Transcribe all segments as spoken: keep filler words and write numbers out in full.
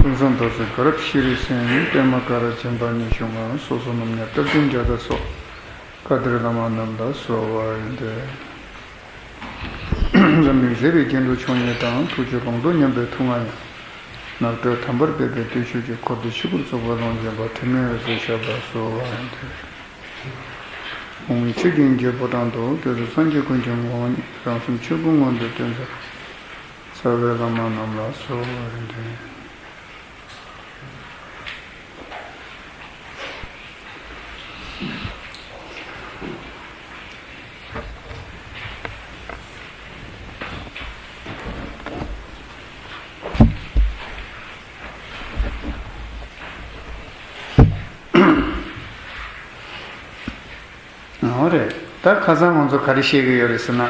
ཀུན་བཟང་རྡོ་རྗེ་དགའ་རབ་ཤྲཱི་སེང་། པདྨ་ཀ་ར་བྱམས་པ་ཉི་ཤུ་ལྔ། སོ་སོ་ནམ་མཉམ་རྟ་བདུན་བརྒྱ་དང་སོགས། བཀའ་གདམས་བླ་མ་རྣམས་ལ་གསོལ་བ་འདེབས། འཛམ་གླིང་མཛེས་པའི་རྒྱན་དྲུག་མཆོག་བརྙེས་དང་། ཐུགས་རྗེའི་ལོངས་སྤྱོད་ཉམས་པའི་ཐུབ་དབང་ཡང་། ནགས་ཁྲོད་དམ་པར་སྦས་པའི་བརྟུལ་ཞུགས་ཀྱིས། འཁོར་འདས་ཕྱི་ཁུར་བཙུགས་པ་ལོངས་སྤྱོད་པ། དྲི་མེད་འོད་ཟེར་ཞབས་ལ་གསོལ་བ་འདེབས། འོག་མིན་ཆོས་ཀྱི་དབྱིངས་ཀྱི་ཕོ་བྲང་དུ། སྐྱེ་ཚུལ་སངས་རྒྱས་ཀུན་གྱི་ངོ་བོ་ཉིད། རང་སེམས་ཆོས་སྐུ་མངོན་དུ་སྟོན་མཛད། རྩ་བའི་བླ་མ་རྣམས་ལ་གསོལ་བ་འདེབས། འོ་རེད། ད་ཁ་སང་ང་ཚོ་ག་རེ་བཤད་ཀྱི་ཡོད་རེད་ཟེར་ན།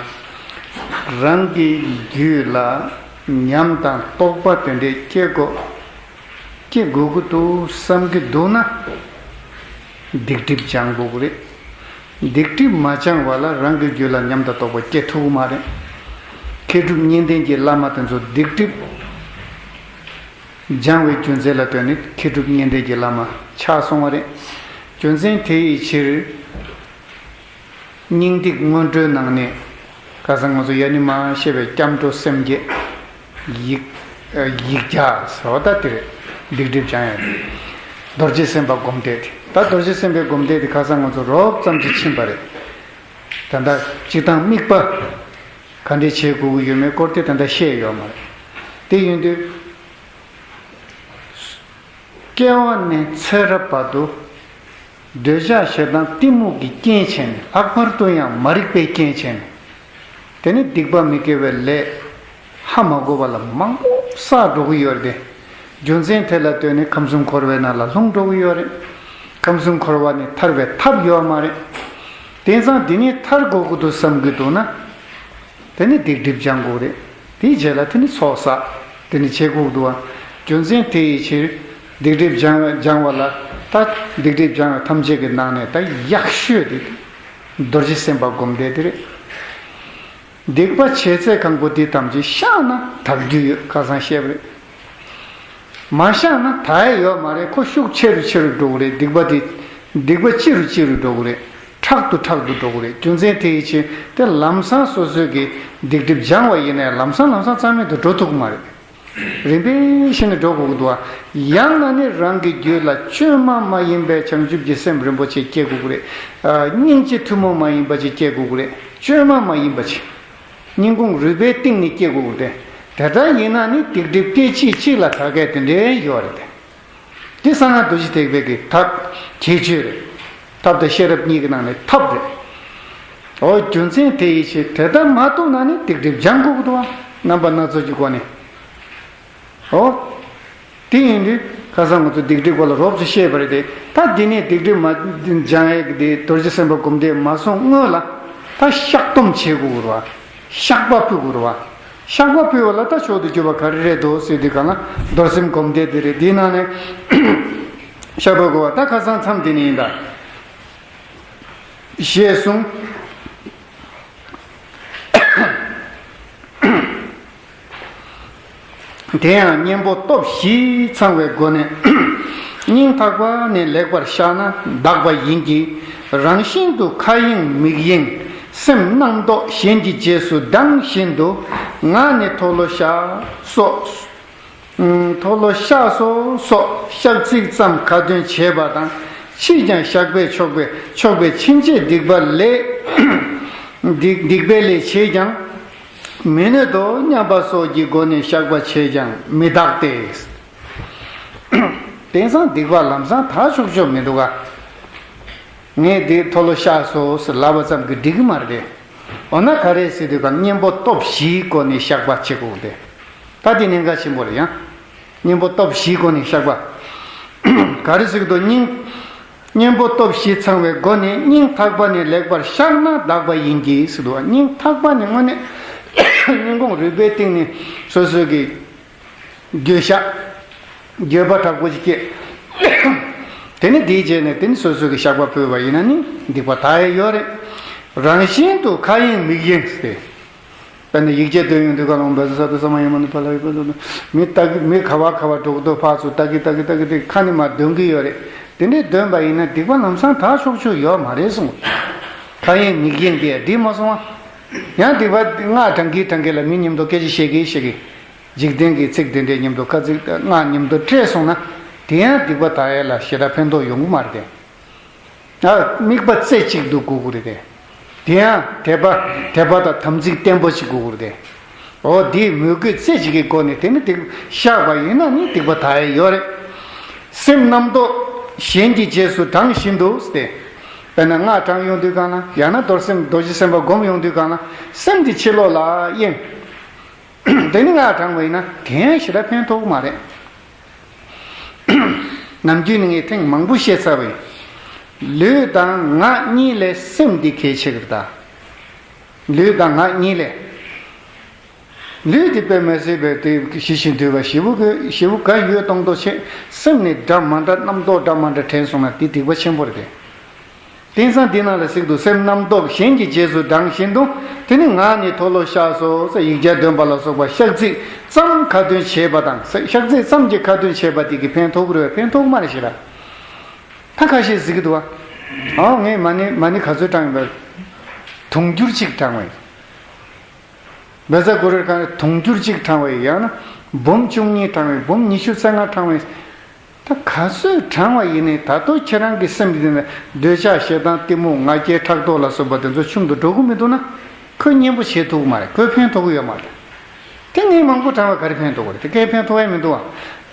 རང་གི་རྒྱུད་ལ་ཉམས་དང་རྟོགས་པ་དེ་འདྲས་སྐྱེ་དགོས། སྐྱེ་དགོས་ཀྱི་འདུག་བསམ་གྱི་འདུག་ན། སྡིག་སྒྲིབ་སྦྱང་དགོས་ཀྱི་རེད། སྡིག་སྒྲིབ་མ་སྦྱང་བ་ལ་རང་གི་རྒྱུད་ལ་ཉམས་དང་རྟོགས་པ་སྐྱེ་ཐུབ་ཀྱི་མ་རེད། མཁས་གྲུབ་གཉིས་ལྡན་གྱི་བླ་མ་དེ་ཚོ་སྡིག་སྒྲིབ་སྦྱང་བའི་རྒྱུ་མཚན་ལ་ལྟོས་ནས་མཁས་གྲུབ་གཉིས་ལྡན་གྱི་བླ་མ་ཆགས་སོང་བ་རེད། རྒྱུ་མཚན་དེ་ཡི་ཕྱིར། སྙིང་ཐིག་སྔོན་འགྲོའི་ནང་ནས། ཁ་སང་ང་ཚོ་ཡ་ནི་མ་བཤད་པའི་སྐྱབས་འགྲོ་སེམས་བསྐྱེད། ཡིག་ཡིག་བརྒྱ་ཟེར་བ་ད་དེ་རེད། སྡིག་སྒྲིབ་སྦྱང་ཡ་རེད། རྡོ་རྗེ་སེམས་དཔའ་སྒོམ་བཟླས་དེ། ད་རྡོ་རྗེ་སེམས་དཔའི་སྒོམ་བཟླས་དེ་ཁ་སང་ང་ཚོ་རོབ་ཙམ་ཅིག་ཕྱིན་པ་རེད། ད་ལྟ་སྤྱིར་བཏང་དམིགས་པ་ག་འདྲས་བྱེད་དགོས་ཀྱི་ཡོད་མེད་སྐོར་དེ་ད་ལྟ་བཤད་ཡོད་མ་རེད། དེ་ཡིན་དུས། སྐྱེ་བ་ནས་ཚེ་རབས་བར་དུ། འདོད་ཆགས་ཞེ་སྡང་གཏི་མུག་གི་རྐྱེན་བྱས་ནས། ལྷག་པར་དུ་ཡང་མ་རིག་པའི་རྐྱེན་བྱས་ནས། དེ་ནི་སྡིག་པ་མི་དགེ་བའི་ལས་ཧ་མ་གོ་བ་ལ་མང་པོ་བསགས་འགྲོ་གི་ཡོད་རེད་དེ། རྒྱུ་མཚན་དེ་ལ་ལྟོས་ནས་ཁམས་གསུམ་འཁོར་བའི་ནང་ལ་ལྷུང་འགྲོ་གི་ཡོད་རེད། ཁམས་གསུམ་འཁོར་བ་ནས་ཐར་བའི་ཐབས་ཡོད་མ་རེད། དེང་སང་འདི་ནས་ཐར་དགོས་ཀྱི་འདུག་བསམ་གྱི་འདུག་ན། དེ་ནི་སྡིག་སྒྲིབ་སྦྱང་དགོས་རེད། དེའི་རྗེས་ལ་དེ་ནི་ཚོགས་བསགས། དེ་ནི་བྱེད་དགོས་འདུག་བ། རྒྱུ་མཚན་དེ་ཡི་ཕྱིར། སྡིག་སྒྲིབ་སྦྱང་བ་སྦྱང་བ་ལ། ད་སྡིག་སྒྲིབ་སྦྱང་བ་ཐམས་ཅད་ཀྱི་ནང་ནས་ད་ཡག་ཤོས་དེ། རྡོ་རྗེ་སེམས་དཔའ་སྒོམ་བཟླས་དེ་རེད། སྡིག་པ་བྱས་ཚད་གང་པོ་དེ་ཐམས་ཅད་བཤགས་ན་དག་རྒྱུ་ཡོད། ཁ་སང་བཤད་པ་རེད། མ་བཤགས་ན་དག་ཡ་ཡོད་མ་རེད། ཁོ་ཤུགས་ཆེ་རུ་ཆེ་རུ་འགྲོ་གི་རེད། སྡིག་པ་དེ། སྡིག་པ་ཆེ་རུ་ཆེ་རུ་འགྲོ་གི་རེད། ཕྲག་ཏུ་ཕྲག་ཏུ་འགྲོ་གི་རེད། རྒྱུ་མཚན་དེ་ཡི་ཕྱིར་དེ་ལམ་སང་སོ་སོའི་གི་སྡིག་སྒྲིབ་སྦྱང་བ་ཡིན་ནའི་ལམ་སང་ལམ་སང་རྩ་མེད་དུ་འགྲོ་ཐུབ་ཀྱི་མ་རེད། རིམ་པས་བྱས་ནས་འགྲོ་དགོས་ཀྱི་འདུག་བ། ཡང་ན་ནི་རང་གི་རྒྱུད་ལ་བཅོས་མ་མ་ཡིན་པའི་བྱང་ཆུབ་ཀྱི་སེམས་རིན་པོ་ཆེ་སྐྱེ་དགོས་ཀྱི་རེད། ཨ། སྙིང་རྗེ་ཐུན་མོང་མ་ཡིན་པ་ཅིག་སྐྱེ་དགོས་ཀྱི་རེད། བཅོས་མ་མ་ཡིན་པ་ཅིག་སྙིང་ཁུང་རུས་པའི་གཏིང་ནས་སྐྱེ་དགོས་ཀྱི་རེད། དེ་ལྟར་ཡིན་ན་ནི་སྡིག་སྒྲིབ་སྐད་ཅིག་གཅིག་ལ་དག་གས་དེ་འདྲའི་ཡོད་རེད་དེ། འདི་གསང་སྔགས་རྡོ་རྗེ་ཐེག་པའི་གི་ཐབས་ཁྱད་ཆོས་རེད། ཐབས་དང་ཤེས་རབ་གཉིས་ཀྱི་ནང་ནས་ཐབས་རེད། འོ། རྒྱུ་མཚན་དེ་ཡི་ཕྱིར་དེ་ལྟར་མ་རྟོགས་ན་ནི་སྡིག་སྒྲིབ་སྦྱང་དགོས་ཀྱི་འདུག་བ། རྣམ་པ་སྣ་ཚོགས་ཀྱི་སྒོ་ནས། འོ། དེ་ཡིན་དུས་ཁ་སང་ང་ཚོ་སྡིག་སྒྲིབ་སྐོར་ལ་རོབ་ཙམ་བཤད་པ་རེད་དེ། ད་འདི་ནས་སྡིག་སྒྲིབ་མ་སྦྱང་ཡས་ཀྱི་དེ་རྡོ་རྗེ་སེམས་དཔའ་སྒོམ་བཟླས་མ་སོང་སྔོན་ལ། ད་བཤགས་སྡོམ་བྱེད་དགོས་ཀྱི་རེད་བ། བཤགས་པ་ཕུལ་དགོས་རེད་བ། བཤགས་པ་ཕུལ་བ་ལ་ད་མཆོག་ཏུ་གྱུར་པ་ག་རེ་རེད་འདུག་ཟེར་དུས་གང་ལ་རྡོར་སེམས་སྒོམ་བཟླས་དེ་རེད། དེའི་ནང་ནས་བཤགས་པ་དགོས་པ་ད་ཁ་སང་མཚམས་དེ་ནས་ཡིན་ད། ཞེས་གསུངས། དེ་ཡང་གཉེན་པོ་སྟོབས་བཞི་ཚང་བའི་སྒོ་ནས། སྙིང་ཐག་པ་ནས་ལེགས་པར་བཤགས་ན་དག་པ་ཡིན་གྱི། རང་བཞིན་དུ་མཁའ་དབྱིངས་མིག་དབྱིངས་སེམས་རྣམ་རྟོག་གཞན་གྱི་རྗེས་སུ་ལྡང་བཞིན་དུ་ངག་ནས་མཐོལ་ལོ་བཤགས་སོ། མཐོལ་ལོ་བཤགས་སོ་སོགས་བཤགས་ཚིག་ཙམ་ཁ་ཏོན་བྱས་པ་དང་། ཕྱིས་ཀྱང་བཤགས་པས་ཆོག་པས་ཆོག་པས་ཕྱིན་ཆད་སྡིག་པ་ལས། སྡིག་སྡིག་པའི་ལས་བྱས་ཀྱང་། མི་ནུས་དོ་སྙམ་པ་སོགས་ཀྱི་སྒོ་ནས་བཤགས་པ་བྱས་ཀྱང་མི་དག་སྟེ། དེང་སང་སྡིག་པ་ལམ་སང་དག་ཆོག་ཆོག་མི་འདུག་ག་ངས་འདི་མཐོལ་ལོ་བཤགས་སོ་ཟེར་ལབ་པ་ཙམ་གྱིས་འགྲིག་གི་མ་རེད། འོ་ན་ག་རེ་ཟེར་དུས་ག་གཉེན་པོ་སྟོབས་བཞིའི་སྒོ་ནས་བཤགས་པ་བྱེད་དགོས་ཏེ། ད་འདི་གནད་འགག་ཆེན་པོ་རེད་ཡ། གཉེན་པོ་སྟོབས་བཞིའི་སྒོ་ནས་བཤགས་པ། ག་རེ་ཟེར་གི་འདུག་སྙིང་། གཉེན་པོ་སྟོབས་བཞི་ཚང་བའི་སྒོ་ནས་སྙིང་ཐག་པ་ནས་ལེགས་པར་བཤགས་ན་དག་པ་ཡིན་གྱི་ཟེར་འདུག་སྙིང་ཐག་པ་ནས་དངོས་གནས་སྙིང་ཁུང་རུས་པའི་གཏིང་ནས་སོ་སོའི་གི་འགྱོད་བཤགས། འགྱོད་པ་དྲག་པོ་ཅིག་སྐྱེས། དེ་ནས་དེའི་རྗེས་ནས་དེ་ནི་སོ་སོ་གི་བཤགས་པ་ཕུལ་བ་ཡིན་ན་ནི་སྡིག་པ་དག་ཡས་ཡོད་རེད། རང་བཞིན་དུ་མཁའ་དབྱིངས་མིག་དབྱིངས་ཏེ། དཔེར་ན་ཡིག་ཆ་འདོན་ཡོང་དུས་ག་ལ་འོང་བ་ས་དུ་ས་མ་ཡ་མ་ནི་ཕ་ལ་ཡི་པ་དུ་མི་ལྟ་གི་མི་ག་བ་ག་བ་འགྲོ་གི་འདུག་ཕར་ཚུར་ལྟ་གི་ལྟ་གི་ལྟ་གི་དེ་ཁ་ནས་མར་འདོན་གི་ཡོད་རེད། དེ་འདྲས་འདོན་པ་ཡིན་ན་སྡིག་པ་ལམ་སང་དག་ཆོག་ཆོག་ཡོད་མ་རེད་གསུངས། ཁ་ཡེངས་མིག་ཡེངས་དེ་འགྲིག་མ་སོང་ཨ། ཡང་སྡིག་པ་སྔགས་བགྲང་གི་བགྲང་གི་ལ་མི་མཉམ་དུ་སྐད་ཆ་བཤད་གི་བཤད་གི། འཇིག་རྟེན་གྱི་ཚིག་དེ་འདྲས་མཉམ་དུ་ཁ་ཚིག་སྔགས་མཉམ་དུ་འཕྲད་སོང་ན། དེ་ཡང་སྡིག་པ་དག་ཡས་ལ་ཞེ་དྲག་ཕན་ཐོགས་ཡོང་གི་མ་རེད་དེ། ཨ། དམིགས་པ་རྩེ་གཅིག་ཏུ་དགོས་ཀྱི་རེད་དེ། དེ་ཡང་དད་པ་དད་པ་དང་དམ་ཚིག་བརྟན་པོ་ཞིག་དགོས་ཀྱི་རེད་དེ། འོ་དེའི་མོས་གུས་རྩེ་གཅིག་གི་སྒོ་ནས་དེ་ནི་དེ་བཤགས་པ་ཡིན་ན་ནི་སྡིག་པ་དག་ཡས་ཡོད་རེད། སེམས་རྣམ་རྟོག་གཞན་གྱི་རྗེས་སུ་འབྲང་བཞིན་དུ་སྟེ། དཔེར་ན་སྔགས་བགྲང་ཡོང་དུས་གང་ལ་ཡང་ན་རྡོར་སེམས་རྡོ་རྗེ་སེམས་དཔའ་སྒོམ་ཡོང་དུས་གང་ལ་སེམས་དེ་ཕྱི་ལོགས་ལ་གཡེང་། དེ་ནི་སྔགས་བགྲང་བ་ཡིན་ན་དེ་ཡང་ཞེ་དྲག་ཕན་ཐོགས་མ་རེད། ནམ་རྒྱུན་ནས་ངས་ཐེངས་མང་པོ་བཤད་ཚར་བ་ཡིན། ལུས་དང་ངག་གཉིས་ལས་སེམས་འདི་གལ་ཆེ་གི་རེད་ད། ལུས་དང་ངག་གཉིས་ལས། ལུས་འདི་དཔེ་མི་སྲིད་པའི་དེ་ཞི་ཞིང་དུལ་བ་ཞེ་པོ་གི་ཞེ་པོ་ག་ཡོད་གཏོང་མདོག་བྱེད། སེམས་ནི་འདྲ་མ་འདྲ་རྣམ་རྟོག་འདྲ་མ་འདྲ་དྲན་སོང་ན་དེ་སྡིག་པ་ཆེན་པོ་རེད་དེ། དེང་སང་འདི་ནང་ལ་གཟིགས་འདུག་སེམས་རྣམ་རྟོག་གཞན་གྱི་རྗེས་སུ་འབྲང་བཞིན་དུ། དེ་ནི་ངག་ནི་མཐོལ་ལོ་བཤགས་སོ་ཟེར་ཡིག་བརྒྱ་འདོན་པ་ལ་སོགས་པ་བཤགས་ཚིག་ཙམ་ཁ་ཏོན་བྱེད་པ་དང་། བཤགས་ཚིག་ཙམ་གྱིས་ཁ་ཏོན་བྱེད་པ་དེ་གིས་ཕན་ཐོགས་རེད་ཕན་ཐོགས་མ་རེད་ཞེས་ལ། ད་ཁ་ཤས་གཟིགས་འདུག་བ། ཨའོ་ངས་མ་ཎི་མ་ཎི་ག་ཚོད་བགྲངས་ཡིན་པ། དུང་ཕྱུར་གཅིག་བགྲངས་པ་ཡིན། བཛྲ་གུ་རུ་གང་དུང་ཕྱུར་གཅིག་བགྲངས་པ་ཡིན། ཡང་ན་འབུམ་བཅུ་གཉིས་བགྲངས་པ་ཡིན། འབུམ་ཉི་ཤུ་རྩ་ལྔ་བགྲངས་པ་ཡིན། ད་ག་ཚོད་བགྲངས་པ་ཡིན་ནའི་ད་དུང་ཁྱེད་རང་གི་སེམས་ཀྱི་ནང་འདོད་ཆགས་ཞེ་སྡང་གཏི་མུག་ང་རྒྱལ་ཕྲག་དོག་ལ་སོགས་པ་དེ་ཚོ་ཆུང་དུ་འགྲོ་གི་མི་འདུག་ན། ཁོས་སྙན་པོ་བྱེད་ཐུབ་ཀྱི་མ་རེད། ཁོས་ཕན་ཐོགས་ཀྱི་ཡོད་མ་རེད། དེ་ངས་མང་པོ་བགྲངས་པ་ག་རེ་ཕན་ཐོགས་ཀྱི་རེད། དེ་གས་ཕན་ཐོགས་ཡ་མི་འདུག་བ།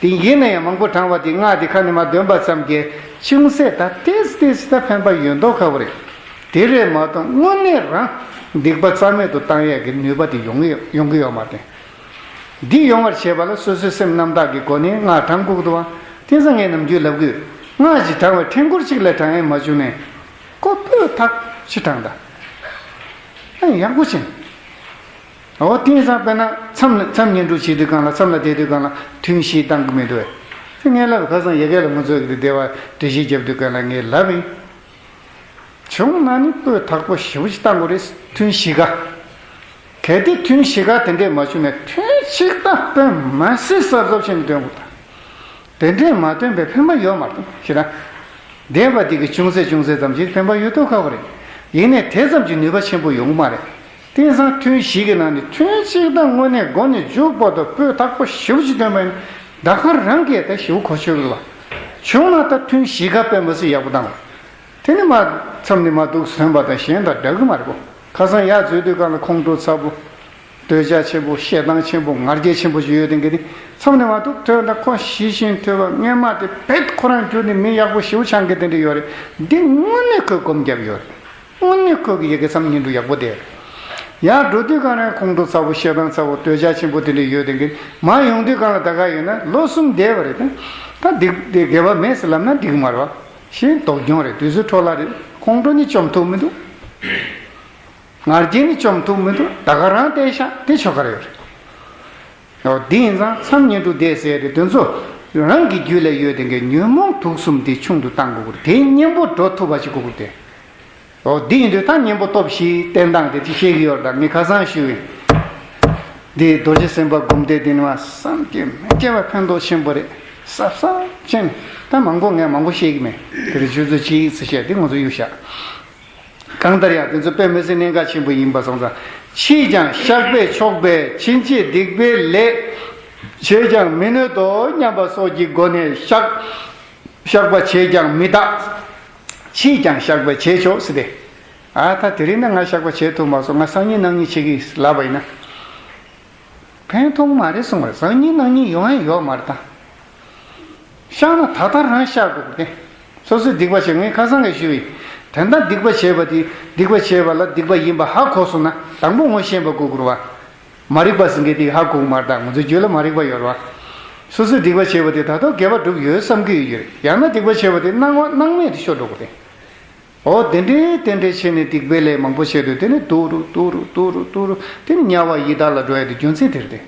དེ་ཡིན་ན་ཡང་མང་པོ་བགྲངས་པ་དེ་སྔགས་དེ་ཁ་ནས་མར་འདོན་པ་ཙམ་གྱིས་ཅུང་ཟད་ད་ཏོག་ཙམ་ཏོག་ཙམ་ད་ཕན་པ་ཡོད་མདོག་ཁ་པོ་རེད། དེ་རེད་མ་གཏོགས་དངོས་གནས་རང་སྡིག་པ་རྩ་མེད་དུ་བཏང་ཡས་ཀྱི་ནུས་པ་དེ་ཡོང་གི་ཡོང་གི་ཡོད་མ་རེད། འདི་ཡོང་བར་བྱེད་པ་ལ་སོ་སོའི་སེམས་རྣམ་དག་གི་སྒོ་ནས་སྔགས་བགྲང་དགོས་ཀྱི་འདུག་བ། དེང་སང་ངས་ནམ་རྒྱུན་ལབ་ཀྱི་ཡོད། སྔགས་ཅིག་བགྲང་བའི་ཕྲེང་སྐོར་གཅིག་ལས་བགྲང་ཡས་མ་བྱུང་ནས། ཁོ་སྤོས་ཐག་ཆོད་བགྲང་ད། ཨ་ཡག་པོ་བྱས། འོ་དེང་སང་དཔེར་ན་མཚམས་མཚམས་བསྙེན་སྒྲུབ་བྱེད་དུས་གང་ལ་མཚམས་ལ་བསྡད་དུས་གང་ལ་ཐུན་བཞི་བཏང་གི་མི་འདུག་བས། དེ་ངས་ལབ་ཁ་སང་ཡ་གི་ལ་ང་ཚོས་ཀྱི་བདེ་བ་འགྲེལ་བཤད་རྒྱབ་དུས་གང་ལ་ངས་ལབ་ཡིན། བྱུང་ན་ནི་སྤོས་དག་པོ་ཞེ་པོ་ཅིག་བཏང་དགོས་རེད། ཐུན་བཞི་ཀ། གལ་ཏེ་ཐུན་བཞི་ཀ་དེ་འདྲས་མ་བྱུང་ན་ཐུན་གཅིག་ད་དཔེ་མ་སྲིད་གཟབ་གཟབ་བྱས་ནས་འདོན་དགོས་ད། དེ་འདྲས་མ་འདོན་པའི་ཕན་པ་ཡོད་མ་རེད་ཞེ་ན། བདེན་པ་འདི་གི་ཅུང་ཟད་ཅུང་ཟད་ཙམ་ཞིག་ཕན་པ་ཡོད་མདོག་ཁ་པོ་རེད། ཡིན་ནའི་དེ་ཙམ་གྱིས་ནུས་པ་ཆེན་པོ་ཡོང་གི་མ་རེད། དེང་སང་ཐུན་བཞི་གི་ནང་ནས་ཐུན་གཅིག་དང་དངོས་གནས་མགོ་ནས་མཇུག་བར་དུ་སྤོས་དག་པོ་ཞེ་པོ་ཅིག་བཏོན་པ་ཡིན་ན་ད་ག་རང་གིས་ད་ཞེ་པོ་གོ་ཆོད་གི་རེད་བ། བྱུང་ན་ད་ཐུན་བཞི་ཀ་དཔེ་མི་སྲིད་ཡག་པོ་བཏང་བ། དེ་ནི་མ་མཚམས་ནས་མ་འདུག་སོན་པ་དང་གཞན་དང་འདྲ་གི་མ་རེད་གོ། ཁ་སང་ཡར་འཛུལ་དུས་གང་ལ་ཁོང་ཁྲོ་ཚ་པོ། འདོད་ཆགས་ཆེན་པོ་ཞེ་སྡང་ཆེན་པོ་ང་རྒྱལ་ཆེན་པོ་ཞིག་ཡོད་དེ་འགའ་དེ་མཚམས་ནས་མ་འདུག་ཐོས་ད་ཁོ་ཞི་ཞིང་དུལ་བ་སྔོན་མ་དེ་བེད་ཁོ་རང་གྱུར་ནས་མི་ཡག་པོ་ཞེ་པོ་ཆགས་མཁན་དེ་འདྲ་ཡོད་རེད། འདི་དངོས་གནས་ཁོས་སྒོམ་བརྒྱབ་ཡོད་རེད། དངོས་གནས་ཁོ་གི་ཡི་གེ་མཚམས་བསྙེན་སྒྲུབ་ཡག་པོ་བསྡད་རེད། ཡར་འགྲོ་དུས་གང་རེད་ཁོང་ཁྲོ་ཚ་པོ་ཞེ་སྡང་ཚ་པོ་འདོད་ཆགས་ཆེན་པོ་དེ་འདྲ་ཡོད་དེ་འགའ་མར་ཡོང་དུས་གང་ལ་ད་ག་ཡོད་ན་ལོ་གསུམ་བསྡད་པ་རེད་ད། ད་འདི་འདི་དགེ་བ་མེད་ཟེར་ལབ་ན་འགྲིག་གི་མ་རེད་བ། ཞེས་སྡུག་གྱོང་རེད། དུས་ཚོད་འཕྲོ་བརླག་རེད། ཁོང་ཁྲོ་ནི་བཅོམ་ཐུབ་མི་འདུག་ང་རྒྱལ་ནི་བཅོམ་ཐུབ་མི་འདུག་ད་ག་རང་བལྟས་ཤག་དེ་ཆོ་ག་རེ་ཡོད་རེད། འོ་འདི་ཡིན་ཙང་མཚམས་བསྙེན་སྒྲུབ་བསྡད་ཟེར་རེད། དེ་ཚོ་རང་གི་རྒྱུད་ལ་ཡོད་དེ་འགའི་ཉོན་མོངས་དུག་གསུམ་དེ་ཆུང་དུ་བཏང་དགོས་ཀྱི་རེད། དེ་གཉེན་པོ་འགྲོ་ཐུབ་པ་ཞིག་དགོས་ཀྱི་རེད། འོ་འདི་ཡིན་དུས་ད་གཉེན་པོ་སྟོབས་བཞིའི་བསྟེན་སྟངས་དེ་དེ་བཤད་ཀྱི་ཡོད་རེད། ད་ངས་ཁ་སང་ཞུས་པའི་འདི་རྡོ་རྗེ་སེམས་དཔའ་སྒོམ་བཟླས་དེ་ནི་མ་བསམ་གྱིས་མི་ཁྱབ་པ་ཕན་ཐོགས་ཆེན་པོ་རེད། ཟབ་ཟབ་ཅན་ད་མང་པོ་ངས་མང་པོ་བཤད་ཀྱི་མེད། དེ་རིང་ཆུ་ཚོད་གཅིག་ཙམ་བཤད་དེ་ང་ཚོ་གཡུག་བཞག་གང་ལྟར་ཡང་དེ་ཚོ་དཔེ་མི་སྲིད་གནད་འགག་ཆེན་པོ་ཡིན་པ་སོང་ཙང་། ཕྱིས་ཀྱང་བཤགས་པས་ཆོག་པས་ཕྱིན་ཆད་སྡིག་པའི་ལས་བྱས་ཀྱང་མི་ནུས་ཏོ་སྙམ་པ་སོགས་ཀྱི་སྒོ་ནས་བཤགས། བཤགས་པ་བྱས་ཀྱང་མི་དག་ཕྱིས་ཀྱང་བཤགས་པ་བྱས་ཆོག་ཟེར་ཏེ། ཨ་ད་དེ་རིང་ནས་ང་བཤགས་པ་བྱས་ཐུབ་མ་སོང་། ང་སང་ཉིན་གནངས་ཉིན་བྱེད་ཀྱི་ལབ་པ་ཡིན་ན། ཕན་ཐོགས་མ་རེད་གསུངས་པ་རེད། སང་ཉིན་གནངས་ཉིན་ཡོང་ཡ་ཡོད་མ་རེད་ད། བཤགས་ན་ད་ལྟ་རང་བཤགས་དགོས་ཀྱི་རེད། སོ་སོས་སྡིག་པ་བྱས། ངས་ཁ་སང་ག་ཞུས་པ་ཡིན། དེ་འདྲ་སྡིག་པ་བྱས་པ་དེ་སྡིག་པ་བྱས་པ་ལ་སྡིག་པ་ཡིན་པ་ཧ་གོ་སོང་ན་དང་པོ་ངོ་ཤེས་པ་དགོས་ཀྱི་རེད་བ། མ་རིག་པ་ཟེར་མཁན་དེ་ཧ་གོ་གི་མ་རེད་ད། ང་ཚོའི་རྒྱུད་ལ་མ་རིག་པ་ཡོད་རེད་བ། སོ་སོས་སྡིག་པ་བྱས་པ་དེ་ད་དུང་དགེ་བ་སྒྲུབ་ཡོད་བསམ་གྱི་ཡོད་ཀྱི་རེད། ཡང་ན་སྡིག་པ་བྱས་པ་དེ་སྣང་བ་སྣང་མེད་དུ་ཤོར་འགྲོ་གི་རེད། འོ་དེ་འདྲའི་དེ་འདྲའི་བྱས་ནས་སྡིག་པའི་ལས་མང་པོ་བྱས་དུས་དེ་ནི་སྡུག་རུ་སྡུག་རུ་སྡུག་རུ་སྡུག་རུ་དེ་ནི་དམྱལ་བ་ཡི་དྭགས་ལ་འགྲོ་ཡ་དེ་རྒྱུ་མཚན་དེ་རེད་དེ།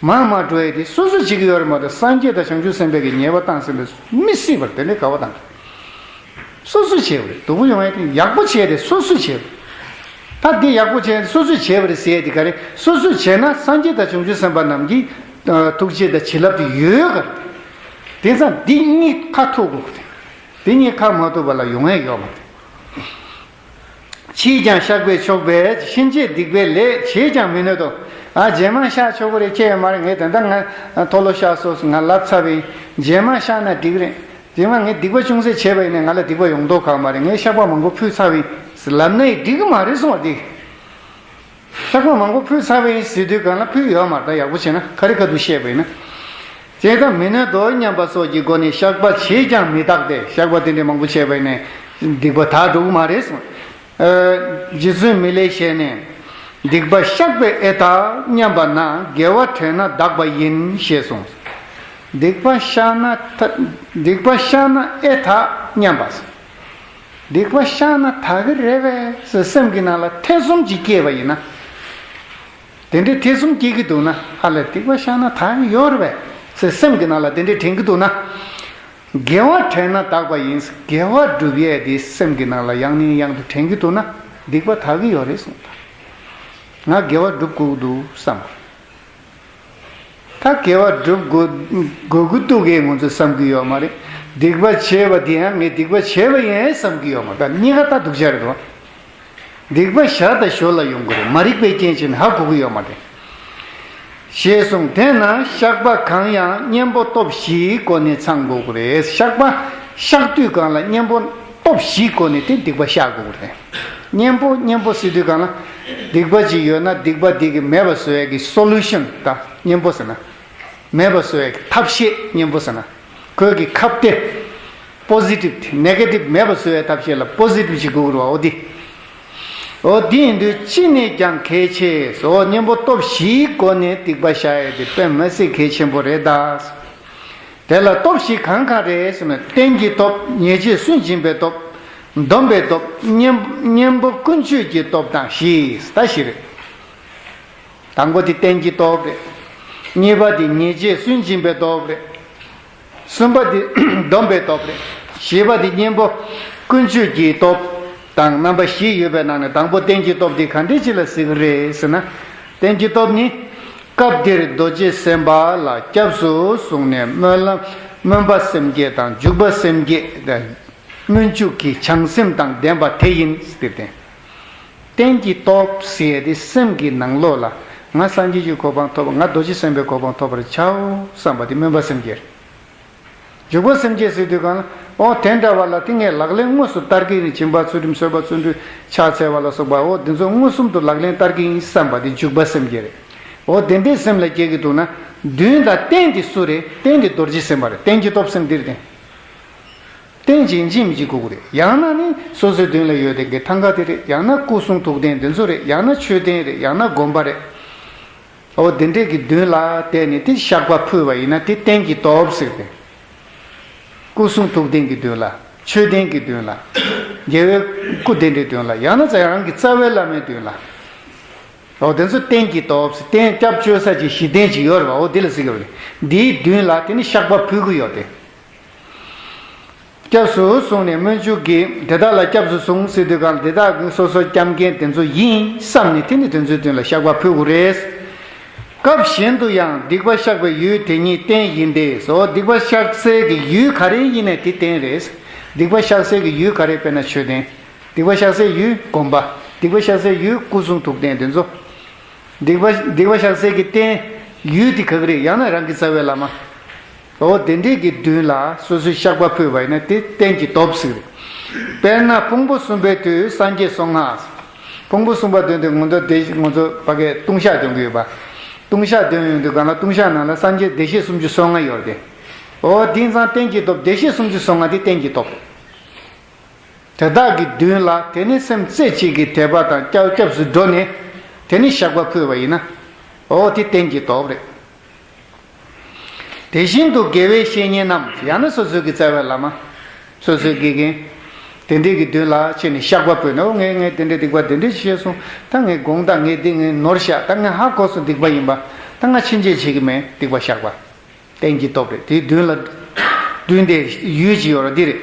མར་མར་འགྲོ་ཡ་དེ་སོ་སོས་བྱེད་ཀྱི་ཡོད་རེད་མ་གཏོགས་སངས་རྒྱས་དང་བྱང་ཆུབ་སེམས་དཔའ་གིས་ཉེས་པ་བཏང་ཟིན་པས་མི་སྲིད་པར་དེ་འདྲའི་དགའ་བ་དང་། སོ་སོས་བྱས་པ་རེད། སྡུག་པོ་ཡོང་ཡ་དེ་ཡག་པོ་བྱས་ཏེ་སོ་སོས་བྱས་པ་རེད། ད་འདི་ཡག་པོ་བྱས་སོ་སོས་བྱས་པ་རེད་ཟེར་ཡས་དེ་ག་རེད། སོ་སོས་བྱས་ན་སངས་རྒྱས་དང་བྱང་ཆུབ་སེམས་དཔའ་རྣམས་ཀྱི་ཐུགས་རྗེ་དང་བྱིན་རླབས་དེ་ཡོད་ག་རེད། དེ་ཙང་འདི་གཉིས་ཁ་ཐུག་དགོས་གི་རེད། འདི་གཉིས་ཁ་མ་ཐུག་པ་ལ་ཡོང་ཡས་ཡོད་མ་རེད། ཕྱིས་ཀྱང་བཤགས་པས་ཆོག་པའི་ཕྱིན་ཆད་སྡིག་པའི་ལས་བྱས་ཀྱང་མི་ནུས་ཏོ། ཨ་རྗེས་མ་བཤགས་ཆོག་གི་རེད། ཁྱད་ཡོད་མ་རེད། ངས་ད་ལྟ་ང་མཐོལ་ལོ་བཤགས་སོ་ང་ལབ་ཚར་བས་རྗེས་མ་བཤགས་ན་འགྲིག་རེད། རྗེས་མ་ངས་སྡིག་པ་ཅུང་ཟད་བྱས་པ་ཡིན་ནའི་ང་ལ་སྡིག་པ་ཡོང་མདོག་ཁ་མ་རེད། ངས་བཤགས་པ་མང་པོ་ཕུལ་ཚར་བས་ལབ་ན་ཡི་འགྲིག་གི་མ་རེད་གསུངས་པ་འདི། བཤགས་པ་མང་པོ་ཕུལ་ཚར་བ་ཡིན་ཟེར་དུས་གང་ལ་ཕུལ་ཡོད་མ་རེད། ད་ཡག་པོ་བྱས་ན་ཁ་རི་ཁ་ཐུག་བཤད་པ་ཡིན་ན། བྱས་ཙང་མི་ནུས་དོ་སྙམ་པ་སོགས་ཀྱི་སྒོ་ནས་བཤགས་པ་བྱས་ཀྱང་མི་དག་སྟེ། བཤགས་པ་དེ་འདྲའི་མང་པོ་བྱས་པ་ཡིན་ནའི་སྡིག་པ་དག་འགྲོ་གི་མ་རེད་གསུངས། ཨ་རྗེ་བཙུན་མི་ལའི་ཞལ་ནས། སྡིག་པ་བཤགས་པས་ཨེ་དག་སྙམ་པ་ན། དགེ་བ་དྲན་ན་དག་པ་ཡིན་ཞེས་གསུངས། སྡིག་པ་བཤགས་ན་ད་སྡིག་པ་བཤགས་ན་ཨེ་དག་སྙམ་པ། སྡིག་པ་བཤགས་ན་དག་གི་རེད་པས་ཟེར་སེམས་ཀྱི་ནང་ལ་ཐེ་ཚོམ་ཅིག་སྐྱེས་པ་ཡིན་ན། དེ་འདྲའི་ཐེ་ཚོམ་སྐྱེ་གི་འདུག་ན། ཧ་ལས་སྡིག་པ་བཤགས་ན་དག་གི་ཡོད་རེད་པས་ཟེར་སེམས་ཀྱི་ནང་ལ་དེ་འདྲའི་དྲན་གྱི་འདུག་ན། དགེ་བ་དྲན་ན་དག་པ་ཡིན། དགེ་བ་སྒྲུབ་ཡས་དེ་སེམས་ཀྱི་ནང་ལ་ཡང་ནས་ཡང་དུ་དྲན་གྱི་འདུག་ན། སྡིག་པ་དག་གི་ཡོད་རེད་གསུངས། ད་ང་དགེ་བ་སྒྲུབ་དགོས་ཀྱི་འདུག་བསམ། ད་དགེ་བ་སྒྲུབ་དགོས་དགོས་ཀྱི་འདུག་གས་ང་ཚོས་བསམ་གྱི་ཡོད་མ་རེད། སྡིག་པ་བྱས་པ་དེ་ཡང་ངས་སྡིག་པ་བྱས་པ་ཡིན་བསམ་གྱི་ཡོད་མ་རེད། ད་གཉིས་ཀ་ད་སྡུག་ཅག་རེད་དོ། སྡིག་པ་ཞར་དང་ཞོར་ལ་ཡོང་གི་རེད། མ་རིག་པའི་རྐྱེན་བྱས་ནས་ཧ་གོ་གི་ཡོད་མ་རེད། ཞེས་གསུངས། དེས་ན་བཤགས་པ་གང་ཡང་གཉེན་པོ་སྟོབས་བཞིའི་སྒོ་ནས་ཚང་དགོས་ཀྱི་རེད། བཤགས་པ་བཤགས་དུས་གང་ལ་གཉེན་པོ་སྟོབས་བཞིའི་སྒོ་ནས་དེ་སྡིག་པ་བཤགས་དགོས་ཀྱི་རེད། གཉེན་པོ་གཉེན་པོ་ཟེར་དུས་གང་ལ་སྡིག་པ་ཅིག་ཡོད་ན་སྡིག་པ་དེ་གི་མེད་པ་བཟོ་ཡས་ཀྱི་སོ་ལུ་ཤན། ད་གཉེན་པོ་ཟེར་ན་མེད་པ་བཟོ་ཡས་ཀྱི་ཐབས་ཤེས། གཉེན་པོ་ཟེར་ན་ཁོའི་གི་ཁབ་སྟེ། པོ་ཟི་ཊིབ་ནེ་གེ་ཊིབ་མེད་པ་བཟོ་བའི་ཐབས་ཤེས་ལ་པོ་ཟི་ཊིབ་ཅིག་དགོས་ཀྱི་རེད་པ། འོ་དེ། འོ་དེ་ཡིན་དུས་ཅི་ནས་ཀྱང་གལ་ཆེ། འོ་གཉེན་པོ་སྟོབས་བཞིའི་སྒོ་ནས་སྡིག་པ་བཤགས་ཡས་དེ་དཔེ་མི་སྲིད་གལ་ཆེན་པོ་རེད་ད། དེ་ལ་སྟོབས་བཞི་གང་གང་རེད་ཟེར་ན། རྟེན་གྱི་སྟོབས། ཉེས་བྱས་སུན་འབྱིན་པའི་སྟོབས། སྡོམ་པའི་སྟོབས། གཉེན་གཉེན་པོ་ཀུན་སྤྱོད་ཀྱི་སྟོབས་དང་བཞི། ད་བཞི་རེད། དང་པོ་དེ་རྟེན་གྱི་སྟོབས་རེད། གཉིས་པ་དེ་ཉེས་བྱས་སུན་འབྱིན་པའི་སྟོབས་རེད། གསུམ་པ་དེ་སྡོམ་པའི་སྟོབས་རེད། བཞི་པ་དེ་གཉེན་པོ་ཀུན་སྤྱོད་ཀྱི་སྟོབས་དང་རྣམ་པ་བཞི་ཡོད་པའི་ནང་ནས་དང་པོ་རྟེན་གྱི་སྟོབས་དེ་ག་འདྲས་ཅིག་ལ་ཟེར་གྱི་རེད་ཟེར་ན། རྟེན་གྱི་སྟོབས་ནི། སྐབས་འདིར་རྡོ་རྗེ་སེམས་དཔའ་ལ་སྐྱབས་སུ་བཟུང་ནས་སྨོན་ལམ་སྨོན་པ་སེམས་བསྐྱེད་དང་འཇུག་པ་སེམས་བསྐྱེད། སྨོན་འཇུག་གི་བྱང་སེམས་དང་ལྡན་པ་དེ་ཡིན་ཟེར་ཏེ། རྟེན་གྱི་སྟོབས་ཟེར་ཏེ་སེམས་ཀྱི་ནང་ལོགས་ལ་ང་སངས་རྒྱས་ཀྱི་གོ་འཕང་ཐོབ་པ། ང་རྡོ་རྗེ་སེམས་དཔའི་གོ་འཕང་ཐོབ་པར་བྱའོ་བསམ་པ་དེ་སྨོན་པ་སེམས་བསྐྱེད། འཇུག་པ་སེམས་བསྐྱེད་ཟེར་དུས་གང་ལ། འོ་དེ་འདྲ་བ་ལ་དེ་ངས་ལག་ལེན་དངོས་སུ་བསྟར་གྱི་ཡིན། སྦྱིན་པ་ཚུལ་ཁྲིམས་གསོལ་བ་བརྩོན་འགྲུས་ཕྱག་འཚལ་བ་ལ་སོགས་པ། འོ་དེ་ཚོ་མངོན་སུམ་དུ་ལག་ལེན་བསྟར་གྱི་ཡིན་བསམ་པ་དེ་འཇུག་པ་སེམས་བསྐྱེད་རེད། འོ་དེ་འདྲའི་སེམས་ལ་སྐྱེ་གི་འདུག་ན། མདུན་དང་རྟེན་དེ་སུ་རེད། རྟེན་དེ་རྡོ་རྗེ་སེམས་དཔའ་རེད། རྟེན་གྱི་སྟོབས་ཟེར་འདི་རེད་དེ། རྟེན་ཅིག་ཡིན་གཅིག་མིན་གཅིག་དགོས་ཀྱི་རེད། ཡང་ན་ནི་སོ་སོའི་མདུན་ལ་ཡོད་དེ་གི་ཐང་ག་དེ་རེད། ཡང་ན་སྐུ་གསུང་ཐུགས་རྟེན་དེ་ཚོ་རེད། ཡང་ན་མཆོད་རྟེན་རེད། ཡང་ན་དགོན་པ་རེད། འོ་དེ་འདྲས་ཀྱི་མདུན་ལ་བསྡད་ནས་དེ་བཤགས་པ་ཕུལ་བ་ཡིན་ན་དེ་རྟེན་གྱི་སྟོབས་ཟེར་ཏེ། སྐུ་གསུང་ཐུགས་རྟེན་གྱི་མདུན་ལ། མཆོད་རྟེན་གྱི་མདུན་ལ། རྒྱལ་བའི་སྐུ་དེ་འདྲའི་མདུན་ལ། ཡང་ན་རང་གི་རྩ་བའི་བླ་མའི་མདུན་ལ། འོ་དེ་ཚོ་རྟེན་གྱི་སྟོབས་ཟེར། རྟེན་སྐྱབས་བཅོལ་ས་ཅིག་གཞི་རྟེན་ཅིག་ཡོད་རེད་པ། འོ་དེ་ལ་ཟེར་གྱི་རེད། འདིའི་མདུན་ལ་དེ་ནི་བཤགས་པ་ཕུལ་གྱི་ཡོད་དེ། སྐྱབས་སུ་བཟུང་ནས་སྨོན་འཇུག་གིས་དེ་དག་ལ་སྐྱབས་སུ་བཟུང་ཟེར་དུས་གང་ལ་དེ་དག་གི་སོ་སོ་སྐྱབས་མཁན་དེ་ཚོ་ཡིན་བསམ་ནས་དེ་ནི་དེ་ཚོའི་མདུན་ལ་བཤགས་པ་ཕུལ་དགོས་རེད། སྐབས་གཞན་དུ་ཡང་སྡིག་པ་བཤགས་པའི་ཡུལ་དེ་ཉིད་རྟེན་ཡིན་ཏེ། སོ་སྡིག་པ་བཤགས་སའི་གི་ཡུལ་ག་རེ་ཡིན་ནའི་དེ་རྟེན་རེད། སྡིག་པ་བཤགས་སའི་གི་ཡུལ་ག་རེ། དཔེར་ན་མཆོད་རྟེན། སྡིག་པ་བཤགས་སའི་ཡུལ་དགོན་པ། སྡིག་པ་བཤགས་སའི་ཡུལ་སྐུ་གསུང་ཐུགས་རྟེན་དེ་ཚོ། སྡིག་པ་སྡིག་པ་བཤགས་སའི་གི་རྟེན་ཡུལ་དེ་ག་གི་རེད། ཡང་ན་རང་གི་རྩ་བའི་བླ་མ། འོ་དེ་འདྲས་ཀྱི་མདུན་ལ་སོ་སོའི་བཤགས་པ་ཕུལ་བ་ཡིན་ན་དེ་རྟེན་གྱི་སྟོབས་ཟེར་གྱི་རེད། དཔེར་ན་ཕུང་པོ་གསུམ་པའི་དུས་སངས་རྒྱས་སོ་ལྔ། ཕུང་པོ་གསུམ་པ་འདོན་དུས་ང་ཚོ་དེ་ང་ཚོ་ཕ་གིར་ལྟུང་བཤགས་འདོན་གྱི་ཡོད་པ། ལྟུང་བཤགས་འདོན་ཡོང་དུས་གང་ལ་ལྟུང་བཤགས་ནང་ལ་སངས་རྒྱས་བདེ་གཤེགས་སུམ་ཅུ་སོ་ལྔ་ཡོད་རེད། འོ་དེང་སང་རྟེན་གྱི་སྟོབས། བདེ་གཤེགས་སུམ་ཅུ་སོ་ལྔ་དེ་རྟེན་གྱི་སྟོབས་རེད། དེ་དག་གི་མདུན་ལ་དེ་ནི་སེམས་རྩེ་གཅིག་གིས་དད་པ་དང་སྐྱབས་སྐྱབས་སུ་འགྲོ་ནས་དེ་ནི་བཤགས་པ་ཕུལ་བ་ཡིན་ན། འོ་དེ་རྟེན་གྱི་སྟོབས་རེད། དེ་བཞིན་དུ་དགེ་བའི་བཤེས་གཉེན་རྣམས། ཡང་ན་སོ་སོའི་གི་རྩ་བའི་བླ་མ། སོ་སོའི་དགེ་རྒན། དེ་འདྲའི་གི་མདུན་ལ་ཕྱིན་ནས་བཤགས་པ་ཕུལ་ནས། འོ་ངས་ངས་དེ་འདྲའི་སྡིག་པ་དེ་འདྲའི་བྱས་སོང་། ད་ངས་དགོངས་དག་ངས་འདི་ངས་ནོར་བཞག་ད་ངས་ཧ་གོ་སོང་སྡིག་པ་ཡིན་པ། ད་ང་ཕྱིན་ཆད་བྱེད་ཀྱི་མེད། སྡིག་པ་བཤགས་པ། རྟེན་གྱི་སྟོབས་རེད། དེའི་མདུན་ལ་མདུན་དེ་ཡུལ་གྱི་ཡོད་ར་འདི་རེད།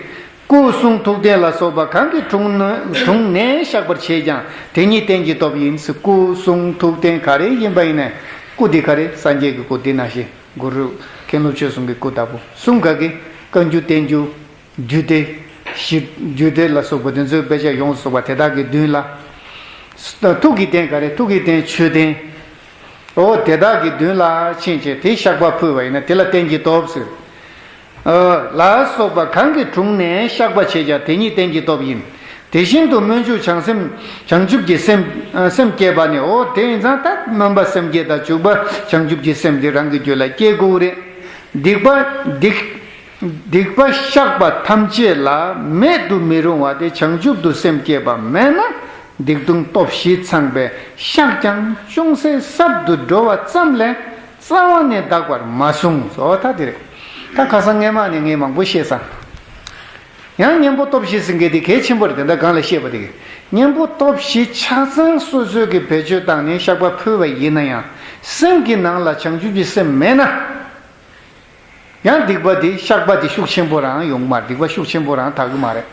སྐུ་གསུང་ཐུགས་རྟེན་ལ་སོགས་པ་གང་གི་དྲུང་ནས་དྲུང་ནས་བཤགས་པར་བྱེད་ཀྱང་དེ་ཉིད་རྟེན་གྱི་སྟོབས་ཡིན། སྐུ་གསུང་ཐུགས་རྟེན་ག་རེ་ཡིན་པ་ཡིན་ནའི་སྐུ་འདི་ག་རེ་སངས་རྒྱས་ཀྱི་སྐུ་འདི་ནང་བཞིན་གུ་རུ་མཁན་སློབ་ཆོས་གསུམ་གྱི་སྐུ་ལྟ་བུ་གསུམ་ག་གི་བཀའ་འགྱུར་བསྟན་འགྱུར་རྒྱུད་སྡེ་བཞི་རྒྱུད་སྡེ་ལ་སོགས་པ་དེ་ཚོའི་དཔེ་ཆ་ཡོངས་སུ་རྫོགས་པ་དེ་དག་གི་མདུན་ལ་ཐུགས་ཀྱི་རྟེན་ག་རེ་ཐུགས་ཀྱི་རྟེན་མཆོད་རྟེན། འོ་དེ་དག་གི་མདུན་ལ་ཕྱིན་བྱས་དེ་བཤགས་པ་ཕུལ་བ་ཡིན་ན་དེ་ལ་རྟེན་གྱི་སྟོབས་ཟེར། ཨ། ལ་སོགས་པ་གང་གི་དྲུང་ནས་བཤགས་པ་བྱེད་ཀྱང་དེ་ཉིད་རྟེན་གྱི་སྟོབས་ཡིན། དེ་བཞིན་དུ་སྨོན་འཇུག་བྱང་སེམས་བྱང་ཆུབ་ཀྱི་སེམས་ཨ་སེམས་བསྐྱེད་པ་ནི། འོ་དེ་ཡིན་ཙང་ད་སྨོན་པ་སེམས་བསྐྱེད་དང་འཇུག་པ་བྱང་ཆུབ་ཀྱི་སེམས་འདི་རང་གི་རྒྱུད་ལ་སྐྱེ་དགོས་རེད། སྡིག་པ་སྡིག་སྡིག་པ་བཤགས་པ་ཐམས་ཅད་ལ་མེད་དུ་མི་རུང་བ་དེ་བྱང་ཆུབ་ཏུ་སེམས་བསྐྱེད་པ་མེད་ན། སྡིག་ལྟུང་སྟོབས་བཞི་ཚང་བས་བཤགས་ཀྱང་ཅུང་ཟད་ཟབ་ཏུ་འགྲོ་བ་ཙམ་ལས་རྩ་བ་ནས་འདག་པར་མ་གསུངས་སོ། ད་དེ་རེད། ད་ཁ་སང་སྔས་མ་ནས་ངས་མང་པོ་བཤད་ས། ཡང་གཉེན་པོ་སྟོབས་བཞི་ཟེར་མཁན་དེ་གལ་ཆེན་པོ་རེད། དེ་འདྲ་གང་ལ་བཤད་པ་དེ་གི་གཉེན་པོ་སྟོབས་བཞི་ཆ་ཚང་སོ་སོའི་གི་བེད་སྤྱོད་བཏང་ནས་བཤགས་པ་ཕུལ་བ་ཡིན་ན་ཡང་སེམས་ཀྱི་ནང་ལ་བྱང་ཆུབ་ཀྱི་སེམས་མེད་ན། ཡང་སྡིག་པ་འདི་བཤགས་པ་འདི་ཤུགས་ཆེན་པོ་རང་ཡོང་གི་མ་རེད། སྡིག་པ་ཤུགས་ཆེན་པོ་རང་དག་གི་མ་རེད།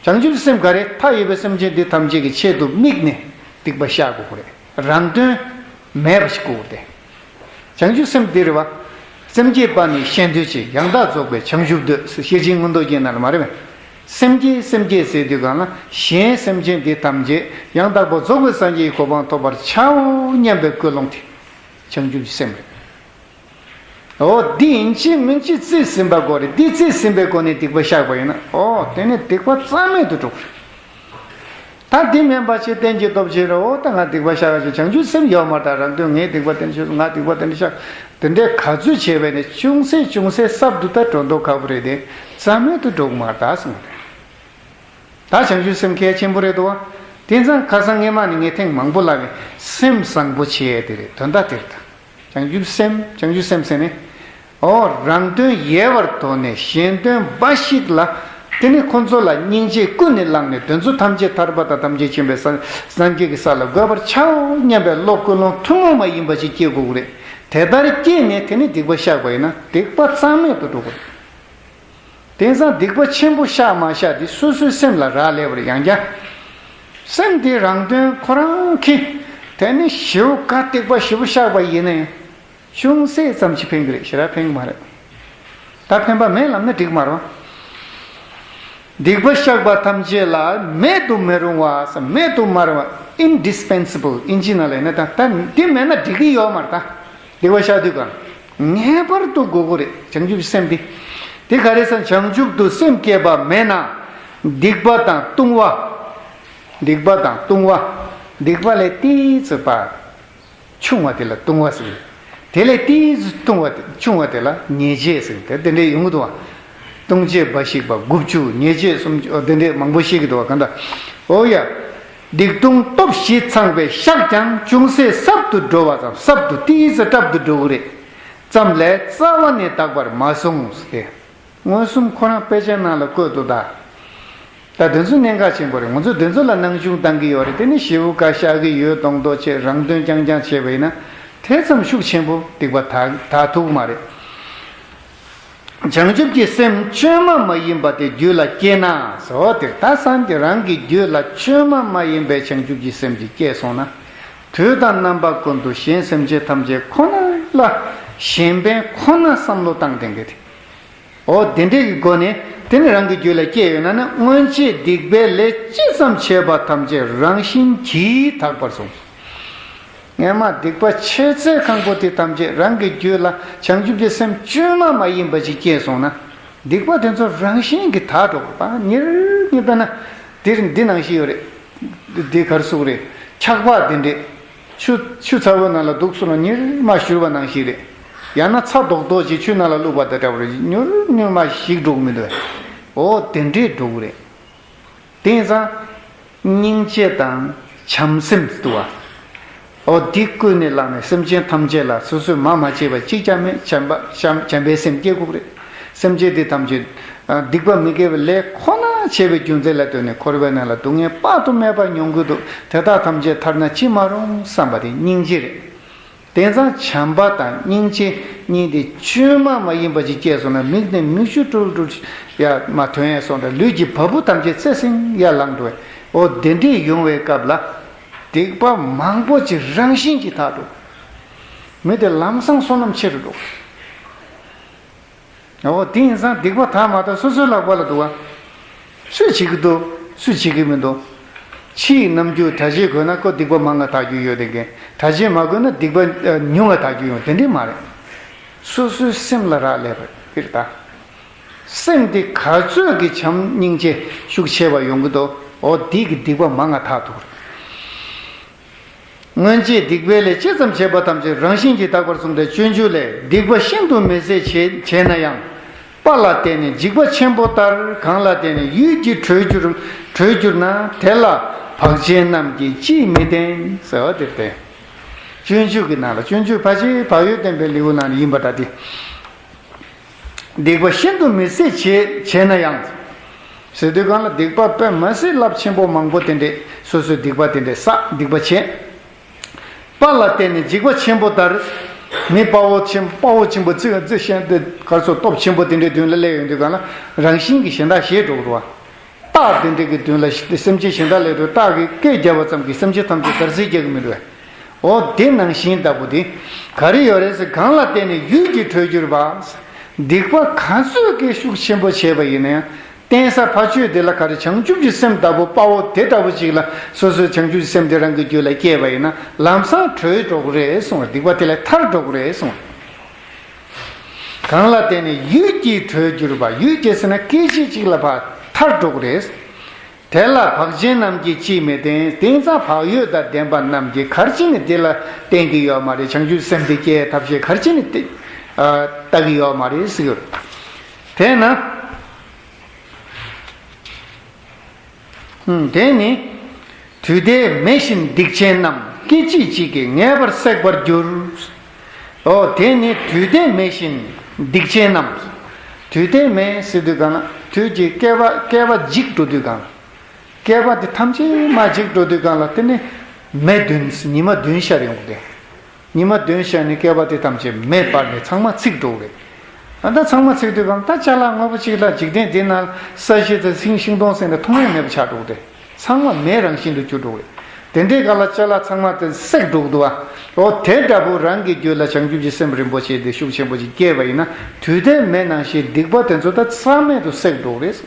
བྱང་ཆུབ་སེམས་ག་རེ་མཐའ་ཡས་པའི་སེམས་ཅན་འདི་ཐམས་ཅད་ཀྱི་ཆེད་དུ་དམིགས་ནས་སྡིག་པ་བཤགས་དགོས་ཀྱི་རེད། རང་དོན་མེད་པ་ཞིག་དགོས་ཀྱི་རེད། བྱང་ཆུབ་སེམས་འདི་རེད་བ། སེམས་བསྐྱེད་པ་ནི་གཞན་དོན་བྱེད། ཡང་དག་རྫོགས་པའི་བྱང་ཆུབ་འདོད། ཤེར་ཕྱིན་མངོན་རྟོགས་རྒྱན་ནང་ལ་མ་རེད་པས། སེམས་བསྐྱེད་སེམས་བསྐྱེད་ཟེར་དུས་གང་ལ་གཞན་སེམས་ཅན་འདི་ཐམས་ཅད་ཡང་དག་པར་རྫོགས་པའི་སངས་རྒྱས་ཀྱི་གོ་འཕང་ཐོབ་པར་བྱའོ་སྙམ་པའི་ཀུན་སློང་དེ་བྱང་ཆུབ་ཀྱི་སེམས་རེད། འོ་འདི་ཡིན་གཅིག་མིན་གཅིག་རྩིས་ཟིན་པ་དགོས་རེད། འདི་རྩིས་ཟིན་པའི་སྒོ་ནས་སྡིག་པ་བཤགས་པ་ཡིན་ན། འོ་དེ་ནི་སྡིག་པ་རྩ་མེད་དུ་འགྲོ་གི་རེད། ད་འདི་མིན་པ་ཆེ་བསྟན་གྱི་སྟོབས་ཆེ་རེད། འོ་ད་ང་སྡིག་པ་བཤགས་ཀྱི་བྱང་ཆུབ་སེམས་ཡོད་མ་རེད། ད་རང་དོན་ངས་སྡིག་པ་དེ་འདྲ་བྱས་སོང་། ང་སྡིག་པ་དེ་འདྲ་བཤགས། དེ་འདྲའི་ག་ཚོད་བྱས་པས་ནི་ཅུང་ཟད་ཅུང་ཟད་ཟབ་ཏུ་ད་འགྲོ་མདོག་ཁ་པོ་རེད་དེ་རྩ་མེད་དུ་འགྲོ་གི་མ་རེད་ད་གསུངས་པ་རེད། ད་བྱང་ཆུབ་སེམས་གལ་ཆེན་པོ་རེད་དོ། དེ་ཙང་ཁ་སང་སྔས་མ་ནས་ངས་ཐེངས་མང་པོ་ལབ་པའི་སེམས་བཟང་པོ་བྱེད་ཡས་དེ་རེད། དོན་དག་དེ་རེད་ད། བྱང་ཆུབ་སེམས་བྱང་ཆུབ་སེམས་ཟེར་ནས། འོ་རང་དོན་ཡལ་བར་དོར་ནས་གཞན་དོན་འབའ་ཞིག་ལ། དེ་ནི་ཁོ་ཚོ་ལ་སྙིང་རྗེ་ཀུན་ནས་བསླངས་ནས་དེ་ཚོ་ཐམས་ཅད་ཐར་པ་དང་ཐམས་ཅད་མཁྱེན་པའི་སངས་སངས་རྒྱས་ཀྱི་ས་ལ་འགོད་པར་བྱའོ་སྙམ་པའི་བློ་ཀུན་སློང་ཐུན་མོང་མ་ཡིན་པ་ཞིག་སྐྱེ་དགོས་ཀྱི་རེད། དེ་ལྟར་སྐྱེས་ནས་དེ་ནི་སྡིག་པ་བཤགས་པ་ཡིན་ན་སྡིག་པ་རྩ་མེད་དུ་འགྲོ་གི་རེད། དེང་སང་སྡིག་པ་ཆེན་པོ་བཤགས་མ་བཤགས་དེ་སོ་སོའི་སེམས་ལ་རག་ལས་པ་རེད། ཡང་བསྐྱར་སེམས་དེ་རང་དོན་ཁོ་རང་གིས་དེ་ནི་ཞེ་པོ་ག་སྡིག་པ་ཞེ་པོ་བཤགས་པ་ཡིན་ན་ཡང་ཅུང་ཟད་ཙམ་ཞིག་ཕན་གྱི་རེད། ཞེ་དྲག་ཕན་གྱི་མ་རེད། ད་ཕན་པ་མེད་ལབ་ན་འགྲིག་མ་རེད་བ། སྡིག་པ་བཤགས་པ་ཐམས་ཅད་ལ་མེད་དུ་མི་རུང་བ་ཟེར། མེད་དུ་མ་རུང་བ། Indispensable ཨིན་ཇི་ནང་ལ་ཡིན་ན་ད་ད་འདི་མེད་ན་འགྲིག་གི་ཡོད་མ་རེད་ད། སྡིག་པ་བཤགས་དུས་གང་ངེས་པར་དུ་དགོས་ཀྱི་རེད། བྱང་ཆུབ་སེམས་འདི། དེ་ག་རེ་ཟེར་ན་བྱང་ཆུབ་ཏུ་སེམས་བསྐྱེད་པ་མེད་ན། སྡིག་པ་དང་ལྟུང་བ། སྡིག་པ་དང་ལྟུང་བ། སྡིག་པ་ལས་ཏོག་ཙམ་པ་ཆུང་བ་དེ་ལ་ལྟུང་བ་ཟེར། དེ་ལས་ཏོག་ཙམ་ལྟུང་བ་དེ་ཆུང་བ་དེ་ལ་ཉེས་བྱས་ཟེར། དེ་དེ་འདྲས་ཡོང་གི་འདུག་བ། ལྟུང་བྱེད་འབའ་ཞིག་པ་དགུ་བཅུ། ཉེས་བྱས་སུམ་ཅུ། དེ་འདྲས་མང་པོ་བཤད་ཀྱི་འདུག་བ། གང་ལྟར། འོ་ཡ། སྡིག་ལྟུང་སྟོབས་བཞི་ཚང་བས་བཤགས་ཀྱང་ཅུང་ཟད་ཟབ་ཏུ་འགྲོ་བ་ཙམ། ཟབ་ཏུ་ཏོག་ཙམ་སྲབ་ཏུ་འགྲོ་གི་རེད། ཙམ་ལས་རྩ་བ་ནས་འདག་པར་མ་གསུངས་ཏེ། མངོན་སུམ་ཁོ་རང་དཔེ་ཆ་ནང་ལ་བཀོད་འདུག་ད། ད་དེ་ཚོ་གནད་འགག་ཆེན་པོ་རེད། ང་ཚོ་དེ་ཚོ་ལ་སྣང་ཆུང་བཏང་གི་ཡོད་རེད། དེ་ནི་ཞེ་པོ་ག་བཤགས་ཀྱི་ཡོད་མདོག་མདོག་བྱས་རང་དོན་རྐྱང་རྐྱང་བྱས་པ་ཡིན་ན་དེ་ཙམ་ཤུགས་ཆེན་པོ་སྡིག་པ་དག་དག་ཐུབ་ཀྱི་མ་རེད། བྱང་ཆུབ་ཀྱི་སེམས་བཅོས་མ་མ་ཡིན་པ་དེ་རྒྱུད་ལ་སྐྱེས་ན་ཟེར་བ་དེ། ད་སངས་རྒྱས་རང་གི་རྒྱུད་ལ་བཅོས་མ་མ་ཡིན་པའི་བྱང་ཆུབ་ཀྱི་སེམས་ཀྱི་སྐྱེས་སོང་ན། དུས་དང་རྣམ་པ་ཀུན་ཏུ་གཞན་སེམས་ཅན་ཐམས་ཅད་ཁོ་ན་ལ་གཞན་ཕན་ཁོ་ན་བསམ་བློ་བཏང་བསྡད་མཁན་དེ། འོ་དེ་འདྲའི་གི་སྒོ་ནས་དེ་ནི་རང་གི་རྒྱུད་ལ་སྐྱེས་ཡོད་ན་ནི། སྔོན་ཆད་སྡིག་པའི་ལས་ཅི་ཙམ་བྱས་པ་ཐམས་ཅད་རང་བཞིན་གྱིས་དག་པར་གསུངས། སྔས་མ་སྡིག་པ་ཆེ་ཚད་གང་པོ་དེ་ཐམས་ཅད་རང་གི་རྒྱུད་ལ་བྱང་ཆུབ་ཀྱི་སེམས་བཅོས་མ་མ་ཡིན་པ་ཅིག་སྐྱེས་སོང་ན། སྡིག་པ་དེ་ཚོ་རང་བཞིན་གྱིས་དག་འགྲོ་གི་རེད་པ། ཉེར་གཉིས་པ་ན་འདིར་འདི་ནང་བཞིན་ཡོད་རེད། འདི་ག་རེ་ཟེར་དགོས་རེད། འཁྱག་པ་དེ་འདྲས། ཆུ་ཆུ་ཚ་བོའི་ནང་ལ་འདུག་སོང་ན་མྱུར་མ་བཞུར་བ་ནང་བཞིན་རེད། ཡང་ན་ཚྭ་རྡོག་རྡོག་ཅིག་ཆུ་ནང་ལ་བླུགས་པ་དང་འདྲ་བོ་རེད། མྱུར་མྱུར་མ་ཞིག་འགྲོ་གི་མི་འདུག་བས། འོ་དེ་འདྲས་འགྲོ་གི་རེད། དེང་སང་སྙིང་རྗེ་དང་བྱམས་སེམས་འདུག་བ། འོ་འདི་ཀུན་ནས་བསླངས་ནས་སེམས་ཅན་ཐམས་ཅད་ལ་སོ་སོས་མ་མ་བྱས་པ་གཅིག་ཀྱང་མེད། བྱམས་པ་བྱམས་བྱམས་པའི་སེམས་སྐྱེ་དགོས་ཀྱི་རེད། སེམས་ཅན་འདི་ཐམས་ཅད་སྡིག་པ་མི་དགེ་བའི་ལས་ཁོ་ན་བྱས་པའི་རྒྱུ་མཚན་ལ་ལྟོས་ནས་འཁོར་བའི་ནང་ལ་སྡུག་བསྔལ་དཔག་ཏུ་མེད་པ་མྱོང་གི་འདུག་དེ་དག་ཐམས་ཅད་ཐར་ན་ཅི་མ་རུང་བསམ་པ་དེ་སྙིང་རྗེ་རེད། དེང་སང་བྱམས་པ་དང་སྙིང་རྗེ་གཉིས་དེ་བཅོས་མ་མ་ཡིན་པ་ཅིག་སྐྱེས་སོང་ན། མིག་ནས་མིག་ཆུ་དྲུལ་དྲུལ་ཡར་མར་ཐོན་ཡས་སོང་དང་། ལུས་ཀྱི་བ་སྤུ་ཐམས་ཅད་ཚེ་སྲིང་ཡར་ལངས་འགྲོ་བས། འོ་དེ་འདྲས་ཡོང་བའི་སྐབས་ལ། སྡིག་པ་མང་པོ་ཅིག་རང་བཞིན་གྱིས་དག་འགྲོ། མི་དེ་ལམ་སང་བསོད་ནམས་ཆེ་རུ་འགྲོ། འོ་དེ་ཡིན་ཙང་སྡིག་པ་དག་མ་དག་སོ་སོའི་ལག་པ་ལ་འདུག་བ། སུས་བྱེད་ཀྱི་འདུག་སུས་བྱེད་ཀྱི་མི་འདུག་ཕྱིའི་རྣམ་འགྱུར་གྲྭ་ཆས་གོན་ན་ཁོ་སྡིག་པ་མང་ང་དག་རྒྱུ་ཡོད་དེ་གན། གྲྭ་ཆས་མ་གོན་ན་སྡིག་པ་ཉུང་ང་དག་རྒྱུ་ཡོང་། དེ་འདྲས་མ་རེད། སོ་སོའི་སེམས་ལ་རག་ལས་པ་ཡིན་ད། སེམས་དེ་ག་ཚོད་ཀྱི་བྱམས་སྙིང་རྗེ་ཤུགས་ཆེ་བ་ཡོང་གི་འདུག་འོ་དེ་གི་སྡིག་པ་མང་ང་དག་འདུག་སྔོན་ཆད་སྡིག་པའི་ལས་ཇི་ཙམ་བྱས་པ་ཐམས་ཅད་རང་བཞིན་གྱིས་དག་པར་གསུངས་ཏེ། སྤྱོད་འཇུག་ལས། སྡིག་པ་ཤིན་ཏུ་མི་བཟད་བྱས་བྱས་ན་ཡང་། དཔའ་ལ་བརྟེན་ནས་འཇིགས་པ་ཆེན་པོ་ལྟར། གང་ལ་བརྟེན་ནས་ཡུད་ཀྱིས་གྲོལ་གྱུར་གྲོལ་གྱུར་ན། དེ་ལ་བག་ཅན་རྣམས་ཀྱིས་ཅིས་མི་བརྟེན། ཟེར་བ་དེ་སྟེ། སྤྱོད་འཇུག་གི་ནང་ལ། སྤྱོད་འཇུག་ཕལ་ཆེར་བག་ཡོད་བསྟན་པའི་ལེའུ་ནང་ནས་ཡིན་པ་འདྲ་སྟེ། སྡིག་པ་ཤིན་ཏུ་མི་བཟད་བྱས་བྱས་ན་ཡང་། ཟེར་དུས་གང་ལ་སྡིག་པ་དཔེ་མི་སྲིད་རླབས་ཆེན་པོ་མང་པོ་དེ་འདྲས་སོ་སོའི་སྡིག་པ་དེ་འདྲས་བསགས། སྡིག་པ་བྱས། དཔའ་ལ་བརྟེན་ནས་འཇིགས་པ་ཆེན་པོ་ལྟར། མི་དཔའ་བོ་ཆེན་དཔའ་བོ་ཆེན་པོ་རྩི་རྩི་ཤིང་དེ་གར་སོགས་སྟོབས་ཆེན་པོ་དེ་འདྲའི་མདུན་ལ་སླེབས་ཡོང་དུས་གང་ལ་རང་བཞིན་གྱིས་གཞན་དག་ཞེད་འགྲོ་གི་རེད་བ། སྟག་དེ་འདྲ་གི་མདུན་ལ་སེམས་ཅན་གཞན་དག་སླེབས་དུས་སྟག་གིས་སྐད་བརྒྱབ་པ་ཙམ་གྱིས་སེམས་ཅན་ཐམས་ཅད་འདར་སིག་རྒྱག་གི་མི་འདུག་བས། འོ་དེ་ནང་བཞིན་ལྟ་བུ་དེ་ག་རེ་ཡོད་རེད་ཟེར། གང་ལ་བརྟེན་ནས་ཡུད་ཀྱིས་གྲོལ་གྱུར་པ། སྡིག་པ་ག་ཚོད་ཀྱི་ཤུགས་ཆེན་པོ་བྱས་པ་ཡིན་ན་ཡང་། བརྟེན་ས་ཕ་ཆོས་དེ་ལ་ག་རེ། བྱང་ཆུབ་ཀྱི་སེམས་ལྟ་བུ་དཔའ་བོ་དེ་འདྲ་བོ་ཅིག་ལ་སོ་སོའི་བྱང་ཆུབ་ཀྱི་སེམས་དེ་རང་གི་རྒྱུད་ལ་སྐྱེས་པ་ཡིན་ན། ལམ་སང་གྲོལ་འགྲོ་གི་རེད་གསུངས། སྡིག་པ་དེ་ལས་ཐར་འགྲོ་གི་རེད་གསུངས། གང་ལ་བརྟེན་ནས་ཡུད་ཀྱིས་གྲོལ་གྱུར་པ། ཡུད་ཀྱིས་ཟེར་ན་སྐད་ཅིག་གཅིག་ལ་ཕར་ཐར་འགྲོ་གི་རེད། དེ་ལ་བག་ཅན་རྣམས་ཀྱིས་ཅིས་མི་བརྟེན། དེང་སང་བག་ཡོད་དང་ལྡན་པ་རྣམས་ཀྱིས་ག་རེ་བྱས་ནས་དེ་ལ་བརྟེན་གྱི་ཡོད་མ་རེད། བྱང་ཆུབ་སེམས་དེ་སྐྱེ་ཐབས་ཤེས་ག་རེ་བྱས་ནས་དེ་ཨ་ལྟ་གི་ཡོད་མ་རེད་ཟེར་གྱི་ཡོད། དེས་ན། ཧུམ། དེ་ནི་དུས་མཐའི་མེ་བཞིན་སྡིག་ཅན་རྣམས། སྐད་ཅིག་གཅིག་གིས་ངེས་པར་བསྲེག་པར་འགྱུར། ཨོ། དེ་ནི་དུས་མཐའི་མེ་བཞིན་སྡིག་ཅན་རྣམས། དུས་མཐའི་མེ་ཟེར་དུས་གང་ལ་དུས་ཀྱི་བསྐལ་པ་བསྐལ་པ་འཇིག་འགྲོ་དུས་གང་ལ། བསྐལ་པ་དེ་ཐམས་ཅད་མར་འཇིག་འགྲོ་དུས་གང་ལ། དེ་ནི་མེ་བདུན། ཉི་མ་བདུན་ཤར་ཡོང་གི་རེད། ཉི་མ་བདུན་ཤར་ནས་བསྐལ་པ་དེ་ཐམས་ཅད་མེ་སྤར་ནས་ཚང་མ་ཚིག་འགྲོ་གི་རེད། ཨ། ད་ཚང་མ་ཚིག་དུས་གང་ལ། ད་ཅ་ལག་དངོས་པོ་གཅིག་ལ་འཇིག་རྟེན་འདི་ན་ས་གཞི་དང་ཤིང་ཤིང་སྡོང་ཟེར་ནས་མཐོང་ཡ་མེད་པ་ཆགས་འགྲོ་གི་རེད། ཚང་མ་མེའི་རང་བཞིན་དུ་གྱུར་འགྲོ་གི་རེད། དེ་འདྲའི་སྐབས་ལ་ཅ་ལག་ཚང་མ་དེ་བསྲེག་འགྲོ་གི་འདུག་བ། ཨོ། དེ་འདྲ་པོ་རང་གི་རྒྱུད་ལ་བྱང་ཆུབ་ཀྱི་སེམས་རིན་པོ་ཆེ་དེ་ཤུགས་ཆེན་པོ་ཞིག་སྐྱེས་པ་ཡིན་ན། དུས་མཐའི་མེ་ནང་བཞིན་སྡིག་པ་དེ་ཚོ་ད་རྩ་མེད་དུ་བསྲེག་འགྲོ་གི་རེད།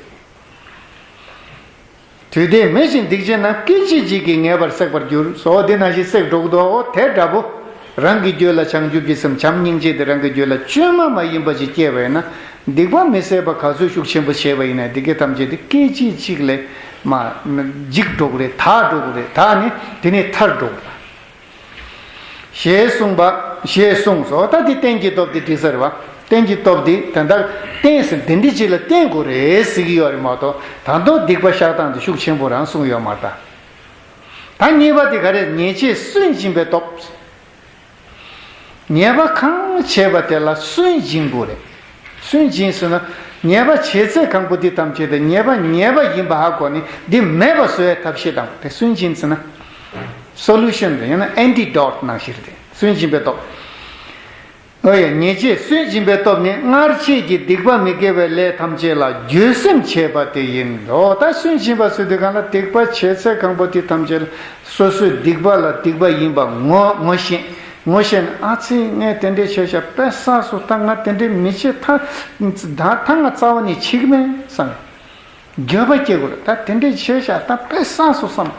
དུས་མཐའི་མེ་བཞིན་སྡིག་ཅན་རྣམས། སྐད་ཅིག་གཅིག་གིས་ངེས་པར་བསྲེག་པར་འགྱུར། སོ། དེ་ནང་བཞིན་བསྲེག་འགྲོ་གི་འདུག། འོ་དེ་འདྲ་པོ་རང་གི་རྒྱུད་ལ་བྱང་ཆུབ་ཀྱི་སེམས་བྱམས་སྙིང་རྗེ་དེ་རང་གི་རྒྱུད་ལ་བཅོས་མ་མ་ཡིན་པ་ཞིག་སྐྱེས་པ་ཡིན་ན། སྡིག་པ་མི་བསད་པ་ག་ཚོད་ཤུགས་ཆེན་པོ་བྱས་པ་ཡིན་ན། སྡིག་པ་ཐམས་ཅད་དེ་སྐད་ཅིག་གཅིག་ལས་མར་འཇིག་འགྲོ་གི་རེད། དག་འགྲོ་གི་རེད། དག་ནས་དེ་ནས་ཐར་འགྲོ་གི་རེད། ཞེས་གསུངས་པ། ཞེས་གསུངས་སོ། ད་འདི་རྟེན་གྱི་སྟོབས་དེ་འགྲིག་ས་རེད་བ། རྟེན་གྱི་སྟོབས་དེ་དོན་དག་རྟེན་ཟེར་འདི་འདྲ་ཅིག་ལ་བརྟེན་དགོས་རེད་ཟེར་གྱི་ཡོད་རེད་མ་གཏོགས། ད་དུང་སྡིག་པ་བཤགས་སྟངས་དེ་ཤུགས་ཆེན་པོ་རང་གསུངས་ཡོད་མ་རེད་ད། ད་གཉིས་པ་དེ་ག་རེ། ཉེས་བྱས་སུན་འབྱིན་པའི་སྟོབས། ཉེས་པ་གང་བྱས་པ་དེ་ལ་སུན་འབྱིན་དགོས་རེད། སུན་འབྱིན་ཟེར་ན། ཉེས་པ་བྱས་ཚད་གང་པོ་དེ་ཐམས་ཅད་དེ་ཉེས་པ་ཉེས་པ་ཡིན་པ་ཧ་གོ་ནས་འདི་མེད་པ་བཟོ་ཡའི་ཐབས་ཤེས་དང་དེ་སུན་འབྱིན་ཟེར་ན། སོ་ལུ་ཤན་རེད། ཡང་ན་ཨན་ཊི་ཌོཊ་ནང་བཞིན་རེད། སུན་འབྱིན་པའི་སྟོབས། ཨོ་ཡ། ཉེས་བྱས་སུན་འབྱིན་པའི་སྟོབས་ནི། སྔར་བྱས་ཀྱི་སྡིག་པ་མི་དགེ་བའི་ལས་ཐམས་ཅད་ལ་འགྱོད་སེམས་བྱེད་པ་དེ་ཡིན་ནོ། ད་སུན་འབྱིན་པ་ཟེར་དུས་གང་ལ་སྡིག་པ་བྱས་ཚད་གང་པོ་དེ་ཐམས་ཅད་ལ་སོ་སོའི་སྡིག་པ་ལ་སྡིག་པ་ཡིན་པ་ངོ་ངོ་ཤེས། ངོ་ཤེས་ནས། ཨ་ཙི། ངས་དེ་འདྲས་བྱས་ཤག་དཔེ་བསགས་སོང་། ད་ང་དེ་འདྲས་མི་བྱེད། ད་ད་ད་ང་རྩ་བ་ནས་བྱེད་ཀྱི་མེད་བསམ། འགྱོད་པ་སྐྱེ་དགོས་རེད། ད་དེ་འདྲས་བྱས་ཤག་ད་དཔེ་བསགས་སོང་བསམ།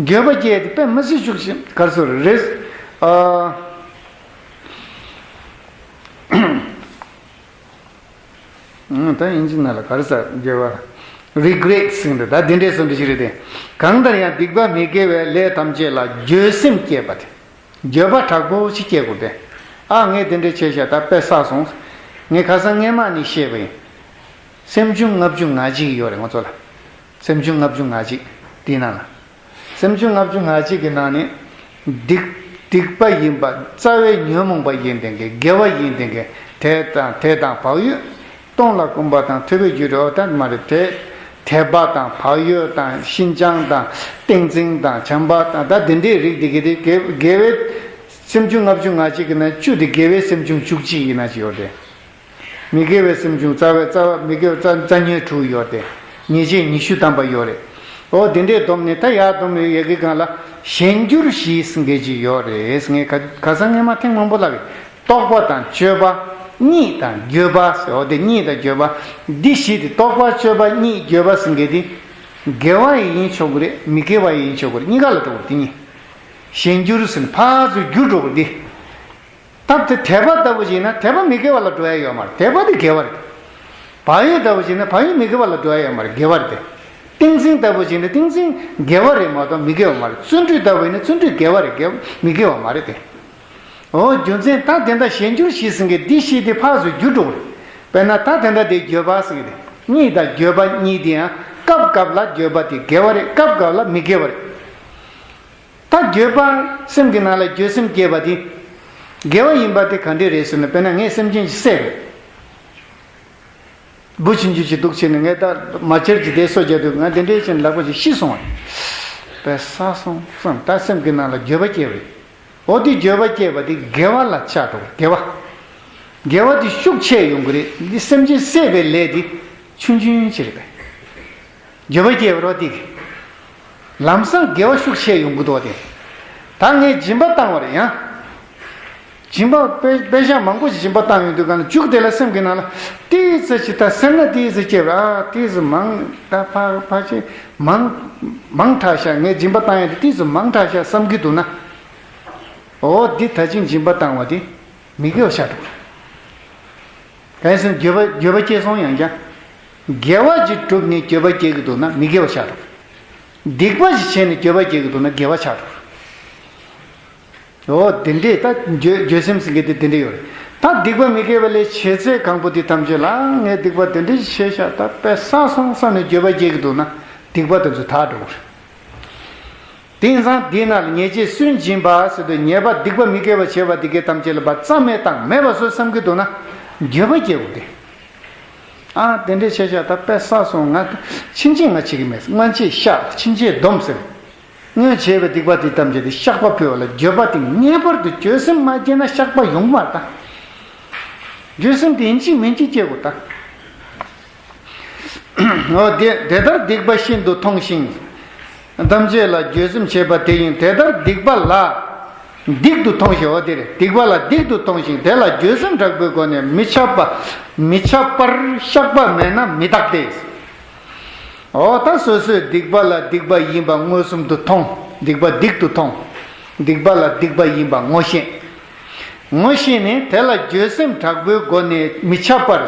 འགྱོད་པ་སྐྱེ་དེ་དཔེ་མི་སྲིད་ཤུགས་ཆེ། ག་རེ་ཟེར་རེད། ཨ། ད་དབྱིན་ཇི་ནང་ལ་ག་རེ་ཟེར། འགྱོད་པ། རི་གི་རེཊ་ཟེར་འདུག། ད་དེ་འདྲས་སུ་འདྲ་ཞིག་རེད་དེ། གང་ལྟར་ཡང་སྡིག་པ་མི་དགེ་བའི་ལས་ཐམས་ཅད་ལ་འགྱོད་སེམས་སྐྱེས་པ་དེ། འགྱོད་པ་དྲག་པོ་ཞིག་སྐྱེ་དགོས་ཏེ། ཨ། ངས་དེ་འདྲས་བྱས་ཤག་ད་དཔེ་བསགས་སོང་། ངས་ཁ་སང་སྔས་མ་ནས་བཤད་པ་ཡིན། སེམས་བྱུང་ལྔ་བཅུ་ང་གཅིག་ཡོད་རེད་ང་ཚོ་ལ། སེམས་བྱུང་ལྔ་བཅུ་ང་གཅིག་དེའི་ནང་ལ། སེམས་བྱུང་ལྔ་བཅུ་ང་གཅིག་གི་ནང་ནས། སྡིག་སྡིག་པ་ཡིན་པ་རྩ་བའི་ཉོན་མོངས་པ་ཡིན་ཏེ་གི། དགེ་བ་ཡིན་ཏེ་གི། དད་དང་དད་དང་བག་ཡོད། གཏོང་ལ་གུས་པ་དང་ཐོས་པའི་རྒྱུ་རེད། འོ་ད་མ་རེད་དེ། དད་པ་དང་བག་ཡོད་དང་ཤིན་སྦྱངས་དང་ཏིང་འཛིན་དང་བྱམས་པ་དང་། ད་འདི་འདྲའི་རིགས་འདི་གི་དེ་དགེ་དགེ་བའི་ སེམས་བྱུང་ལྔ་བཅུ་ང་གཅིག་གི་ནང་བཅུ་དེ་དགེ་བའི་སེམས་བྱུང་བཅུ་གཅིག་ཡིན་ན་ཅིག་ཡོད་རེད། མི་དགེ་བའི་སེམས་བྱུང་རྩ་བའི་རྩ་བ་མི་དགེ་བའི་རྩ་རྩ་ཉོན་དྲུག་ཡོད་རེད། ཉེས་བྱས་ཉི་ཤུ་ཐམ་པ་ཡོད་རེད། ཨོ་དེ་འདྲས་བསྡོམས་ནས་ད་ཡར་བསྡོམས་ནས་ཡ་གི་སྒང་ལ་གཞན་འགྱུར་བཞི་ཟེར་མཁན་ཅིག་ཡོད་རེད་ཟེར་མཁན་ག་ག་ས་ངས་མ་ཐེངས་མང་པོ་ལབ་ཡོད། རྟོག་པ་དང་སྤྱོད་པ། གཉིད་དང་འགྱོད་པ་ཟེར། འོ་དེ་གཉིད་དང་འགྱོད་པ། འདི་བཞི་དེ་རྟོག་པ་སྤྱོད་པ་གཉིད་འགྱོད་པ་ཟེར་མཁན་དེ། དགེ་བ་ཡིན་ཆོག་གི་རེད། མི་དགེ་བ་ཡིན་ཆོག་གི་རེད། གཉིས་ཀ་ལ་འགྲོ་གི་རེད་དེ་གཉིས། གཞན་འགྱུར་ཟེར་ནས་ཕར་ཚུར་འགྱུར་འགྲོ་གི་རེད་དེ། སྟབས་དེ་དད་པ་ལྟ་བུ་ཞིག་ན་དད་པ་མི་དགེ་བ་ལ་འགྲོ་ཡ་ཡོད་མ་རེད། དད་པ་དེ་དགེ་བ་རེད། བག་ཡོད་ལྟ་བུ་ཞིག་ན་བག་ཡོད་མི་དགེ་བ་ལ་འགྲོ་ཡ་ཡོད་མ་རེད། དགེ་བ་རེད་དེ། ཏིང་འཛིན་ལྟ་བུ་ཞིག་ན་ཏིང་འཛིན་དགེ་བ་རེད་མ་གཏོགས་མི་དགེ་བ་མ་རེད། བརྩོན་འགྲུས་ལྟ་བུ་ཡིན་ན་བརྩོན་འགྲུས་དགེ་བ་རེད། དགེ་མི་དགེ་བ་མ་རེད་དེ། འོ་རྒྱུ་མཚན་ད་དེ་འདྲ་གཞན་འགྱུར་བཞི་ཟེར་མཁན་འདི་བཞི་དེ་ཕར་ཚུར་འགྱུར་འགྲོ་གི་རེད། དཔེར་ན་ད་དེ་འདྲ་དེ་འགྱོད་པ་ཟེར་གི་རེད། གཉིད་དང་འགྱོད་པ་གཉིས་དེ་ཡང་སྐབས་སྐབས་ལ་འགྱོད་པ་དེ་དགེ་བ་རེད། སྐབས་སྐབས་ལ་མི་དགེ་བ་རེད། ད་འགྱོད་པ་སེམས་ཀྱི་ནང་ལ་འགྱོད་སེམས་སྐྱེས་པ་དེ་དགེ་བ་ཡིན་པ་དེ་ག་འདྲས་རེད་ཟེར་ན། དཔེར་ན་ངས་སེམས་ཅན་ཞིག་བསད་པས། འབུ་ཆུང་ཆུང་ཞིག་འདུག་བྱས་ནས་ངས་ད་མ་ཆེར་གྱི་དེ་གསོ་རྒྱག་དུས་ང་དེ་འདྲས་བྱས་ནས་ལག་པ་ཞིག་ཤི་སོང་བ་རེད། པས་བསད་སོང་བསམ། ད་སེམས་ཀྱི་ནང་ལ་འགྱོད་པ་སྐྱེས་པ་རེད། འོ་དེ་འགྱོད་པ་སྐྱེས་པ་དེ་དགེ་བ་ལ་ཆགས་འགྲོ། དགེ་བ། དགེ་བ་དེ་ཤུགས་ཆེ་ཡོང་གི་རེད། འདི་སེམས་ཅན་བསད་པའི་ལས་དེ་ཆུང་ཆུང་ཅིག་རེད་པས། འགྱོད་པ་སྐྱེས་པ་རོ་དེ། ལམ་སང་དགེ་བ་ཤུགས་ཆེ་ཡོང་གི་འདུག་དེ། ད་ངས་སྦྱིན་པ་བཏང་བ་རེད་ཡང་། སྦྱིན་པ་དཔེ་དཔེ་ཤག་མང་པོ་ཞིག་སྦྱིན་པ་བཏང་ཡོང་དུས་གང་ལ་མཇུག་དེ་ལ་སེམས་ཀྱི་ནང་ལ་ཏིས་ཙི་ཅི་ད་སེར་སྣ་ཏིས་ཙི་སྐྱེས་པ་རེད། ཨ་ཏིས་ཙི་མང་ད་ཕ་ཕ་ཆེ་མང་མང་དྲགས་ཤག་ངས་སྦྱིན་པ་བཏང་ཡ་དེ་ཏིས་ཙི་མང་དྲགས་ཤག་བསམ་གྱི་འདུག་ན། འོ་འདི་ད་ཅིང་སྦྱིན་པ་བཏང་བ་དེ་མི་དགེ་བ་ཤ་སྟག་རེད། གང་ཡིན་ཟེར་ན་འགྱོད་པ་འགྱོད་པ་སྐྱེས་སོང་། ཡང་བསྐྱར་དགེ་བ་ཅིག་བསྒྲུབས་ནས་འགྱོད་པ་སྐྱེ་གི་འདུག་ན་མི་དགེ་བ་ཤ་སྟག་རེད། སྡིག་པ་ཞིག་བྱས་ནས་འགྱོད་པ་སྐྱེ་གི་འདུག་ན་དགེ་བ་ཆགས་འགྲོ། འོ་དེ་འདྲས་ད་འགྱོད་འགྱོད་སེམས་ཟེར་མཁན་དེ་དེ་འདྲས་ཡོད་རེད། ད་སྡིག་པ་མི་དགེ་བ་ལས་བྱེད་ཚད་གང་པོ་དེ་ཐམས་ཅད་ལ་ངས་སྡིག་པ་དེ་འདྲས་བྱས་ཤག་ད་དཔེ་བསགས་སོང་བསམ་ནས་འགྱོད་པ་སྐྱེ་གི་འདུག་ན་སྡིག་པ་དེ་ཚོ་དག་འགྲོ་གི་རེད། དེང་སང་འདི་ན་ལ་ཉེས་བྱས་སུན་འབྱིན་པ་ཟེར་དུས་ཉེས་པ་སྡིག་པ་མི་དགེ་བ་བྱས་པ་དེ་གའི་ཐམས་ཅད་ལ་ཕར་རྩ་མེད་བཏང་མེད་པ་བཟོ་བསམ་གི་འདུག་ན་འགྱོད་པ་སྐྱེ་དགོས་ཏེ། ཨ་དེ་འདྲས་བྱས་ཤག་ད་དཔེ་བསགས་སོང་། ང་ཕྱིན་ཆད་ང་བྱེད་ཀྱི་མེད། སྔོན་ཆད་བཤགས་ཕྱིན་ཆད་སྡོམ་ཟེར། སྔོན་བྱས་པའི་སྡིག་པ་དེ་ཐམས་ཅད་དེ་བཤགས་པ་ཕུལ་བ་ལ་འགྱོད་པ་དེ་ངེས་པར་དུ་འགྱོད་སེམས་མ་སྐྱེས་ན་བཤགས་པ་ཡོང་མ་རེད་ད། འགྱོད་སེམས་དེ་ཡིན་གཅིག་མིན་གཅིག་སྐྱེ་དགོས་ད། འོ་དེ་དེ་ལྟར་སྡིག་པ་ཤིན་ཏུ་མཐོང་ཞིང་། ཐམས་ཅད་ལ་འགྱོད་སེམས་བྱེད་པ་དེ་ཡིན། དེ་ལྟར་སྡིག་པ་ལ་སྡིག་ཏུ་མཐོང་ཞིང་། འོ་དེ་རེད། སྡིག་པ་ལ་སྡིག་ཏུ་མཐོང་ཞིང་། དེ་ལ་འགྱོད་སེམས་དྲག་པོའི་སྒོ་ནས་མི་འཆབ་པ་མི་འཆབ་པར་བཤགས་པ་མེད་ན་མི་རྟག་སྟེ། འོ་ད་སོ་སོས་སྡིག་པ་ལ་སྡིག་པ་ཡིན་པ་མངོན་སུམ་དུ་མཐོང་། སྡིག་པ་སྡིག་ཏུ་མཐོང་། སྡིག་པ་ལ་སྡིག་པ་ཡིན་པ་ངོ་ཤེས། ངོ་ཤེས་ནས་དེ་ལ་འགྱོད་སེམས་དྲག་པོའི་སྒོ་ནས་མི་འཆབ་པར།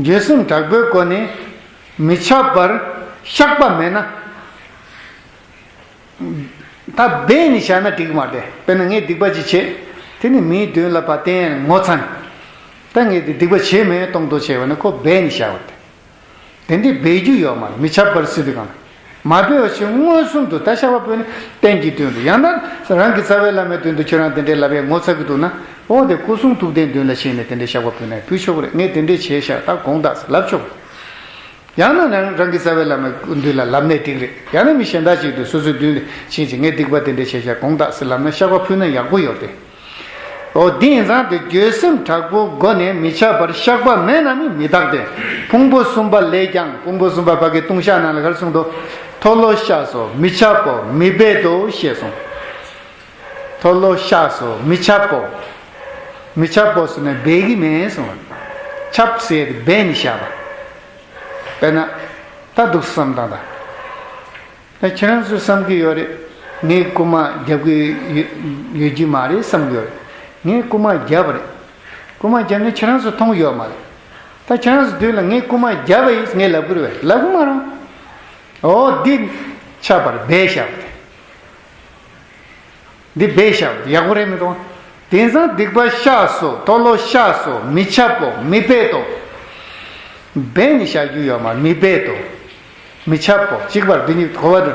འགྱོད་སེམས་དྲག་པོའི་སྒོ་ནས་མི་འཆབ་པར་བཤགས་པ་མེད་ན། ད་སྦས་ནས་བཞག་ན་འགྲིག་གི་མ་རེད། དཔེར་ན་ངས་སྡིག་པ་ཅིག་བྱས། དེ་ནི་མིའི་མདུན་ལ་ཕར་བསྟན་ངོ་ཚ་ནས། ད་ངས་དེ་སྡིག་པ་བྱས་མེད་སྟོང་དུ་བྱས་པ་ན་ཁོ་སྦས་ནས་བཞག་པ་རེད། དེ་འདི་སྦས་རྒྱུ་ཡོད་མ་རེད། མི་འཆབ་པར་ཟེར་དུས་གང་ལ། མ་སྦས་པ་ཞིག་མངོན་སུམ་དུ་ད་བཤགས་པ་ཕུལ་ནས་རྟེན་གྱི་མདུན་དུ། ཡང་ན་རང་གི་རྩ་བའི་བླ་མའི་མདུན་དུ་ཁྱོད་རང་དེ་འདྲའི་ལབ་ཡས་ངོ་ཚ་གི་འདུག་ན། འོ་དེ་སྐུ་གསུང་ཐུགས་རྟེན་མདུན་ལ་ཕྱིན་ནས་དེ་འདྲའི་བཤགས་པ་ཕུལ་ན་ཕུལ་ཆོག་གི་རེད། ངས་དེ་འདྲའི་བྱས་ཤག་ད་དགོངས་དག་ཟེར་ལབ་ཆོག་གི་རེད། ཡང་ན་རང་རང་གི་རྩ་བའི་བླ་མའི་མདུན་ལ་ལབ་ནས་འགྲིག་རེད། ཡང་ན་མི་གཞན་དག་ཅིག་ཏུ་སོ་སོའི་མདུན་ལ་ཕྱིན་ཅིག་ངས་སྡིག་པ་དེ་འདྲ་བྱས་ཤག་དགོངས་དག་ཟེར་ལབ་ན་བཤགས་པ་ཕུལ་ན་ཡག་པོ་ཡོད་རེད། འོ་དེ་ཡིན་ཙང་དེ་འགྱོད་སེམས་དྲག་པོའི་སྒོ་ནས་མི་འཆབ་པར་བཤགས་པ་མེད་ན་ནི་མི་རྟག་སྟེ། ཕུང་པོ་གསུམ་པ་ལས་ཀྱང་། ཕུང་པོ་གསུམ་པ་ཕ་གི་ལྟུང་བཤགས་ནང་ལ་ག་རེ་གསུངས་འདུག་མཐོལ་ལོ་བཤགས་སོ། མི་འཆབ་བོ། མི་སྦད་དོ། ཞེས་གསུངས། མཐོལ་ལོ་བཤགས་སོ། མི་འཆབ་བོ། མི་འཆབ་བོ་ཟེར་ན་སྦས་ཀྱི་མེད་གསུངས། འཆབ་ཟེར་དེ་སྦས་ནས་བཞག་པ། དཔེར་ན། ད་འདུག་བསམ་བཏང་དང་། ད་ཁྱེད་རང་ཚོས་བསམ་གྱི་ཡོད་རེད། ངས་རྐུ་མ་རྒྱབ་ཀྱི་ཡོད་ཡོད་ཀྱི་མ་རེད་བསམ་གྱི་ཡོད་རེད། ངས་རྐུ་མ་བརྒྱབ་པ་རེད། རྐུ་མ་བརྒྱབ་ནས་ཁྱེད་རང་ཚོས་མཐོང་ཡོད་མ་རེད། ད་ཁྱེད་རང་ཚོའི་མདུན་ལ་ངས་རྐུ་མ་བརྒྱབ་པ་ཡིན་ངས་ལབ་ཀྱི་རེད་པས། ལབ་ཀྱི་མ་རེད། འོ་འདི་འཆབ་པར་སྦས་བཞག་པ་རེད། འདི་སྦས་བཞག་པ་ཡག་པོ་རེད་མི་འདུག་དེང་སང་སྡིག་པ་བཤགས་སོ། མཐོལ་ལོ་བཤགས་སོ། མི་འཆབ་བོ། མི་སྦད་དོ། སྦས་ནས་བཞག་རྒྱུ་ཡོད་མ་རེད། མི་སྦད་དོ། མི་འཆབ་བོ། གཅིག་པར་འདི་ཉིད་གོ་བ་འདྲ།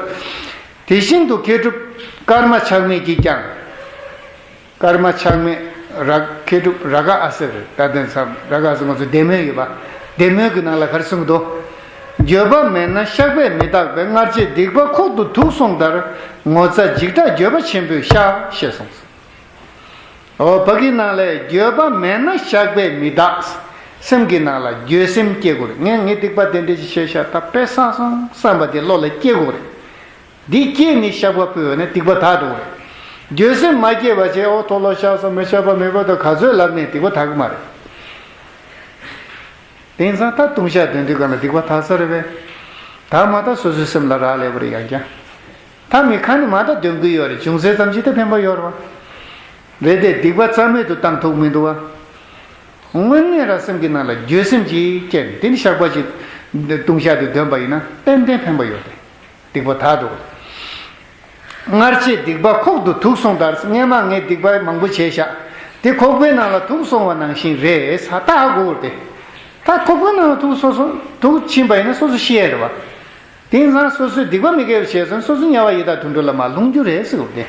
དེ་བཞིན་དུ་མཁས་གྲུབ་ཀརྨ་ཆགས་མེད་ཀྱིས་ཀྱང་། ཀརྨ་ཆགས་མེད་ར་མཁས་གྲུབ་རཱ་ག་ཨ་སེ་རེད། ད་དེང་སང་རཱ་ག་ཨ་སེ་ང་ཚོ་བདེ་སྨོན་ཡོད་པ། བདེ་སྨོན་གྱི་ནང་ལ་ག་རེ་གསུངས་འདུག་འགྱོད་པ་མེད་ན་བཤགས་པས་མི་རྟག་པས། སྔར་བྱས་སྡིག་པ་ཁོག་ཏུ་དུག་སོང་ལྟར། ངོ་ཚ་འཇིགས་སྐྲག་འགྱོད་པ་ཆེན་པོས་བཤགས། ཞེས་གསུངས། འོ་བ་གི་ནང་ལས་འགྱོད་པ་མེད་ན་བཤགས་པས་མི་དག། སེམས་ཀྱི་ནང་ལ་འགྱོད་སེམས་སྐྱེ་དགོས་རེད། ངས་ངས་སྡིག་པ་དེ་འདྲ་ཞིག་བྱས་ཤག་ད་དཔེ་བསགས་སོང་བསམ་པ་དེ་བློ་ལ་སྐྱེ་དགོས་རེད། འདི་སྐྱེས་ནས་བཤགས་པ་ཕུལ་བ་ནི་སྡིག་པ་དག་འགྲོ་གི་རེད། འགྱོད་སེམས་མ་སྐྱེས་པ་བྱས་ཨོ་མཐོལ་ལོ་བཤགས་སོང་མི་བཤགས་པ་མེད་པ་དང་ག་ཚོད་ལབ་ནས་སྡིག་པ་དག་གི་མ་རེད། དེང་སང་ད་ལྟུང་བཤགས་འདོན་དུས་སྒང་ལ་སྡིག་པ་དག་ས་རེད་པས། དག་མ་དག་སོ་སོའི་སེམས་ལ་རག་ལས་པ་རེད་ཡང་ཀྱང་། ད་མི་ཁ་ནས་མ་དག་འདོན་གི་ཡོད་རེད། ཅུང་ཟད་ཙམ་ཞིག་ད་ཕན་པ་ཡོད་རེད་བ། རེད་དེ་སྡིག་པ་རྩ་མེད་དུ་བཏང་ཐུབ་མི་འདུག་བ། དངོས་གནས་རང་སེམས་ཀྱི་ནང་ལ་འགྱོད་སེམས་ཅིག་སྐྱེས་ནས་དེ་ནི་བཤགས་པ་ཅིག་ལྟུང་བཤགས་དེ་འདོན་པ་ཡིན་ན་ཏན་ཏན་ཕན་པ་ཡོད་རེད། སྡིག་པ་དག་འགྲོ་གི་རེད། སྔར་བྱས་སྡིག་པ་ཁོག་ཏུ་དུག་སོང་ལྟར། སྔས་མ་ངས་སྡིག་པ་མང་པོ་བྱས་ཤག་དེ་ཁོག་པའི་ནང་ལ་དུག་སོང་བ་ནང་བཞིན་རེད་ས་ད་ཧ་གོ་དགོས་རེད་དེ། ད་ཁོག་པའི་ནང་ལ་དུག་སོ་སོ་དུག་ཕྱིན་པ་ཡིན་ན་སོ་སོ་ཤེས་རེད་བ། དེང་སང་སོ་སོས་སྡིག་པ་མི་དགེ་བ་བྱས་སོང་སོ་སོ་དམྱལ་བ་ཡི་དྭགས་དུད་འགྲོ་ལ་མར་ལྷུང་རྒྱུ་རེད་ཟེར་བ་དེ།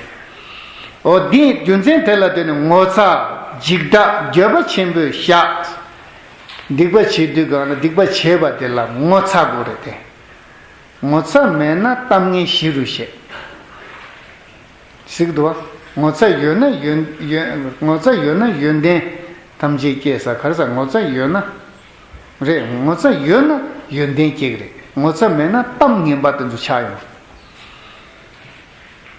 འོ་འདི་རྒྱུ་མཚན་དེ་ལ་བརྟེན་ནས་ངོ་ཚ་འཇིགས་སྐྲག་འགྱོད་པ་ཆེན་པོས་བཤགས། སྡིག་པ་བྱེད་དུས་སྒང་ལ་སྡིག་པ་བྱས་པ་དེ་ལ་ངོ་ཚ་དགོས་རེད་དེ། ངོ་ཚ་མེད་ན་གཏམ་ངན་གཞི་རུ་བཤད། ཟེར་གི་འདུག་བ། ངོ་ཚ་ཡོད་ན་ཡོན་ཡོན་ངོ་ཚ་ཡོད་ན་ཡོན་ཏན་ཐམས་ཅད་སྐྱེ་ས་ག་རེ་ཟེར་ངོ་ཚ་ཡོད་ན། རེད་ངོ་ཚ་ཡོད་ན་ཡོན་ཏན་སྐྱེ་གི་རེད། ངོ་ཚ་མེད་ན་གཏམ་ངན་པ་དེ་ཚོ་ཆགས་ཡོང་།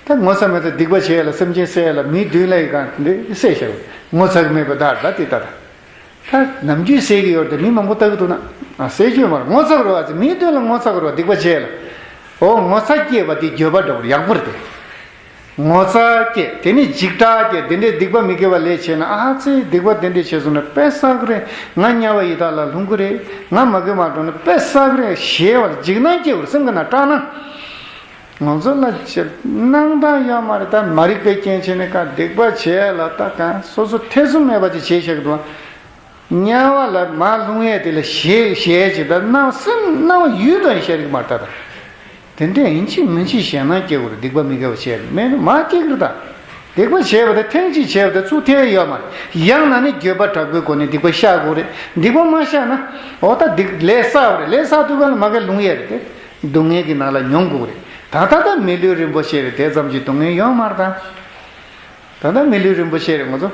ད་ངོ་ཚ་མེད་ཚེ་སྡིག་པ་བྱས་ལ་སེམས་ཅན་བསད་ལ་མི་མདུན་ལ་ཡི་གང་འདི་བསད་བཞག་ངོ་ཚ་གི་མེད་པ་ད་ད་དེ་ལྟ་ད། ད་ནམ་རྒྱུན་བསད་གི་ཡོད་དེ་མི་མང་པོ་ལྟ་གི་འདུག་ན། ཨ་བསད་རྒྱུ་མ་རེད་ངོ་ཚ་གི་རེད་བ་ཚེ་མིའི་མདུན་ལ་ངོ་ཚ་གི་རེད་བ་སྡིག་པ་བྱས་ལ། འོ་ངོ་ཚ་སྐྱེས་པ་དེ་འགྱོད་པ་འདྲ་བོ་ཡག་པོ་རེད་དེ། ངོ་ཚ་སྐྱེས་དེ་ནི་འཇིགས་སྐྲག་སྐྱེས་དེ་འདྲའི་སྡིག་པ་མི་དགེ་བ་ལས་བྱས་ན་ཨ་ཙི་སྡིག་པ་དེ་འདྲའི་བྱས་སོང་ན་དཔེ་བསགས་གི་རེད། ང་དམྱལ་བ་ཡི་དྭགས་ལ་ལྷུང་གི་རེད། ང་མ་གི་མ་འགྲོ་ན་དཔེ་བསགས་གི་རེད་ཞེས་བར་འཇིགས་སྣང་སྐྱེ་བར་སེམས་ཀྱི་ནང་སྐྲག་སྣང་། ང་ཚོ་ལ་ཅི་སྣང་དག་ཡོད་མ་རེད། ད་མ་རིག་པའི་རྐྱེན་བྱས་ནས་ཀ་སྡིག་པ་བྱས་ལ་ད་གང་སོ་སོ་ཐེ་ཚོམ་མེད་པ་ཅིག་བྱས་བཞག་གི་འདུག་དམྱལ་བ་ལ་མར་ལྷུང་ཡས་དེ་ལ་ཞེད་ཞེད་ཅིག་ད་སྣང་སེམས་སྣང་བ་ཡུལ་དུ་ཡང་ཤར་གི་མ་རེད་ད། དེ་འདྲས་ཡིན་གཅིག་མིན་གཅིག་ཞེད་སྣང་སྐྱེ་དགོས་རེད། སྡིག་པ་མི་དགེ་བ་བྱས་མེད་ན་མ་སྐྱེ་གི་རེད་ད། སྡིག་པ་བྱས་པ་དེ་ཐེངས་གཅིག་བྱས་པ་དེ་ཚུར་ཐེ་ཡོད་མ་རེད། ཡང་ན་ནི་འགྱོད་པ་དྲག་པོའི་སྒོ་ནས་སྡིག་པ་བཤགས་དགོས་རེད། སྡིག་པ་མ་བཤགས་ན་འོ་ད་སྡིག་ལས་བསགས་པ་རེད། ལས་བསགས་དུས་ག་ལ་མ་གི་ལྷུང་ཡས་རེད་དེ། སྡུག་བསྔལ་གྱི་ནང་ལ་མྱོང་དགོས་རེད། ད་ལྟ་ད་མི་ལུས་རིན་པོ་ཆེ་རེད། དེ་ཙམ་གྱིས་སྡུག་བསྔལ་ཡོད་མ་རེད་ད། ད་ལྟ་མི་ལུས་རིན་པོ་ཆེ་རེད་ང་ཚོ།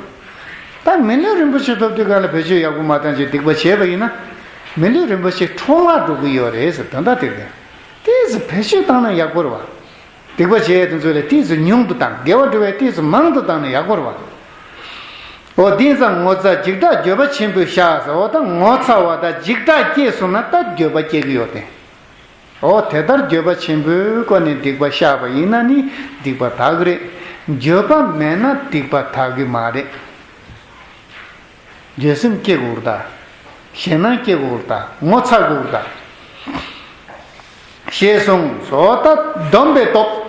ད་མི་ལུས་རིན་པོ་ཆེ་ཐོབ་དུས་ག་ལ་བེད་སྤྱོད་ཡག་པོ་མ་བཏང་ཅིག་སྡིག་པ་བྱས་པ་ཡིན་ན། མི་ལུས་རིན་པོ་ཆེ་འཕྲོ་བརླག་འགྲོ་གི་ཡོད་རེད་ཟེར། ད་ལྟ་དེ་རེད། ཏོག་ཙམ་བེད་སྤྱོད་བཏང་ན་ཡག་པོ་རེད་བ། སྡིག་པ་བྱས་དེ་ཚོ་ལས་ཏོག་ཙམ་ཉུང་དུ་བཏང་དགེ་བ་སྒྲུབ་པའི་ཏོག་ཙམ་མང་དུ་བཏང་ན་ཡག་པོ་རེད་བ། འོ་དེང་སང་ངོ་ཚ་འཇིགས་སྐྲག་འགྱོད་པ་ཆེན་པོས་བཤགས་ཟེར། འོ་ད་ངོ་ཚ་བ་དང་འཇིགས་སྐྲག་སྐྱེས་སོང་ན་ད་འགྱོད་པ་སྐྱེ་གི་ཡོད་དེ། འོ་དེ་ལྟར་འགྱོད་པ་ཆེན་པོའི་སྒོ་ནས་སྡིག་པ་བཤགས་པ་ཡིན་ན་ནི་སྡིག་པ་དག་གི་རེད། འགྱོད་པ་མེད་ན་སྡིག་པ་དག་གི་མ་རེད། འགྱོད་སེམས་སྐྱེ་དགོས་རེད་ད། ཞེད་སྣང་སྐྱེ་དགོས་རེད་ད། ངོ་ཚ་དགོས་རེད་ད། ཞེས་གསུངས་སོ། ད་སྡོམ་པའི་སྟོབས།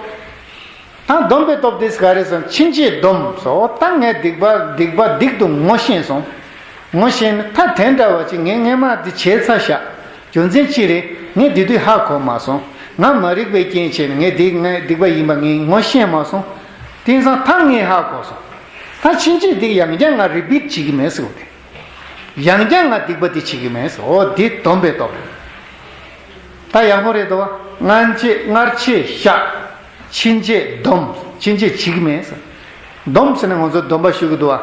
ད་སྡོམ་པའི་སྟོབས་དེ་ག་རེ་ཟེར་ཕྱིན་ཆད་སྡོམ་སོ། ད་ངས་སྡིག་པ་སྡིག་པ་སྡིག་ཏུ་ངོ་ཤེས་སོང་། ངོ་ཤེས་ནས་ད་དེ་འདྲ་བ་ཅིག་ངས་སྔས་མ་འདི་བྱས་ཚར་ཤག་རྒྱུ་མཚན་ཅི་རེད། ངས་འདི་དུས་ཧ་གོ་མ་སོང་། ང་མ་རིག་པའི་རྐྱེན་བྱས་ནས་ངས་འདི་ངས་སྡིག་པ་ཡིན་པ་ངས་ངོ་ཤེས་མ་སོང་། དེང་སང་ད་ངས་ཧ་གོ་སོང་། ད་ཕྱིན་ཆད་འདི་ཡང་བསྐྱར་ང་རི་པིཊ་བྱེད་ཀྱི་མེད་ཟེར་བ་དེ། ཡང་བསྐྱར་ང་སྡིག་པ་འདི་བྱེད་ཀྱི་མེད་ཟེར། འོ་འདི་སྡོམ་པའི་སྟོབས་རེད། ད་ཡག་པོ་རེད་དོ། སྔར་ཆད་སྔར་ཆད་བཤགས། ཕྱིན་ཆད་སྡོམ། ཕྱིན་ཆད་བྱེད་ཀྱི་མེད་ཟེར། སྡོམ་ཟེར་ནས་ང་ཚོ་སྡོམ་པ་ཞུ་གི་འདུག་བ།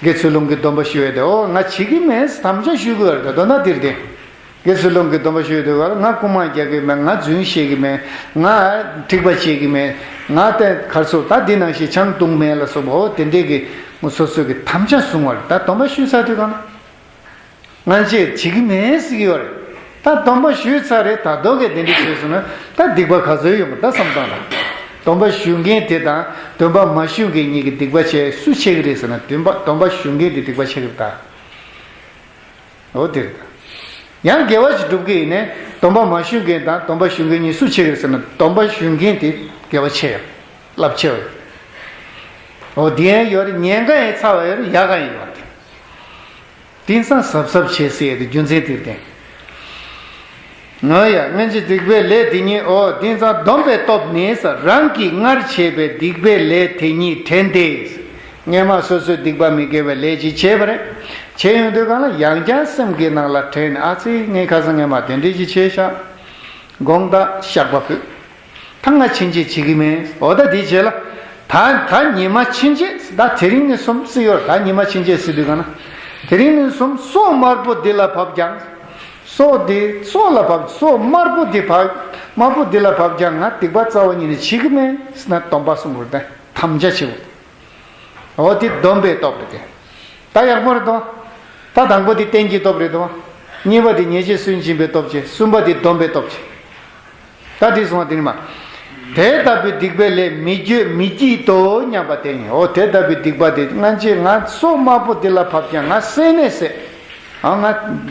དགེ་ཚུལ་སློང་གི་སྡོམ་པ་ཞུ་ཡས་དེ་འོ་ང་བྱེད་ཀྱི་མེད་ཟེར་དམ་བཅའ་ཞུ་གི་ཡོད་རེད་ད་དོན་དག་འདིར་བརྟེན། དགེ་ཚུལ་སློང་གི་སྡོམ་པ་ཞུ་ཡས་དེ་ག་ལ་ང་རྐུན་མ་རྒྱག་གི་མེད། ང་རྫུན་བཤད་ཀྱི་མེད། ང་འཁྲིག་པ་བྱེད་ཀྱི་མེད། ང་ཏན་གར་སོ་ད་འདི་ནང་བཞིན་ཆང་བཏུང་མེད་ལ་སོགས་པ་འོ་དེ་འདྲས་ཀྱི་ང་སོ་སོ་གི་དམ་བཅའ་བཟུང་བ་རེད་ད་སྡོམ་པ་ཞུས་ཚར་དུས་ག་ལ། སྔར་ཆད་བྱེད་ཀྱི་མེད་ཟེར་གྱི་ཡོད་རེད། ད་སྡོམ་པ་ཞུས་ཚར་རེད་ད་དོ་གས་དེ་འདྲ་བྱས་སོང་ན་ད་སྡིག་པ་ག་ཚོད་ཡོང་གི་ད་བསམ་སྟངས་ལ། སྡོམ་པ་ཞུ་མཁན་དེ་དང་སྡོམ་པ་མ་ཞུ་མཁན་གཉིས་ཀྱི་སྡིག་པ་ཆེ་སུ་ཆེ་གི་རེད་ཟེར་ན་སྡོམ་པ་སྡོམ་པ་ཞུ་མཁན་དེ་སྡིག་པ་ཆེ་གི་རེད་ད། འོ་དེ་རེད་ད། ཡང་དགེ་བ་ཞིག་སྒྲུབ་ཀྱི་ཡིན་ནའི་སྡོམ་པ་མ་ཞུ་མཁན་དང་སྡོམ་པ་ཞུ་མཁན་གཉིས་སུ་ཆེ་གི་རེད་ཟེར་ན་སྡོམ་པ་ཞུ་མཁན་དེ་དགེ་བ་ཆེ་ཡོད། རླབས་ཆེ་བ་ཡོད། འོ་དེ་ཡང་ཡོད་རེད་ཉེན་ཁ་ཡང་ཚ་བ་ཡོད་རེད་ཡག་ག་ཡང་ཡོད་རེད། དེང་སང་གཟབ་གཟབ་བྱེད་ཟེར་ཡས་དེ་རྒྱུ་མཚན་དེར་བརྟེན། ང་ཡ་སྔོན་གྱི་སྡིག་པའི་ལས་དེ་ཉིད་འོ་དེང་སང་སྡོམ་པའི་སྟོབས་ནི་ཟེར་རང་གིས་སྔར་བྱས་པའི་སྡིག་པའི་ལས་དེ་ཉིད་དྲན་ཏེ། སྔས་མ་སོ་སོའི་སྡིག་པ་མི་དགེ་བའི་ལས་ཅིག་བྱས་པ་རེད། བྱས་ཡོང་དུས་གང་ལ་ཡང་བསྐྱར་སེམས་ཀྱི་ནང་ལ་དྲན་ནས་ཨ་ཙི་ངས་ཁ་སང་སྔས་མ་དེ་འདྲས་ཅིག་བྱས་ཤག་དགོངས་དག་བཤགས་པ་ཕུལ། ད་ང་ཕྱིན་ཆད་བྱེད་ཀྱི་མེད། འོ་ད་དེའི་རྗེས་ལ། ད་ད་ཉི་མ་ཕྱིན་ཆད་ད་དེ་རིང་ནས་བཟུང་ཟེར་ཡོད། ད་ཉི་མ་ཕྱིན་ཆད་ཟེར་དུས་ག་ན། དེ་རིང་ནས་བཟུང་སོ་དམར་པོ་འདི་ལ་བབ་ཀྱང་། སོ་འདི་སོ་ལ་བབ། སོ་དམར་པོ་འདི་བབ། དམར་པོ་འདི་ལ་བབ་ཀྱང་ང་སྡིག་པ་རྩ་བ་ཉིད་ནས་བྱེད་ཀྱི་མེད་ཟེར་ན་སྡོམ་པ་གསུམ་པོ་དེ་དམ་བཅའ་བྱེད་དགོས། འོ་དེ་སྡོམ་པའི་སྟོབས་རེད་དེ། ད་ཡག་པོ་རེད་དོ། ད་དང་པོ་དེ་རྟེན་གྱི་སྟོབས་རེད་དོ། གཉིས་པ་དེ་ཉེས་བྱས་སུན་འབྱིན་པའི་སྟོབས་བྱས། གསུམ་པ་དེ་སྡོམ་པའི་སྟོབས་བྱས། ད་དེ་སོང་བ་དེ་ནི་མ། དེ་ལྟ་བུའི་སྡིག་པའི་ལས་མི་བགྱིད་མི་བགྱིད་དོ་སྙམ་པ་དེ་ཡིན། འོ་དེ་ལྟ་བུའི་སྡིག་པ་དེ་སྔ་ཕྱི་ང་སོ་དམར་པོ་འདི་ལ་བབ་ཀྱང་ང་སེམས་ནས་ཟེར། ཨ་ང་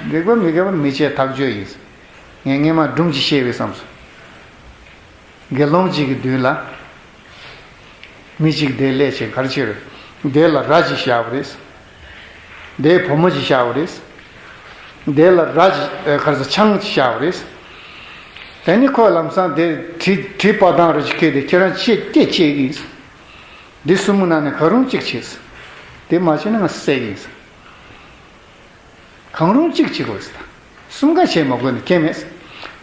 སྡིག་པ་མི་དགེ་བ་མི་བྱེད་ཐག་ཆོད་ཡིན། ངས་སྔས་མ་སྒྲུང་ཅིག་བཤད་པའི་བསམ་སོང་། དགེ་སློང་གཅིག་གི་མདུན་ལ། མི་གཅིག་དེ་སླེབས་བྱས་ག་རེ་བྱས་རེད། དེ་ལ་ར་གཅིག་བཞག་པ་རེད། དེའི་བུ་མོ་གཅིག་བཞག་པ་རེད། དེ་ལ་ར་གཅིག་ཨ་ག་རེ་ཟེར་ཆང་གཅིག་བཞག་པ་རེད། དེ་ནི་ཁོས་ལམ་སང་དེ་གྲི་གྲི་པ་དང་ར་གཅིག་ཁྱེར་ཏེ་ཁྱེད་རང་ཆེ་སྐད་ཆེ་གི་ཡིན། འདི་གསུམ་ནང་ནས་གང་རུང་གཅིག་བྱེད། དེ་མ་བྱེད་ན་ང་བསད་གི་ཡིན། གང་རུང་གཅིག་བྱེད་དགོས་ཟེར། གསུམ་ཀ་བྱེད་མ་དགོས་ནི་ཁྱད་མེད་ཟེར།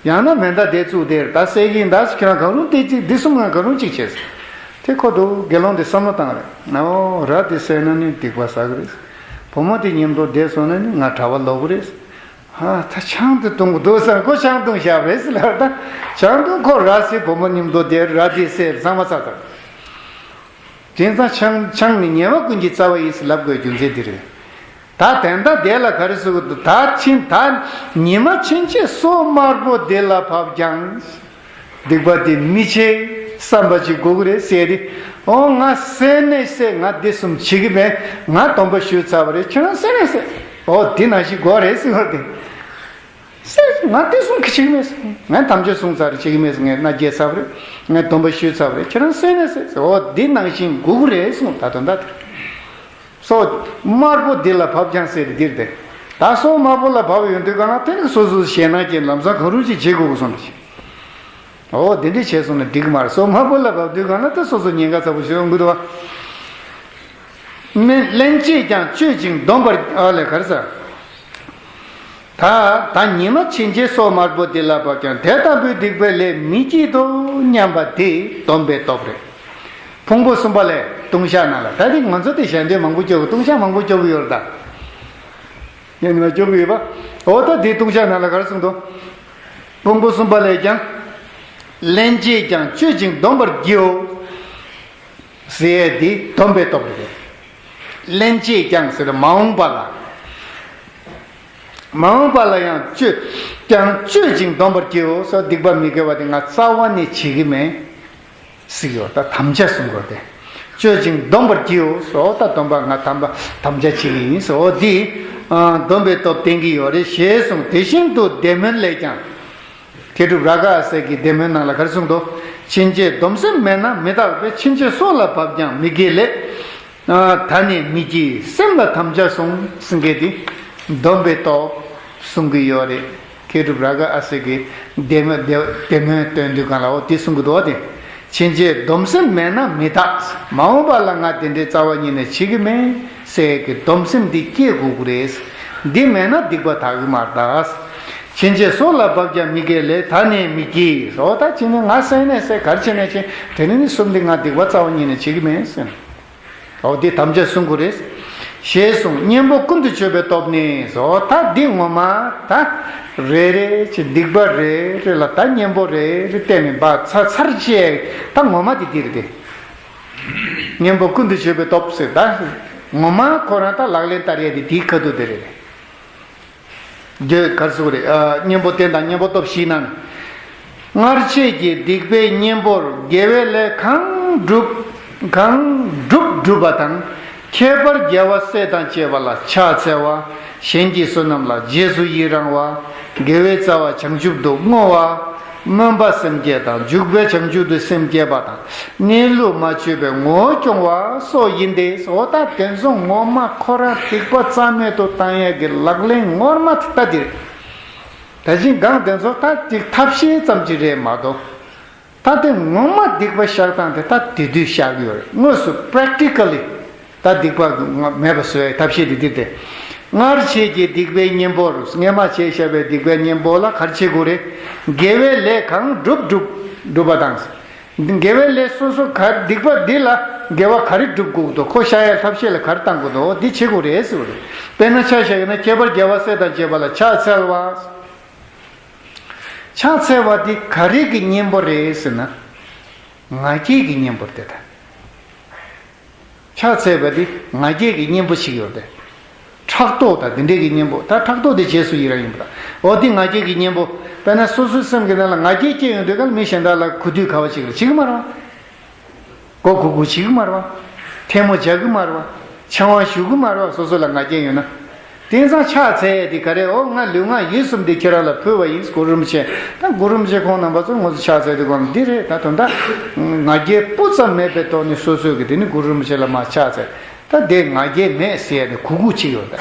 ཡང་ན་མེ་མདའ་དེ་བཙུགས་དེར་ད་བསད་ཀྱི་ཡིན་ད་ཟེར། ཁྱེད་རང་གང་རུང་དེ་གཅིག་འདི་གསུམ་ཀ་གང་རུང་གཅིག་བྱེད་ཟེར། དེ་ཁོ་འདུག་དགེ་སློང་དེ་བསམ་བློ་བཏང་རེད། ཨོ་ར་དེ་བསད་ན་ནི་སྡིག་པ་བསགས་གི་རེད། བུ་མོ་དེ་མཉམ་དུ་བསྡད་སོང་ན་ནི་ང་གྲྭ་པ་ལོག་གི་རེད། ཧ་ད་ཆང་དེ་བཏུང་གི་འདུག་ཟེར། ཁོ་ཆང་བཏུང་བཞག་པ་རེད་ཟེར་ལབ། ད་ཆང་བཏུང་ཁོ་ར་བསད། བུ་མོ་མཉམ་དུ་བསྡད། ར་དེ་བསད། ཚང་མ་ཚར་ཚར། དེང་སང་ཆང་ཆང་ནི་ཉེས་པ་ཀུན་གྱི་རྩ་བ་ཡིན་ཟེར་ལབ་དགོས་རྒྱུ་མཚན་འདི་རེད། ད་དེ་འདྲ་དེ་ལ་ག་རེ་ཟེར་དགོས་འདུག་ད་ཕྱིན་ད་ཉི་མ་ཕྱིན་ཆད་སོ་དམར་པོ་དེ་ལ་བབ་ཀྱང་། སྡིག་པ་དེ་མི་བྱེད་བསམ་པ་ཅིག་དགོས་ཀྱི་རེད་ཟེར་ཏེ། ཨོ་ང་སེམས་ནས་ཟེར། ང་དེ་གསུམ་བྱེད་ཀྱི་མེད། ང་སྡོམ་པ་ཞུས་ཚར་བ་རེད། ཁྱེད་རང་སེམས་ནས་ཟེར། ཨོ་དེ་ནང་བཞིན་དགོས་རེད་ཟེར་བ་དེ། ཟེར། ང་དེ་གསུམ་གྱི་བྱེད་ཀྱི་མེད་ཟེར། ངས་དམ་བཅའ་བསྲུངས་ཚར་རེད། བྱེད་ཀྱི་མེད་ཟེར། ངས་མནའ་བསྐྱལ་ཚར་བ་རེད། ངས་སྡོམ་པ་ཞུས་ཚར་བ་རེད། ཁྱེད་རང་སེམས་ནས་ཟེར་ཟེར། ཨོ་འདི་ནང་བཞིན་དགོས་ཀྱི་རེད་གསུངས། ད་དོན་དག་དེ་རེད། སོ་དམར་པོ་འདི་ལ་བབ་ཀྱང་ཟེར་འདིར་དེ། ད་སོ་དམར་པོ་ལ་བབ་ཡོང་དུས་གང་ལ་དེ་ནི་སོ་སོ་ཞེད་སྣང་སྐྱེས། ལམ་སང་གང་རུང་ཅིག་བྱེད་དགོས་དགོས་སོང་ཟེར། ཨོ་དེ་འདྲ་བྱས་སོང་ན་འགྲིག་གི་མ་རེད། སོ་དམར་པོ་ལ་བབ་དུས་གང་ལ་དེ་སོ་སོ་ཉེན་ཁ་ཚ་པོ་ཞིག་ཡོང་གི་འདུག་བ། སླན་ཆད་ཀྱང་གཅོད་ཅིང་སྡོམ་པར། ཨ་ལས་ག་རེ་ཟེར། ད་ད་ཉི་མ་ཕྱིན་ཆད་སོ་དམར་པོ་འདི་ལ་བབ་ཀྱང་དེ་ལྟ་བུའི་སྡིག་པའི་ལས་མི་བགྱིད་དོ་སྙམ་པ་དེ་སྡོམ་པའི་སྟོབས་རེད། ཕུང་པོ་གསུམ་པ་ལས་ལྟུང་བཤགས་ནང་ལ། ད་དེ་ང་ཚོ་དེ་ཞལ་འདོན་མང་པོ་སྐྱོར་གི། ལྟུང་བཤགས་མང་པོ་སྐྱོར་གི་ཡོད་རེད་ད། ཡང་ཉི་མ་སྐྱོར་གི་ཡོད་པ། འོ་ད་དེ་ལྟུང་བཤགས་ནང་ལ་ག་རེ་གསུངས་འདུག་ཕུང་པོ་གསུམ་པ་ལས་ཀྱང་། སླན་ཆད་ཀྱང་གཅོད་ཅིང་སྡོམ་པར་བགྱིའོ། ཟེར་ཡས་འདི་སྡོམ་པའི་སྟོབས་རེད། སླན་ཆད་ཀྱང་ཟེར་མ་འོངས་པ་ལ། མ་འོངས་པ་ལ་ཡང་གཅོད་ཀྱང་གཅོད་ཅིང་སྡོམ་པར་བགྱིའོ་ཟེར། སྡིག་པ་མི་དགེ་བ་དེ་ང་རྩ་བ་ནས་བྱེད་ཀྱི་མེད་ཟེར་གྱི་ཡོད། ད་དམ་བཅའ་གསུང་དགོས་ཏེ། གཅོད་ཅིང་སྡོམ་པར་བགྱིའོ་ཟེར། ད་སྡོམ་པ་ང་དམ་པ་དམ་བཅའ་བྱེད་ཀྱི་ཡིན་ཟེར། འོ་འདི་སྡོམ་པའི་སྟོབས་བསྟན་གྱི་ཡོད་རེད་ཞེས་གསུངས། དེ་བཞིན་དུ་བདེ་སྨོན་ལས་ཀྱང་། མཁས་གྲུབ་རཱ་ག་ཨ་སྱ་གི་བདེ་སྨོན་ནང་ལ་ག་རེ་གསུངས་འདུག་ཕྱིན་ཆད་སྡོམ་སེམས་མེད་ན་མི་རྟག་པས། ཕྱིན་ཆད་སྲོག་ལ་བབ་ཀྱང་མི་དགེའི་ལས། ཨ་ད་ནས་མི་བགྱིད་སེམས་ལ་དམ་བཅའ་བསྲུང་། ཟེར་མཁན་དེ་སྡོམ་པའི་སྟོབས་གསུང་གི་ཡོད་རེད། མཁས་གྲུབ་རཱ་ག་ཨ་སྱ་གི་བདེ་སྨོན་བདེ་བདེ་སྨོན་སྟོན་དུས་གང་ལ་འོ་དེ་གསུང་གི་འདུག་བ་དེ། ཕྱིན་ཆད་སྡོམ་སེམས་མེད་ན་མི་རྟག་མ་འོངས་པ་ལ་ང་དེ་འདྲའི་རྩ་བ་ཉིད་ནས་བྱེད་ཀྱི་མེད་ཟེར་གྱི་སྡོམ་སེམས་འདི་སྐྱེ་དགོས་ཀྱི་རེད། འདི་མེད་ན་སྡིག་པ་དག་གི་མ་རེད་ད། ཕྱིན་ཆད་སྲོག་ལ་བབ་ཀྱང་མི་དགེའི་ལས་ད་ནས་མི་བགྱིད། འོ་ད་ཕྱིན་ནས་ང་སེམས་ནས་ཟེར་ག་རེ་བྱས་ནས་བྱས་དེ་ནས་ནི་གསུམ་འདི་ང་སྡིག་པ་རྩ་བ་ཉིད་ནས་བྱེད་ཀྱི་མེད་ཟེར། འོ་འདི་དམ་བཅའ་བསྲུང་དགོས་རེད། ཞེས་གསུངས། གཉེན་པོ་ཀུན་ཏུ་སྤྱོད་པའི་སྟོབས་ནི། འོ་ད་འདི་ངོ་མ་ད་རེ་རེ་བྱས་སྡིག་པ་རེ་རེ་ལ་ད་གཉེན་པོ་རེ་རེ་བསྟེན་ནས་འབག་ཚར་ཚར་བྱས་ད་ངོ་མ་འདི་འདི་རེད་དེ། གཉེན་པོ་ཀུན་ཏུ་སྤྱོད་པའི་སྟོབས་ཟེར་ད་ངོ་མ་ཁོ་རང་ད་ལག་ལེན་བསྟར་ཡས་དེ་དེའི་ཁ་ཐུག་དེ་རེད། འདོད་གར་སོགས་རེད། ཨ་གཉེན་པོ་བསྟེན་དང་གཉེན་པོ་སྟོབས་བཞི་ནང་། སྔར་བྱས་ཀྱི་སྡིག་པའི་གཉེན་པོར་དགེ་བའི་ལས་གང་བསྒྲུབ་གང་བསྒྲུབ་བསྒྲུབ་པ་དང་། ཁྱད་པར་དགེ་བ་སྲས་དང་བཅས་པ་ལ་ཕྱག་འཚལ་བ། གཞན་གྱི་བསོད་ནམས་ལ་རྗེས་སུ་ཡི་རང་བ། དགེ་བའི་རྩ་བ་བྱང་ཆུབ་ཏུ་བསྔོ་བ། སྨོན་པ་སེམས་བསྐྱེད་དང་འཇུག་པའི་བྱང་ཆུབ་ཏུ་སེམས་བསྐྱེད་པ་དང་། གནས་ལུགས་མ་ཆོད་པའི་ངོ་བོ་སྐྱོང་བ་སོགས་ཡིན་ཏེ། འོ་ད་དེ་ཚོ་ངོ་མ་ཁོ་རང་སྡིག་པ་རྩ་མེད་དུ་བཏང་ཡས་ཀྱི་ལག་ལེན་ངོ་མ་དེ་ལྟ་དེ་རེད། ད་ཅིང་གང་དེ་ཚོ་ད་ཅིག་ཐབས་ཤེས་ཙམ་ཅིག་རེད་མ་གཏོགས། ད་དེ་ངོ་མ་སྡིག་པ་བཤགས་སྟངས་དེ་ད་དེ་དུས་བཤགས་ཡོད་རེད། དངོས་སུ་པེ་རེག་ཊི་ཀ་ལི་ད་སྡིག་པ་མེད་པ་བཟོ་ཡའི་ཐབས་ཤེས་དེ་འདི་སྟེ། སྔར་བྱས་ཀྱི་སྡིག་པའི་གཉེན་པོར། སྔས་མ་བྱས་བཞག་པའི་སྡིག་པའི་གཉེན་པོ་ལ་ག་རེ་བྱེད་དགོས་རེད། དགེ་བའི་ལས་གང་བསྒྲུབ་བསྒྲུབ་བསྒྲུབ་པ་དང་། དགེ་བའི་ལས་སོ་སོ་ག་སྡིག་པ་འདི་ལ་ དགེ་བ་ག་རེ་སྒྲུབ་དགོས་འདུག་ཁོ་བཤགས་ཡ་ཐབས་ཤེས་ལ་ག་རེ་བཏང་དགོས་འདུག་འོ་འདི་བྱེད་དགོས་རེད་ཟེར་བ་རེད། དཔེར་ན་ཆ་བཞག་ཡོད་ན་ཁྱད་པར་རྒྱལ་བ་སྲས་དང་བཅས་པ་ལ་ཕྱག་འཚལ་བ། ཕྱག་འཚལ་བ་འདི་ག་རེ་གི་གཉེན་པོ་རེད་ཟེར་ན། ང་རྒྱལ་གྱི་གཉེན་པོ་རེད་ད། ཕྱག་འཚལ་བ་འདི་ང་རྒྱལ་གྱི་གཉེན་པོ་ཞིག་ཡོད་རེད། ཕྲག་དོག་དང་འདི་འདྲའི་གི་གཉེན་པོ། ད་ཕྲག་དོག་དེ་རྗེས་སུ་ཡི་རང་ཡིན་པ་དང་། འོ་འདི་ང་རྒྱལ་གྱི་གཉེན་པོ། དཔེར་ན་སོ་སོའི་སེམས་ཀྱི་ནང་ལ་ང་རྒྱལ་སྐྱེས་ཡོང་དུས་ག་ལ་མི་གཞན་དག་ལ་གུས་འདུད་ག་བ་ཞིག་ལ་བྱེད་ཀྱི་མ་རེད་བ། མགོ་སྒུར་སྒུར་བྱེད་ཀྱི་མ་རེད་བ། ཐལ་མོ་སྦྱར་གྱི་མ་རེད་བ། ཕྱག་དབང་ཞུ་གི་མ་རེད་བ། སོ་སོ་ལ་ང་རྒྱལ་ཡོད་ན། དེང་སང་ཕྱག་འཚལ་ཡས་དེ་ག་རེ། འོ་ང་ལུས་ངག་ཡིད་གསུམ་དེ་ཁྱེད་རང་ལ་ཕུལ་བ་ཡིན། གུ་རུ་རིན་པོ་ཆེ། ད་གུ་རུ་རིན་པོ་ཆེ་ཁོང་རྣམ་པ་ཚོ་ང་ཚོ་ཕྱག་འཚལ་དུས་གང་ལ་འདི་རེད། ད་དོན་དག་ང་རྒྱལ་སྤུ་ཙམ་མེད་པའི་ཐོག་ནས་སོ་སོས་ཀྱི་དེ་ནི་གུ་རུ་རིན་པོ་ཆེ་ལ་མར་ཕྱག་འཚལ། ད་དེ་ང་རྒྱལ་མེད་ཟེར་ཡས་དེ་གུས་གུས་ཅིག་ཡོད་ད།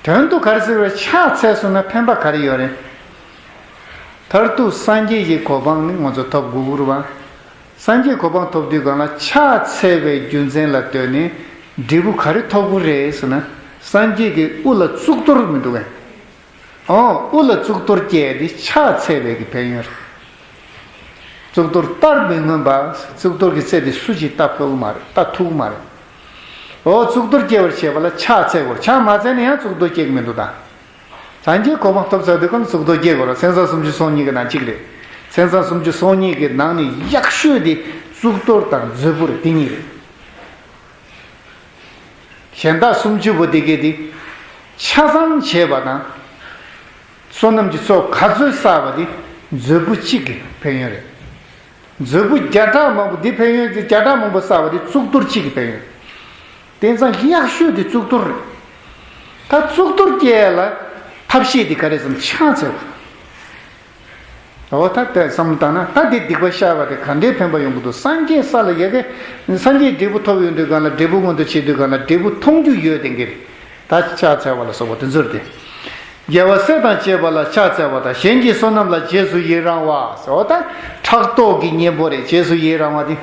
དོན་དུ་ག་རེ་ཟེར་བའི་ཕྱག་འཚལ་སོང་ན་ཕན་པ་ག་རེ་ཡོད་རེད། མཐར་ཐུག་སངས་རྒྱས་ཀྱི་གོ་འཕང་ནི་ང་ཚོ་ཐོབ་དགོས་ཀྱི་རེད་བ། སངས་རྒྱས་གོ་འཕང་ཐོབ་དུས་གང་ལ་ཕྱག་འཚལ་བའི་རྒྱུ་མཚན་ལ་ལྟོས་ནས་འབྲས་བུ་ག་རེ་ཐོབ་ཀྱི་རེད་ཟེར་ན། སངས་རྒྱས་ཀྱི་དབུ་ལ་གཙུག་ཏོར་མི་འདུག་གས། ཨོ་དབུ་ལ་གཙུག་ཏོར་སྐྱེས་ཏེ་ཕྱག་འཚལ་བའི་གི་ཕན་ཡོན་རེད། གཙུག་ཏོར་བལྟར་མི་མངོན་པ། གཙུག་ཏོར་གྱི་རྩེ་དེ་སུ་གཅིག་བལྟ་ཕོད་ཀྱི་མ་རེད། བལྟ་ཐུབ་ཀྱི་མ་རེད། ཨོ་གཙུག་ཏོར་སྐྱེ་བར་བྱེད་པ་ལ་ཕྱག་འཚལ་དགོས། ཕྱག་མ་འཚལ་ན་ཡང་གཙུག་ཏོར་སྐྱེ་གི་མི་འདུག་ད། སངས་རྒྱས་གོ་འཕང་ཐོབ་ཚར་དུས་གང་གཙུག་ཏོར་སྐྱེ་དགོས་རེད། མཚན་བཟང་སུམ་ཅུ་སོ་གཉིས་ཀྱི་ནང་གཅིག་རེད། མཚན་བཟང་སུམ་ཅུ་སོ་གཉིས་ཀྱི་ནང་ནས་ཡག་ཤོས་དེ་གཙུག་ཏོར་དང་མཛོད་སྤུ་རེད། དེ་གཉིས་རེད། གཞན་དག་སུམ་ཅུ་པོ་དེ་གས་དེ་ཆ་ཚང་བྱས་པ་དང་། བསོད་ནམས་ཀྱི་ཚོགས་ག་ཚོད་བསགས་པ་དེ་མཛོད་སྤུ་གཅིག་གི་ཕན་ཡོན་རེད། མཛོད་སྤུ་བརྒྱ་ཕྲག་མང་པོ་འདི་ཕན་ཡོན་དེ་བརྒྱ་ཕྲག་མང་པོ་བསགས་པ་དེ་གཙུག་ཏོར་གཅིག་གི་ཕན་ཡོན། དེང་སང་ཡག་ཤོས་དེ་གཙུག་ཏོར་རེད། ད་གཙུག་ཏོར་སྐྱེ་ཡ་ལ་ཐབས་ཤེས་དེ་ག་རེ་ཟེར་ན་ཕྱག་འཚལ་བ། འོ་ད་ལྟ་བསམ་བློ་བཏང་ན་ད་དེ་སྡིག་པ་བཤགས་པ་དེ་ག་འདྲའི་ཕན་པ་ཡོང་གི་འདུག་སངས་རྒྱས་ས་ལ་ཡ་གི་སངས་རྒྱས་འབྲས་བུ་ཐོབ་ཡོང་དུས་གང་ལ་འབྲས་བུ་མངོན་དུ་བྱེད་དུས་གང་ལ་འབྲས་བུ་མཐོང་རྒྱུ་ཡོད་དེ་གི་རེད། ད་ཕྱག་འཚལ་བ་ལ་སོགས་པ་དེ་ཚོར་ཏེ། རྒྱལ་བ་སྲས་དང་བཅས་པ་ལ་ཕྱག་འཚལ་བ་དང་། གཞན་གྱི་བསོད་ནམས་ལ་རྗེས་སུ་ཡི་རང་བ་ཟེར་བ་དང་། ཕྲག་དོག་གི་གཉེན་པོ་རེད། རྗེས་སུ་ཡི་རང་བ་དེ།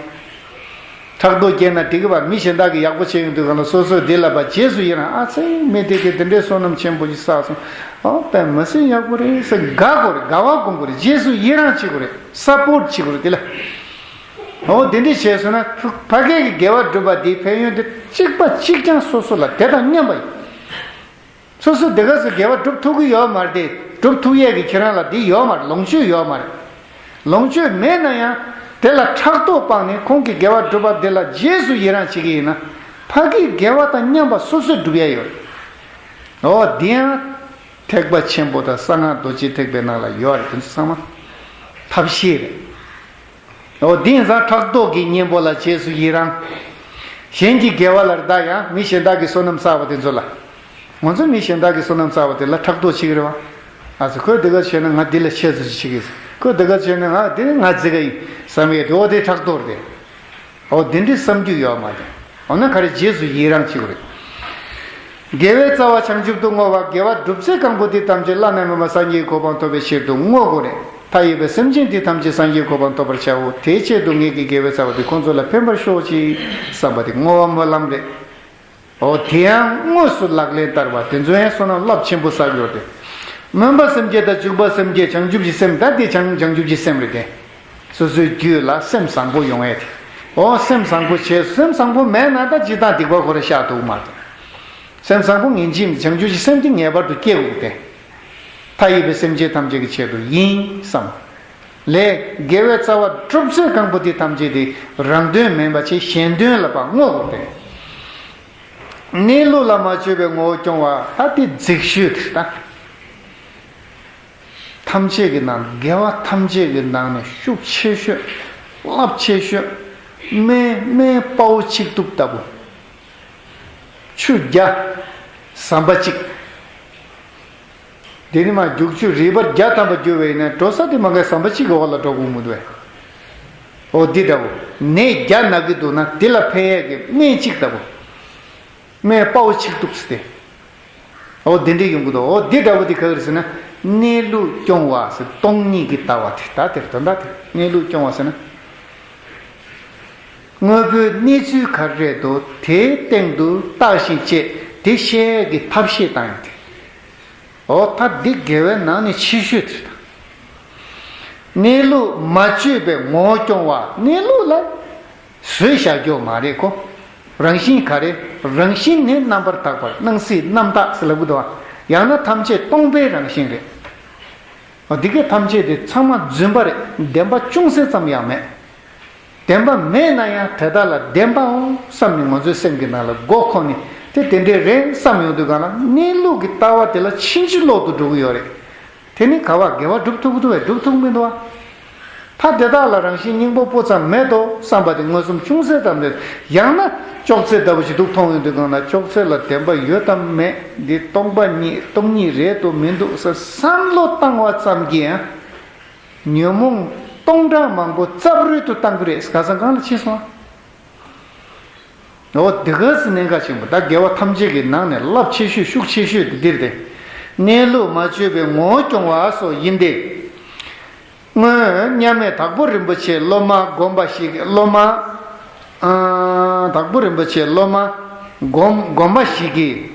ཕྲག་དོག་སྐྱེས་ན་འགྲིག་གི་བ། མི་གཞན་དག་གིས་ཡག་པོ་བྱས་ཡོང་དུས་གང་ལ་སོ་སོས་དེ་ལ་བ་རྗེས་སུ་ཡི་རང་། ཨ་ཙི་མི་དེ་གིས་དེ་འདྲའི་བསོད་ནམས་ཆེན་པོ་ཞིག་བསགས་སོང་། ཨོ་དཔེ་མི་སྲིད་ཡག་པོ་རེད་ཟེར་དགའ་དགོས་རེད། དགའ་བ་སྒོམ་དགོས་རེད། རྗེས་སུ་ཡི་རང་བྱེད་དགོས་རེད། སཔོརྚ་བྱེད་དགོས་རེད་དེ་ལ། ཨོ་དེ་འདྲས་བྱས་སོང་ན་ཕ་གི་དགེ་བ་སྒྲུབ་པ་དེའི་ཕན་ཡོན་དེ་གཅིག་པ་གཅིག་རྐྱང་སོ་སོ་ལ་དེ་དང་མཉམ་པ་ཡིན། སོ་སོ་དེ་ག་ཚོད་དགེ་བ་སྒྲུབ་ཐུབ་ཀྱི་ཡོད་མ་རེད་དེ། སྒྲུབ་ཐུབ་ཡས་ཀྱི་ཁྱེད་རང་ལ་དེ་ཡོད་མ་རེད། ལོངས་སྤྱོད་ཡོད་མ་རེད། ལོངས་སྤྱོད་མེད་ན་ཡང་དེ་ལ་ཕྲག་དོག་སྤངས་ནས་ཁོང་གི་དགེ་བ་སྒྲུབ་པ་དེ་ལ་རྗེས་སུ་ཡི་རང་བྱེད་ཀྱི་ཡིན་ན། ཕ་གིའི་དགེ་བ་དང་མཉམ་པ་སོ་སོས་སྒྲུབ་ཡས་ཡོད་རེད། འོ་དེ་ཡང་ཐེག་པ་ཆེན་པོ་དང་གསང་སྔགས་རྡོ་རྗེ་ཐེག་པའི་ནང་ལ་ཡོད་རེད། དེ་ཚོ་ཚང་མ་ཐབས་ཤེས་རེད། འོ་དེ་ཡིན་ཙང་ཕྲག་དོག་གི་གཉེན་པོ་ལ་རྗེས་སུ་ཡི་རང་། གཞན་གྱི་དགེ་བ་ལ་རེད་ད། ཡང་མི་གཞན་དག་གི་བསོད་ནམས་བསགས་པ་དེ་ཚོ་ལ། ང་ཚོ་མི་གཞན་དག་གི་བསོད་ནམས་བསགས་པ་དེ་ལ་ཕྲག་དོག་བྱེད་ཀྱི་རེད་བ། ཨ་ཙི་ཁོས་དེ་ག་བྱས་ན་ང་འདི་ལ་ཆེད་དུ་བྱེད་ཀྱི། ཁོས་དེ་ག་བྱས་ན་ང་འདི་ང་རྫི་ག་ཡིན་བསམ་ཡས་དེ། འོ་དེ་ཕྲག་དོག་རེད། འོ་དེ་འདྲའི་བསམ་རྒྱུ་ཡོད་མ་རེད། འོ་ན་ག་རེ་རྗེས་སུ་ཡི་རང་བྱེད་དགོས་རེད། དགེ་བའི་རྩ་བ་བྱང་ཆུབ་ཏུ་བསྔོ་བ། དགེ་བ་སྒྲུབ་ཚེ་གང་པོ་འདི་ཐམས་ཅད་བླ་ན་མེད་པ་སངས་རྒྱས་ཀྱི་གོ་འཕང་ཐོབ་པའི་ཕྱིར་དུ་བསྔོ་དགོས་རེད། མཐའ་ཡས་པའི་སེམས་ཅན་འདི་ཐམས་ཅད་སངས་རྒྱས་ཀྱི་གོ་འཕང་ཐོབ་པར་བྱའོ། དེའི་ཆེད་དུ་ངེད་ཀྱི་དགེ་བའི་རྩ་བ་འདི་ཁོང་ཚོ་ལ་ཕན་པར་ཤོག་ཅིག་བསམ་པ་དེ་བསྔོ་བ་སྨོན་ལམ་རེད། འོ་དེ་ཡང་དངོས་སུ་ལག་ལེན་བསྟར་བ་དེ་ཚོ་ཡང་བསོད་ནམས་རླབས་ཆེན་པོ་བསགས་ཡོད་དེ། སྨོན་པ་སེམས་བསྐྱེད་དང་འཇུག་པ་སེམས་བསྐྱེད། བྱང་ཆུབ་ཀྱི་སེམས་ད་དེ་བྱང་བྱང་ཆུབ་ཀྱི་སེམས་རེད་དེ། སོ་སོའི་རྒྱུད་ལ་སེམས་བཟང་པོ་ཡོང་ཡས་དེ། འོ་སེམས་བཟང་པོ་བྱས། སེམས་བཟང་པོ་མེད་ན་ད་སྤྱིར་བཏང་སྡིག་པ་ཁོ་རང་བཤགས་ཐུབ་མ་རེད། སེམས་བཟང་པོ་ངེས་ཅན་བྱང་ཆུབ་ཀྱི་སེམས་དེ་ངེས་པར་དུ་སྐྱེ་དགོས་ཏེ། མཐའ་ཡས་པའི་སེམས་ཅན་ཐམས་ཅད་ཀྱི་ཆེད་དུ་ཡིན་བསམ། ལས་དགེ་བའི་རྩ་བ་སྒྲུབ་ཚེ་གང་པོ་དེ་ཐམས་ཅད་དེ་རང་དོན་མིན་པ་ཆེ་གཞན་དོན་ལ་ཕར་བསྔོ་དགོས་ཏེ། གནས་ལུགས་ལ་མ་བཅོས་པའི་ངོ་བོ་སྐྱོང་བ་ད་དེ་རྫིག་ཤོས་དེ་ད། ཐམས་ཅད་ཀྱི་ནང་དགེ་བ་ཐམས་ཅད་ཀྱི་ནང་ནས་ཤུགས་ཆེ་ཤོས། རླབས་ཆེ་ཤོས། སྨན་སྨན་དཔའ་བོ་གཅིག་གཏུབ་ལྟ་བུ། ཆུ་བརྒྱ། ཟམ་པ་གཅིག་དེ་ནི་མ་རྒྱུག་ཆུ་རིལ་བ་བརྒྱ་ཐམ་པ་རྒྱུ་བས་ན་འགྲོ་ས་དེ་མ་གའི་ཟམ་པ་གཅིག་གི་འོག་ལ་འགྲོ་དགོས་མི་འདུག་བས། འོ་འདི་འདྲ་བོ། ནད་བརྒྱ་ན་གི་འདུག་ན་དེ་ལ་ཕན་ཡས་ཀྱི་སྨན་གཅིག་ལྟ་བུ། སྨན་དཔའ་བོ་གཅིག་གཏུབ་ཟེར་ཏེ། འོ་འདི་འདྲ་ཡོང་གི་འདུག་འོ་འདི་འདྲ་བོ་དེ་ག་གི་རེད་ཟེར་ན། གནས་ལུགས་སྐྱོང་བ་ཟེར་སྟོང་ཉིད་ཀྱི་ལྟ་བ་དེ་ད་དེར་དོན་དག་དེ་གནས་ལུགས་སྐྱོང་བ་ཟེར་ན། དངོས་པོའི་གནས་ཚུལ་ག་རེ་རེད་འདུག་དེའི་སྟེང་དུ་བརྟག་ཞིང་དཔྱད་དེ་ཤེས་ཡས་ཀྱི་ཐབས་ཤེས་བཏང་ཡོད་དེ། འོ་ད་འདི་དགེ་བའི་ནང་ནས་ཆེ་ཤོས་དེ་རེད་ད། གནས་ལུགས་མ་བཅོས་པའི་ངོ་བོ་སྐྱོང་བ། གནས་ལུགས་ལ་ བཟོས་བཞག་རྒྱུ་མ་རེད་ཁོ། རང་བཞིན་ག་རེ། རང་བཞིན་ནི་རྣམ་པར་དག་པ་སྣང་སྲིད་རྣམ་དག་ཟེར་ལབ་གི་འདུག་བ། ཡང་ན་ཐམས་ཅད་སྟོང་པའི་རང་བཞིན་རེད། འོ་འདི་གའི་ཐམས་ཅད་དེ་ཚང་མ་རྫུན་པ་རེད། བདེན་པ་ཅུང་ཟད་ཙམ་ཡང་མེད། བདེན་པ་མེད་ན་ཡང་དེ་དག་ལ་བདེན་པའོ་བསམ་ནས་ང་ཚོའི་སེམས་ཀྱི་ནང་ལ་མགོ་འཁོར་ནས་དེ་དེ་འདྲས་རེད་བསམ་ཡོང་དུས་གང་ལ་གནས་ལུགས་ཀྱི་ལྟ་བ་དེ་ལ་ཕྱིན་ཅི་ལོག་ཏུ་འགྲོ་གི་ཡོད་རེད། དེ་ནི་ག་བ་དགེ་བ་སྒྲུབ་ཐུབ་ཀྱི་འདུག་བས་སྒྲུབ་ཐུབ་མི་འདུག་བ། ད་དེ་དག་ལ་རང་བཞིན་སྙིང་པོ་སྤུ་ཙམ་མེད་དོ་བསམ་པ་དེ་མངོན་སུམ་ཅུང་ཟད་ཙམ་རེད། ཡང་ན་ཅོག་ཙེ་ལྟ་བུ་ཞིག་འདུག་མཐོང་ཡོང་དུས་གང་ལ་ཅོག་ཙེ་ལ་བདེན་པ་ཡོད་དམ་མེད། འདི་སྟོང་པ་ཉིད་སྟོང་ཉིད་རེད་དོ་མི་འདུག་ཟེར་བསམ་བློ་བཏང་བ་ཙམ་གྱིས་ཡང་ཉོན་མོངས་སྟོང་ཕྲག་མང་པོ་རྩབ་རོལ་དུ་བཏང་གི་རེད། ག་ས་གང་ལ་ཕྱིན་སོང་། འོ་དེ་ག་ཟེར་གནད་འགག་ཆེན་པོ། ད་དགེ་བ་ཐམས་ཅད་ཀྱི་ནང་ནས་རླབས་ཆེ་ཤོས་ཤུགས་ཆེ་ཤོས་དེ་འདིར་ཏེ། གནས་ལུགས་མ་བཅོས་པའི་ངོ་བོ་སྐྱོང་བ་སོགས་ཡིན་ཏེ། སྔོན་མཉམ་མེད་དྭགས་པོ་རིན་པོ་ཆེ་སློབ་མ་སྒོམ་པ་ཞིག་སློབ་མ། ཨ། དྭགས་པོ་རིན་པོ་ཆེ་སློབ་མ་སྒོམ་སྒོམ་པ་ཞིག་གིས།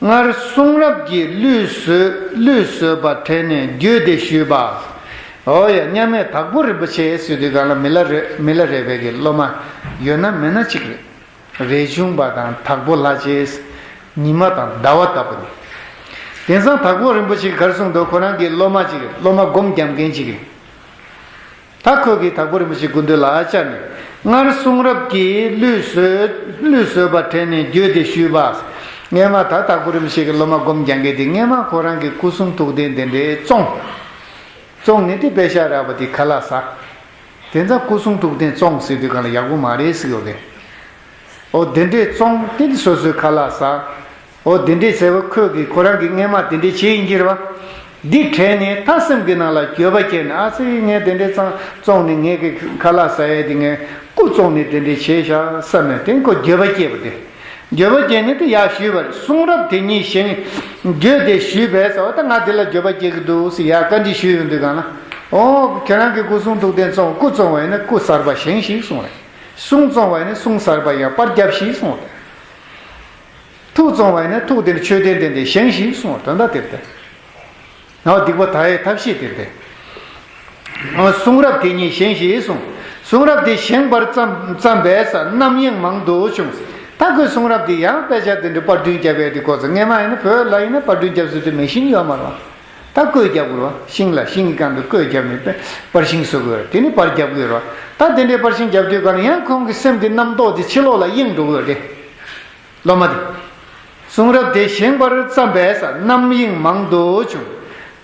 སྔར་གསུང་རབ་ཀྱི་གླུས་བཟོད་གླུས་བཟོད་པ་དྲན་ནས་བརྗོད་དེ་ཞུས་པ། འོ་ཡ། མཉམ་མེད་དྭགས་པོ་རིན་པོ་ཆེ་ཟེར་དུས་གང་ལ་མི་ལ་རས་མི་ལ་རས་པའི་གི་སློབ་མ་ཡོད་ན་མེད་ན་གཅིག་རེད། རས་ཆུང་པ་དང་དྭགས་པོ་ལྷ་རྗེ། ཉི་མ་དང་ཟླ་བ་ལྟ་བུ་ནི། དེང་སང་དྭགས་པོ་རིན་པོ་ཆེ་གིས་ག་རེ་གསུངས་འདུག་ཁོ་རང་གི་སློབ་མ་གཅིག་རེད། སློབ་མ་སྒོམ་རྒྱབ་མཁན་གཅིག་རེད། ད་ཁོས་ཀྱིས་དྭགས་པོ་རིན་པོ་ཆེའི་སྐུ་མདུན་ལ་བཅར་ནས། སྔར་གསུང་རབ་ཀྱི་གླུས་བཟོད་གླུས་བཟོད་པ་དྲན་ནས་བརྗོད་དེ་ཞུས་པ། སྔས་མ་ད་དྭགས་པོ་རིན་པོ་ཆེ་གི་སློབ་མ་སྒོམ་རྒྱག་མཁན་དེ་སྔས་མ་ཁོ་རང་གི་སྐུ་གསུང་ཐུགས་རྟེན་དེ་འདྲའི་བཙོང་བཙོང་ནས་དེ་པེ་ཤག་རག་པ་དེ་ཁ་ལག་ཟ། དེ་ཚོ་སྐུ་གསུང་ཐུགས་རྟེན་བཙོང་ཟེར་དུས་གང་ལ་ཡག་པོ་མ་རེད་ཟེར་གྱི་ཡོད་རེད། འོ་དེ་འདྲས་བཙོང་དེ་དེ་སོ་སོའི་ཁ་ལག་ཟ། འོ་དེ་འདྲས་ཟེར་བ་ཁོས་ཀྱིས་ཁོ་རང་གིས་སྔས་མ་དེ་འདྲས་བྱས་ཡིན་གྱི་རེད་བ། འདི་དྲན་ནས་ད་སེམས་ཀྱི་ནང་ལ་འགྱོད་པ་སྐྱེས་ནས་ཨ་ཙི་ངས་དེ་འདྲས་བཙོང་བཙོང་ནས་ངས་ཀྱི་ཁ་ལག་ཟ་ཡས་དེ་ངས་སྐུ་བཙོང་ནས་དེ་འདྲས་བྱས་ཤག་བསམ་ནས་དེ་ཁོ་འགྱོད་པ་སྐྱེས་པ་དེ། འགྱོད་པ་སྐྱེས་ནས་དེ་ཡར་ཞུས་པ་རེད། གསུང་རབ་དེ་ཉིད་བཞེངས་བརྗོད་དེ་ཞུས་པས་ཟེར་བ་ད་ང་དེ་ལ་འགྱོད་པ་སྐྱེ་གི་འདུག་ཟེར་ཡར་བཀའ་འདྲི་ཞུས་ཡོང་དུས་གང་ལ། ཨོ་ཁྱེད་རང་གི་སྐུ་གསུང་ཐུགས་རྟེན་བཙོང་སྐུ་བཙོང་བ་ཡིན་ན་སྐུ་གསར་པ་བཞེངས་ཤིག་གསུངས་རེད། གསུང་བཙོང་བ་ཡིན་ན་གསུང་གསར་པ་ཡང་པར་རྒྱབ་ཤིག་གསུངས་རེད། ཐུགས་བཙོང་བ་ཡིན་ན་ཐུགས་དེ་ནི་མཆོད་རྟེན་དེ་འདྲ་བཞེངས་ཤིག་གསུངས་རེད། དོན་དག་དེ་རེད། ང་སྡིག་པ་དག་ཡས་ཐབས་ཤེས་དེ་རེད། ཨོ་གསུང་རབ་དེ་ཉིད་བཞེངས་ཤིག་གསུངས། གསུང་རབ་དེ་བཞེངས་པར་བརྩམས་བརྩམས་པས་རྣམ་གཡེང་མང་དུ་བྱུང་། ད་ཁོས་གསུང་རབ་དེ་ཡང་དཔེ་ཆ་དེ་འདྲ་པར་སྐྲུན་རྒྱབ་ཡས་དེ་ཁོ་ཚོ་སྔས་མ་ཡིན་ན་བོད་ལ་ཡིན་ན་པར་སྐྲུན་རྒྱབ་ཟེར་དུས་མེ་ཤིན་ཡོད་མ་རེད་བ། ད་བརྐོས་རྒྱབ་དགོས་རེད་བ། ཤིང་ལ་ཤིང་གི་སྒང་དུ་བརྐོས་རྒྱབ་ནས་པར་ཤིང་བཟོ་དགོས་རེད། དེ་ནི་པར་རྒྱབ་དགོས་རེད་བ། ད་དེ་འདྲའི་པར་ཤིང་རྒྱབ་དུས་གང་ལ་ཡང་ཁོང་གི་སེམས་དེ་རྣམ་རྟོག་དེ་ཕྱི་ལོགས་ལ་གཡེང་འགྲོ་གི་ཡོད་རེད། སློབ་མ་དེ། གསུང་རབ་དེ་བཞེངས་པར་བརྩམས་པས་རྣམ་གཡེང་མང་དུ་བྱུང་།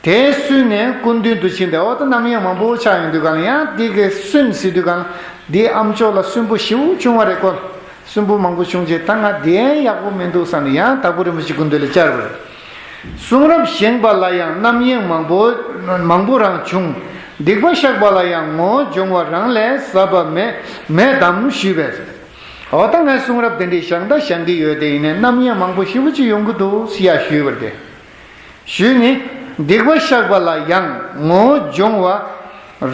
དེ་སུན་ནས་སྐུ་མདུན་དུ་ཕྱིན་ཏེ་འོ་ད་རྣམ་གཡེང་མང་པོ་ཆགས་ཡོང་དུས་གང་ལ་ཡང་དེ་གི་སུན་ཟེར་དུས་གང་ལ་དེའི་ཨ་མཆོག་ལ་སུན་པོ་ཞེ་པོ་བྱུང་བ་རེད་ཁོ། སུན་པོ་མང་པོ་བྱུང་རྗེས་ད་ང་བདེན་ཡག་པོ་མི་འདུག་བསམ་ནས་ཡང་དྭགས་པོ་རིན་པོ་ཆེ་སྐུ་མདུན་ལ་བཅར་བ་རེད། གསུང་རབ་བཞེངས་པ་ལ་ཡང་རྣམ་གཡེང་མང་པོ་མང་པོ་རང་བྱུང་། སྡིག་པ་བཤགས་པ་ལ་ཡང་ངོ་བོ་སྦྱོང་བ་རང་ལས་ཟབ་པ་མེད་མེད་དམ་ཞུས་པས། འོ་ད་ངས་གསུང་རབ་དེ་འདྲའི་བཞེངས་ད་བཞེངས་ཀྱི་ཡོད་དེ་ཡིན་ནའི་རྣམ་གཡེང་མང་པོ་ཞེ་པོ་ཅིག་ཡོང་གི་འདུག་ཟེར་ཡ་ཞུས་པར་ཏེ། ཞུས་ནི། སྡིག་པ་བཤགས་པ་ལ་ཡང་ངོ་བོ་སྦྱོང་བ་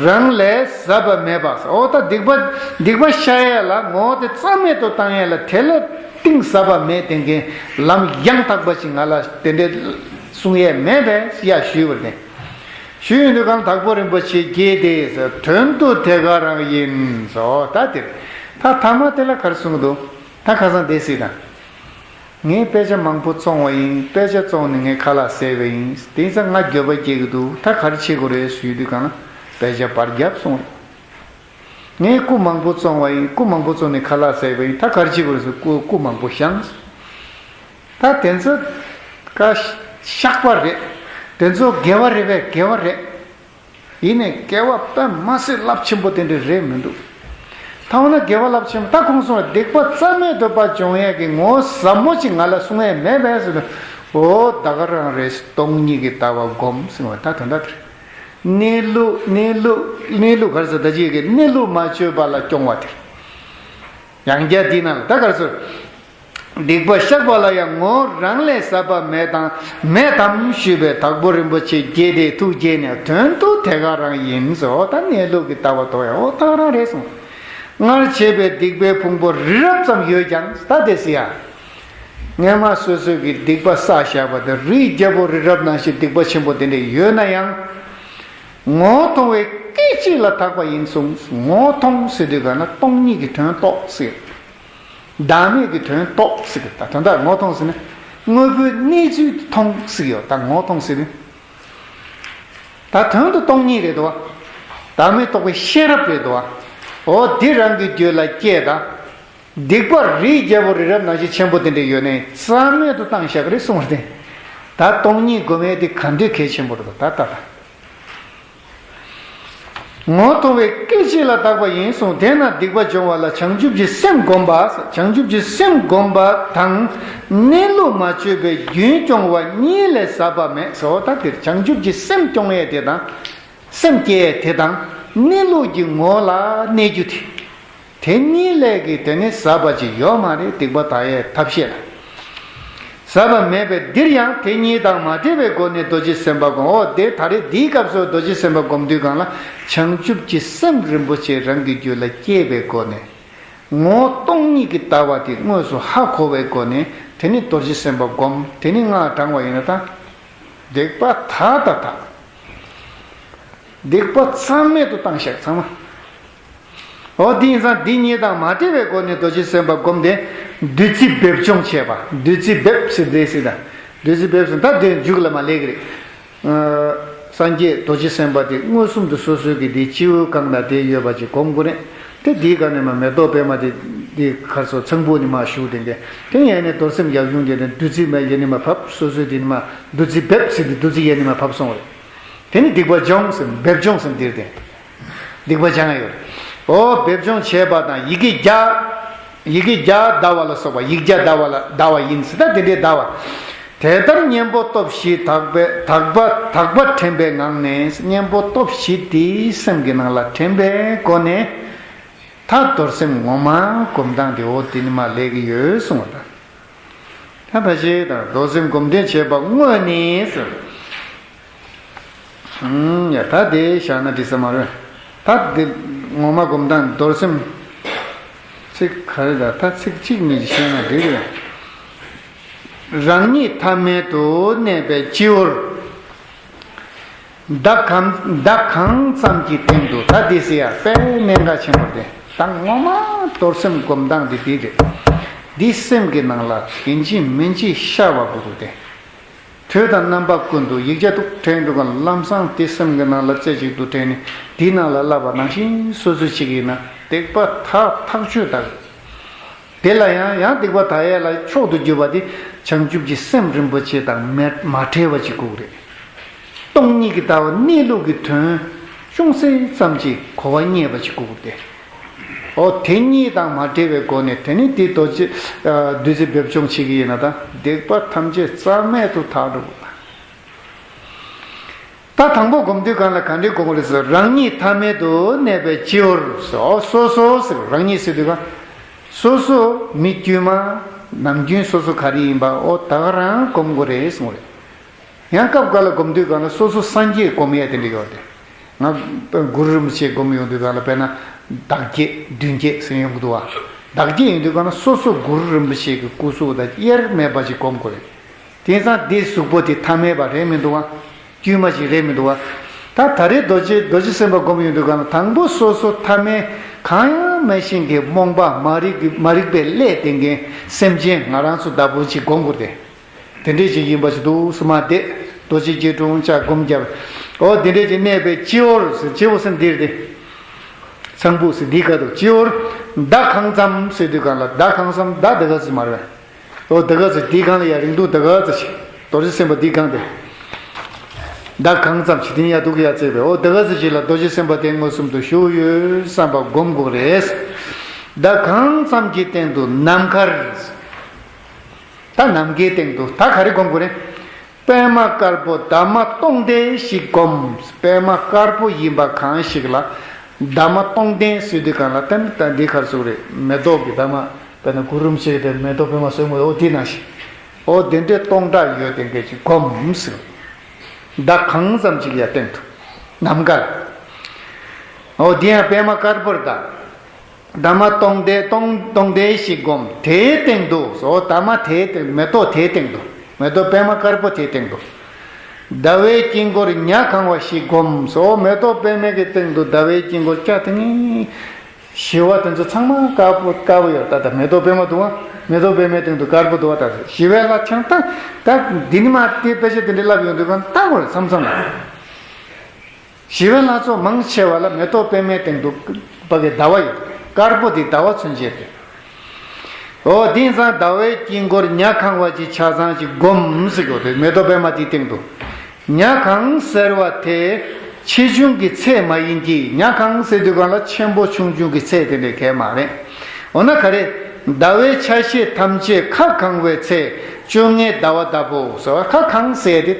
རང་ལས་ཟབ་པ་མེད་པ། འོ་ད་སྡིག་པ་སྡིག་པ་བཤགས་ཡས་ལ་ངོ་བོ་དེ་རྩ་མེད་དུ་བཏང་ཡས་ལ་དེ་ལས་གཏིང་ཟབ་པ་མེད་དེ་འགན་ལམ་ཡང་དག་པ་ཞིག་ང་ལ་དེ་འདྲའི་གསུང་ཡས་མེད་པས་ཟེར་ཡ་ཞུས་པར་ཏེ། ཞུས་ཡོང་དུས་གང་དྭགས་པོ་རིན་པོ་ཆེ་དགྱེས་ཏེ་དོན་དུ་དེ་ག་རང་ཡིན་ཟེར། ད་དེར་ད་ཐ་མ་དེ་ལ་ག་རེ་གསུང་གི་འདུག་ད་ཁ་སང་དེ་སྲིད་དང་། ངས་དཔེ་ཆ་མང་པོ་བཙོང་བ་ཡིན། དཔེ་ཆ་བཙོང་ནས་ངས་ཁ་ལག་ཟས་པ་ཡིན། དེང་སང་ང་འགྱོད་པ་སྐྱེ་གི་འདུག་ད་ག་རེ་བྱེད་དགོས་རེད་ཞུས་དུས་གང་ལ་དཔེ་ཆ་པར་རྒྱབ་གསུངས་རེད། ངས་སྐུ་མང་པོ་བཙོང་བ་ཡིན། སྐུ་མང་པོ་བཙོང་ནས་ཁ་ལག་ཟས་པ་ཡིན། ད་ག་རེ་བྱེད་དགོས་རེད་ཟེར་སྐུ་སྐུ་མང་པོ་བཞེངས། ད་དེ་ཚོ་ཀ་བཤགས་པ་རེད། དེ་ཚོ་དགེ་བ་རེད་པས། དགེ་བ་རེད། ཡིན་ནའི་དགེ་བ་དཔེ་མ་སྲིད་རླབས་ཆེན་པོ་དེ་འདྲ་རེད་མི་འདུག་ད་འོ་ན་དགེ་བ་རླབས་ཆེན་པོ་ད་ཁོང་གསུངས་པ་སྡིག་པ་རྩ་མེད་དུ་ཕར་སྦྱོང་ཡས་ཀྱི་ངོ་བོ་ཟབ་མོ་ཅིག་ང་ལ་གསུང་ཡས་མེད་པས་ཟེར་ནས། འོ་ད་ག་རང་རེད། སྟོང་ཉིད་ཀྱི་ལྟ་བ་སྒོམ་ཟེར་བ་ད་དོན་དག་དེ་རེད། གནས་ལུགས་གནས་ལུགས་གནས་ལུགས་ག་རེ་ཟེར་ད་ཅིག་གི་གནས་ལུགས་མ་བཅོས་པ་ལ་སྐྱོང་བ་དེ་རེད། ཡང་བསྐྱར་འདི་ནང་ལ་ད་ག་རེ་ཟེར། སྡིག་པ་བཤགས་པ་ལ་ཡང་ངོ་བོ་རང་ལས་ཟབ་པ་མེད་དང་མེད་དམ་ཞུས་པས་དྭགས་པོ་རིན་པོ་ཆེ་དགྱེས་ཏེ་ཐུགས་དགྱེས་ནས་དོན་དུ་དེ་ག་རང་ཡིན་ཟེར། འོ་ད་གནས་ལུགས་ཀྱི་ལྟ་བ་དོ་ཡང་འོ་ད་ག་རང་རེད་གསུངས། སྔར་བྱས་པའི་སྡིག་པའི་ཕུང་པོ་རི་རབ་ཙམ་ཡོད་ཀྱང་ད་དེ་སྲིད་ཡ། སྔས་མ་སོ་སོ་གི་སྡིག་པ་བསགས་བཞག་པ་དེ་རིའི་རྒྱལ་པོ་རི་རབ་ནང་བཞིན་སྡིག་པ་ཆེན་པོ་དེ་འདྲ་ཡོད་ན་ཡང་། ངོ་བོ་མཐོང་བའི་ སྐད་ཅིག་ལ་དག་པ་ཡིན་གསུངས། ངོ་མཐོང་ཟེར་དུས་ག་ན་སྟོང་ཉིད་ཀྱི་དོན་རྟོགས་ཟེར། བདག་མེད་ཀྱི་དོན་རྟོགས་ཟེར་གི། ད་དོན་དག་ངོ་མཐོང་ཟེར་ན་དངོས་པོའི་གནས་ཚུལ་མཐོང་ཟེར་གི་ཡོད། ད་ངོ་མཐོང་ཟེར་ནི་ད་དོན་དུ་སྟོང་ཉིད་རེད་དོ། བདག་མེད་རྟོགས་པའི་ཤེས་རབ་རེད་དོ། འོ་འདི་རང་གི་རྒྱུད་ལ་སྐྱེས་དང་། སྡིག་པ་རིའི་རྒྱལ་པོ་རི་རབ་ནང་བཞིན་ཆེན་པོ་དེ་འདྲ་ཡོད་ནའི་རྩ་མེད་དུ་བཏང་བཞག་གི་རེད་གསུངས་པ་རེད། ད་སྟོང་ཉིད་སྒོམ་ཡས་དེ་ག་འདྲའི་གལ་ཆེན་པོ་རེད་དོ། ད་ད་ད། ངོ་མཐོང་བའི་སྐད་ཅིག་ལ་དག་པ་ཡིན་གསུངས། དེས་ན་སྡིག་པ་སྦྱོང་བ་ལ་བྱང་ཆུབ་ཀྱི་སེམས་བསྒོམ་པ། བྱང་ཆུབ་ཀྱི་སེམས་བསྒོམ་པ་དང་གནས་ལུགས་མ་བཅོས་པའི་རྒྱུན་སྐྱོང་བ་གཉིས་ལས་ཟབ་པ་མེད་ཟེར། འོ་ད་དེར་བྱང་ཆུབ་ཀྱི་སེམས་སྐྱོང་ཡས་དེ་དང་། སེམས་བསྐྱེད་ཡས་དེ་དང་གནས་ལུགས་ཀྱི་ངོ་ལ་གནས་རྒྱུ་དེ། དེ་གཉིས་ལས་ཀྱི་དེ་ནི་ཟབ་པ་ཅིག་ཡོད་མ་རེད། སྡིག་པ་དག་ཡས་ཐབས་ཤེས་ལ། ཟབ་པ་མེད་པས་འདིར་ཡང་དེ་གཉིས་དང་མ་བྲལ་བའི་སྒོ་ནས་རྡོ་རྗེ་སེམས་དཔའ་བསྒོམ། འོ་དེ་ད་རེས་འདིའི་སྐབས་སུ་རྡོ་རྗེ་སེམས་དཔའ་བསྒོམ་དུས་གང་ལ་བྱང་ཆུབ་ཀྱི་སེམས་རིན་པོ་ཆེ་རང་གི་རྒྱུད་ལ་སྐྱེས་པའི་སྒོ་ནས། ངོ་བོ་སྟོང་ཉིད་ཀྱི་ལྟ་བ་དེ་དངོས་སུ་ཧ་གོ་བའི་སྒོ་ནས་དེ་ནི་རྡོ་རྗེ་སེམས་དཔའ་བསྒོམ། དེ་ནི་སྔགས་བགྲང་བ་ཡིན་ན་ད། སྡིག་པ་དག་ད་དག་སྡིག་པ་རྩ་མེད་དུ་བཏང་བཞག་ཚང་མ། འོ་དེ་ཡིན་ཙང་འདི་གཉིས་དང་མ་བྲལ་བའི་སྒོ་ནས་རྡོ་རྗེ་སེམས་དཔའ་བསྒོམས་ཏེ། བདུད་རྩི་འབེབས་སྦྱོང་བྱས་པ། བདུད་རྩི་འབེབས་ཟེར་དེ་ཟེར་ད། བདུད་རྩི་འབེབས་ཟེར་ད་དེ་མཇུག་ལ་མ་ལས་ཀྱི་རེད། སངས་རྒྱས་རྡོ་རྗེ་སེམས་དཔའ་དེ་མངོན་སུམ་དུ་སོ་སོའི་གི་དེ་སྤྱི་བོའི་སྒང་ལ་དེ་ཡོད་པ་ཅིག་བསྒོམ་དགོས་རེད། དེ་དེའི་སྒང་ནས་མ་མེ་ཏོག་པད་མ་དེ་དེ་ཁར་སོ་ཚངས་བུག་ནས་མ་ཞུགས་དེ་འདྲ། དེ་ཡན་ནས་རྡོར་སེམས་ཡབ་ཡུམ་དེ་ནས་བདུད་རྩི་མ་ཡེ་ནས་མ་བབས། སོ་སོའི་དེ་ནས་མ་བདུད་རྩི་འབེབས་ཟེར་དེ་བདུད་རྩི་ཡེ་ནས་མ་བབས་སོང་བ་རེད། དེ་ནི་སྡིག་པ་སྦྱོང་ཟེར། འབེབས་སྦྱོང་ཟེར་འདིར་དེ། སྡིག་པ་སྦྱང་ཡོད། འོ་འབེབས་སྦྱོང་བྱས་པ་དང་ཡི་གེ་བརྒྱ། ཡི་གེ་བརྒྱ་བཟླ་བ་ལ་སོགས་པ་ཡིག་བརྒྱ་བཟླ་བ་ལ་བཟླ་བ་ཡིན་ཟེར། ད་དེ་འདྲའི་བཟླ་བ། དེ་ལྟར་གཉེན་པོ་སྟོབས་བཞི་དག་པས་དག་པ་དག་པ་དྲན་པའི་ངང་ནས། གཉེན་པོ་སྟོབས་བཞི་དེའི་སེམས་ཀྱི་ནང་ལ་དྲན་པའི་སྒོ་ནས། ད་རྡོར་སེམས་ངོ་མ་སྒོམ་སྟངས་དེ་འོ་དེ་ནི་མ་ལས་ཀྱི་ཡོད་གསུངས་པ་དང་། ད་ཕལ་ཆེར་དང་རྡོར་སེམས་སྒོམ་བཟླས་བྱས་པ་དངོས་ནི་ཟེར། ཡ་ད་དེ་བཞག་ན་འགྲིག་ས་མ་རེད། ད་དེ་ངོ་མ་སྒོམ་སྟངས་རྡོར་སེམས། ཚིག་ག་རེ་ད་ད་ཚིག་གཅིག་གཉིས་ཤིག་བཤད་ན་འགྲིག་རེད། རང་ཉིད་ཐ་མལ་དུ་གནས་པའི་སྤྱི་བོར། བདག་གང་བདག་གང་ཙམ་གྱི་སྟེང་དུ། ད་འདི་ཟེར་ཡ་དཔེ་གནད་འགག་ཆེན་པོ་རེད། ད་ངོ་མ་རྡོར་སེམས་སྒོམ་སྟངས་འདི་འདི་རེད། འདི་སེམས་ཀྱི་ནང་ལ་ཡིན་གཅིག་མིན་གཅིག་ཤར་བ་དགོས་ཀྱི་རེད། དུས་དང་རྣམ་པ་ཀུན་ཏུ་ཡིག་བརྒྱ་འདུག་དྲན་འདུག་ག་ལམ་སང་དེ་སེམས་ཀྱི་ནང་ལ་རྩེ་གཅིག་ཏུ་དྲན་ནས་འདིའི་ནང་ལ་བསླབ་པ་ནང་བཞིན་སོ་སོ་གཅིག་ཡིན་ན་སྡིག་པ་ཐག་ཐག་ཆོད་དག་དེ་ལ་ཡང་ཡང་སྡིག་པ་དག་ཡས་ལ་མཆོག་ཏུ་གྱུར་པ་དེ་བྱང་ཆུབ་ཀྱི་སེམས་རིན་པོ་ཆེ་དང་མ་མ་བྲལ་བ་ཅིག་དགོས་རེད། སྟོང་ཉིད་ཀྱི་ལྟ་བ་གནས་ལུགས་ཀྱི་དོན་ཅུང་ཟད་ཙམ་ཅིག་གོ་བ་རྙེད་པ་ཅིག་དགོས་རེད། འོ་དེ་གཉིས་དང་མ་བྲལ་བའི་སྒོ་ནས་དེ་ནི་དེ་རྡོ་རྗེ་བདུད་རྩི་འབེབས་སྦྱོང་བྱེད་ཀྱི་ཡིན་ན་ད་སྡིག་པ་ཐམས་ཅད་རྩ་མེད་དུ་དག་འགྲོ་དགོས། ད་དང་པོ་སྒོམ་དུས་གང་ལ་ག་འདྲའི་སྒོམ་དགོས་རེད་ཟེར། རང་ཉིད་ཐ་མལ་དུ་གནས་པའི་སྤྱི་བོར་ཟེར། འོ་སོ་སོ་ཟེར། རང་ཉིད་ཟེར་དུས་གང་སོ་སོ་མི་དཀྱུས་མ་ནམ་རྒྱུན་སོ་སོ་ག་རེ་ཡིན་པ་འོ་ད་ག་རང་སྒོམ་དགོས་རེད་གསུངས་རེད། ཡང་སྐབས་འགའ་ལ་སྒོམ་དུས་གང་ལ་སོ་སོ་སངས་རྒྱས་སྒོམ་ཡས་དེ་འདྲ་ཡོད་དེ། ང་གུ་རུ་རིན་པོ་ཆེ་སྒོམ་ཡོང་དུས་གང་ལ་དཔེར་ན་བདག་བསྐྱེད་མདུན་བསྐྱེད་ཟེར་ཡོང་གི་འདུག་བ། བདག་བསྐྱེད་ཡོང་དུས་གང་ལ་སོ་སོ་གུ་རུ་རིན་པོ་ཆེ་གི་སྐུ་གཟུགས་དང་དབྱེར་མེད་པ་ཞིག་སྒོམ་དགོས་རེད། དེང་སང་འདི་གཟུགས་པོ་དེ་ཐ་མལ་པ་རེད་མི་འདུག་བ། དཀྱུས་མ་ཞིག་རེད་མི་འདུག་བ། ད་ད་རེས་རྡོ་རྗེ་རྡོ་རྗེ་སེམས་དཔའ་སྒོམ་ཡོང་དུས་གང་ལ་དང་པོ་སོ་སོ་ཐ་མལ་གང་ཡང་མེད་བཞིན་གྱི་རྨོངས་པ་མ་རིག་མ་རིག་པའི་བསླད་དེ་མཁན་སེམས་ཅན་ང་རང་ཚོ་ལྟ་བུ་ཞིག་སྒོམ་དགོས་ཏེ། དེ་འདྲས་ཅིག་ཡིན་པ་ཞིག་འདུག་སེ་མ་བསྡད། རྡོ་རྗེ་སྐྱིལ་ཀྲུང་བཅས་སྒོམ་བརྒྱབ། འོ་དེ་འདྲས་ཅིག་གནས་པའི་སྤྱི་བོར་ཟེར། སྤྱི་བོ་ཟེར་འདིར་དེ། ཚངས་བུག་ཟེར་འདིའི་ཁ་ཐུག་སྤྱི་བོར། བདག་གང་ཙམ་ཟེར་དུས་གང་ལ་བདག་གང་ཙམ་བདག་དེ་ག་ཙམ་མ་རེད། འོ་དེ་ག་ཙམ་འདིའི་སྒང་ལ་ཡ་རིང་ཐུང་དེ་ག་ཙམ་ཞིག་རྡོ་རྗེ་སེམས་དཔའ་འདིའི་སྒང་དེ། བདག་གང་ཙམ་ཞིག་དེ་ནི་ཡ་འདུག་ཡ་བརྩེགས་པས། འོ་དེ་ག་ཙམ་ཞིག་ལ་རྡོ་རྗེ་སེམས་དཔའ་དེ་མངོན་སུམ་དུ་བཞུགས་ཡོད་བསམ་པ་སྒོམ་དགོས་རེད། བདག་གང་ཙམ་གྱི་སྟེང་དུ་ནམ་མཁར། ད་ནམ་མཁའི་སྟེང་དུ་ད་ག་རེ་སྒོམ་དགོས་རེད། པད་མ་དཀར་པོ་འདབ་མ་སྟོང་ལྡན་ཞིག་སྒོམ། པད་མ་དཀར་པོ་ཡིན་པ་གང་ཞིག་ལ། འདབ་མ་སྟོང་ལྡན་ཟེར་དུས་གང་ལ་ད་ནི་ད་འདི་གར་ཟུག་རེད། མེ་ཏོག་གི་འདབ་མ་དཔེར་ན་གུ་རུ་རིན་པོ་ཆེ་གི་དེ་མེ་ཏོག་པད་མ་སོན་མོ་འོ་དེ་ནང་བཞིན། འོ་དེ་འདྲའི་སྟོང་ཕྲག་ཡོད་དེ་འགའ་ཞིག་སྒོམ་ཟེར། བདག་གང་ཙམ་ཅིག་ཡ་སྟེང་དུ་ནམ་མཁར། འོ་དེ་ཡང་པད་མ་དཀར་པོར་བདག་འདབ་མ་སྟོང་ལྡན་སྟོང་སྟོང་ལྡན་ཞིག་བསྒོམ། དེའི་སྟེང་དུ་ཟོ་འདབ་མ་དེའི་སྟེང་མེ་ཏོག་དེའི་སྟེང་དུ་མེ་ཏོག་པད་མ་དཀར་པོ་དེའི་སྟེང་དུ་ ཟླ་བའི་དཀྱིལ་འཁོར་ཉ་གང་བ་ཞིག་བསྒོམ་སོ། མེ་ཏོག་པད་མའི་གི་སྟེང་དུ་ཟླ་བའི་དཀྱིལ་འཁོར་བཅའ་དེ་ནི། ཞི་བ་དེ་ཚོ་ཚང་མ་དཀར་པོ་དཀར་པོ་ཡོད། ད་ལྟ་མེ་ཏོག་པད་མ་འདུག་བ། མེ་ཏོག་པད་མའི་སྟེང་དུ་དཀར་པོ་འདུག་བ། ད་ཞི་བའི་ལྷ་ཆང་ད་ད་འདི་ནི་མ་དེ་དཔེ་ཆ་དེ་འདྲ་ལབ་ཡོང་དུས་གང་ལྟ་བར་མཚམས་མཚམས་ལ། ཞི་བའི་ལྷ་ཚོགས་མང་ཆེ་བ་ལ་མེ་ཏོག་པད་མའི་སྟེང་དུ་པ་གི་ཟླ་བ་ཡོད། དཀར་པོ་དེ་ཟླ་བ་མཚོན་བྱེད་དེ། འོ་དེང་སང་ཟླ་བའི་དཀྱིལ་འཁོར་ཉ་གང་བ་ཅིག་ཆ་ཚང་ཅིག་བསྒོམ་ཟེར་གྱི་ཡོད་དེ། མེ་ཏོག་པད་མ་དེའི་སྟེང་དུ། ཉ་གང་ཟེར་བ་དེ་ཆེ་ཆུང་གི་ཚད་མ་ཡིན་གྱི། ཉ་གང་ཟེར་དུས་གང་ལ་ཆེན་པོ་ཆུང་ཆུང་གི་ཚད་དེ་འདྲ་གས་མ་རེད། འོ་ན་ག་རེ། ཟླ་བའི་ཆ་ཤས་ཐམས་ཅད་ཁ་གང་བའི་ཚེ་བཅོ་ལྔའི་ཟླ་བ་ལྟ་བུ་ཟེར་བ། ཁ་གང་ཟེར་དེ་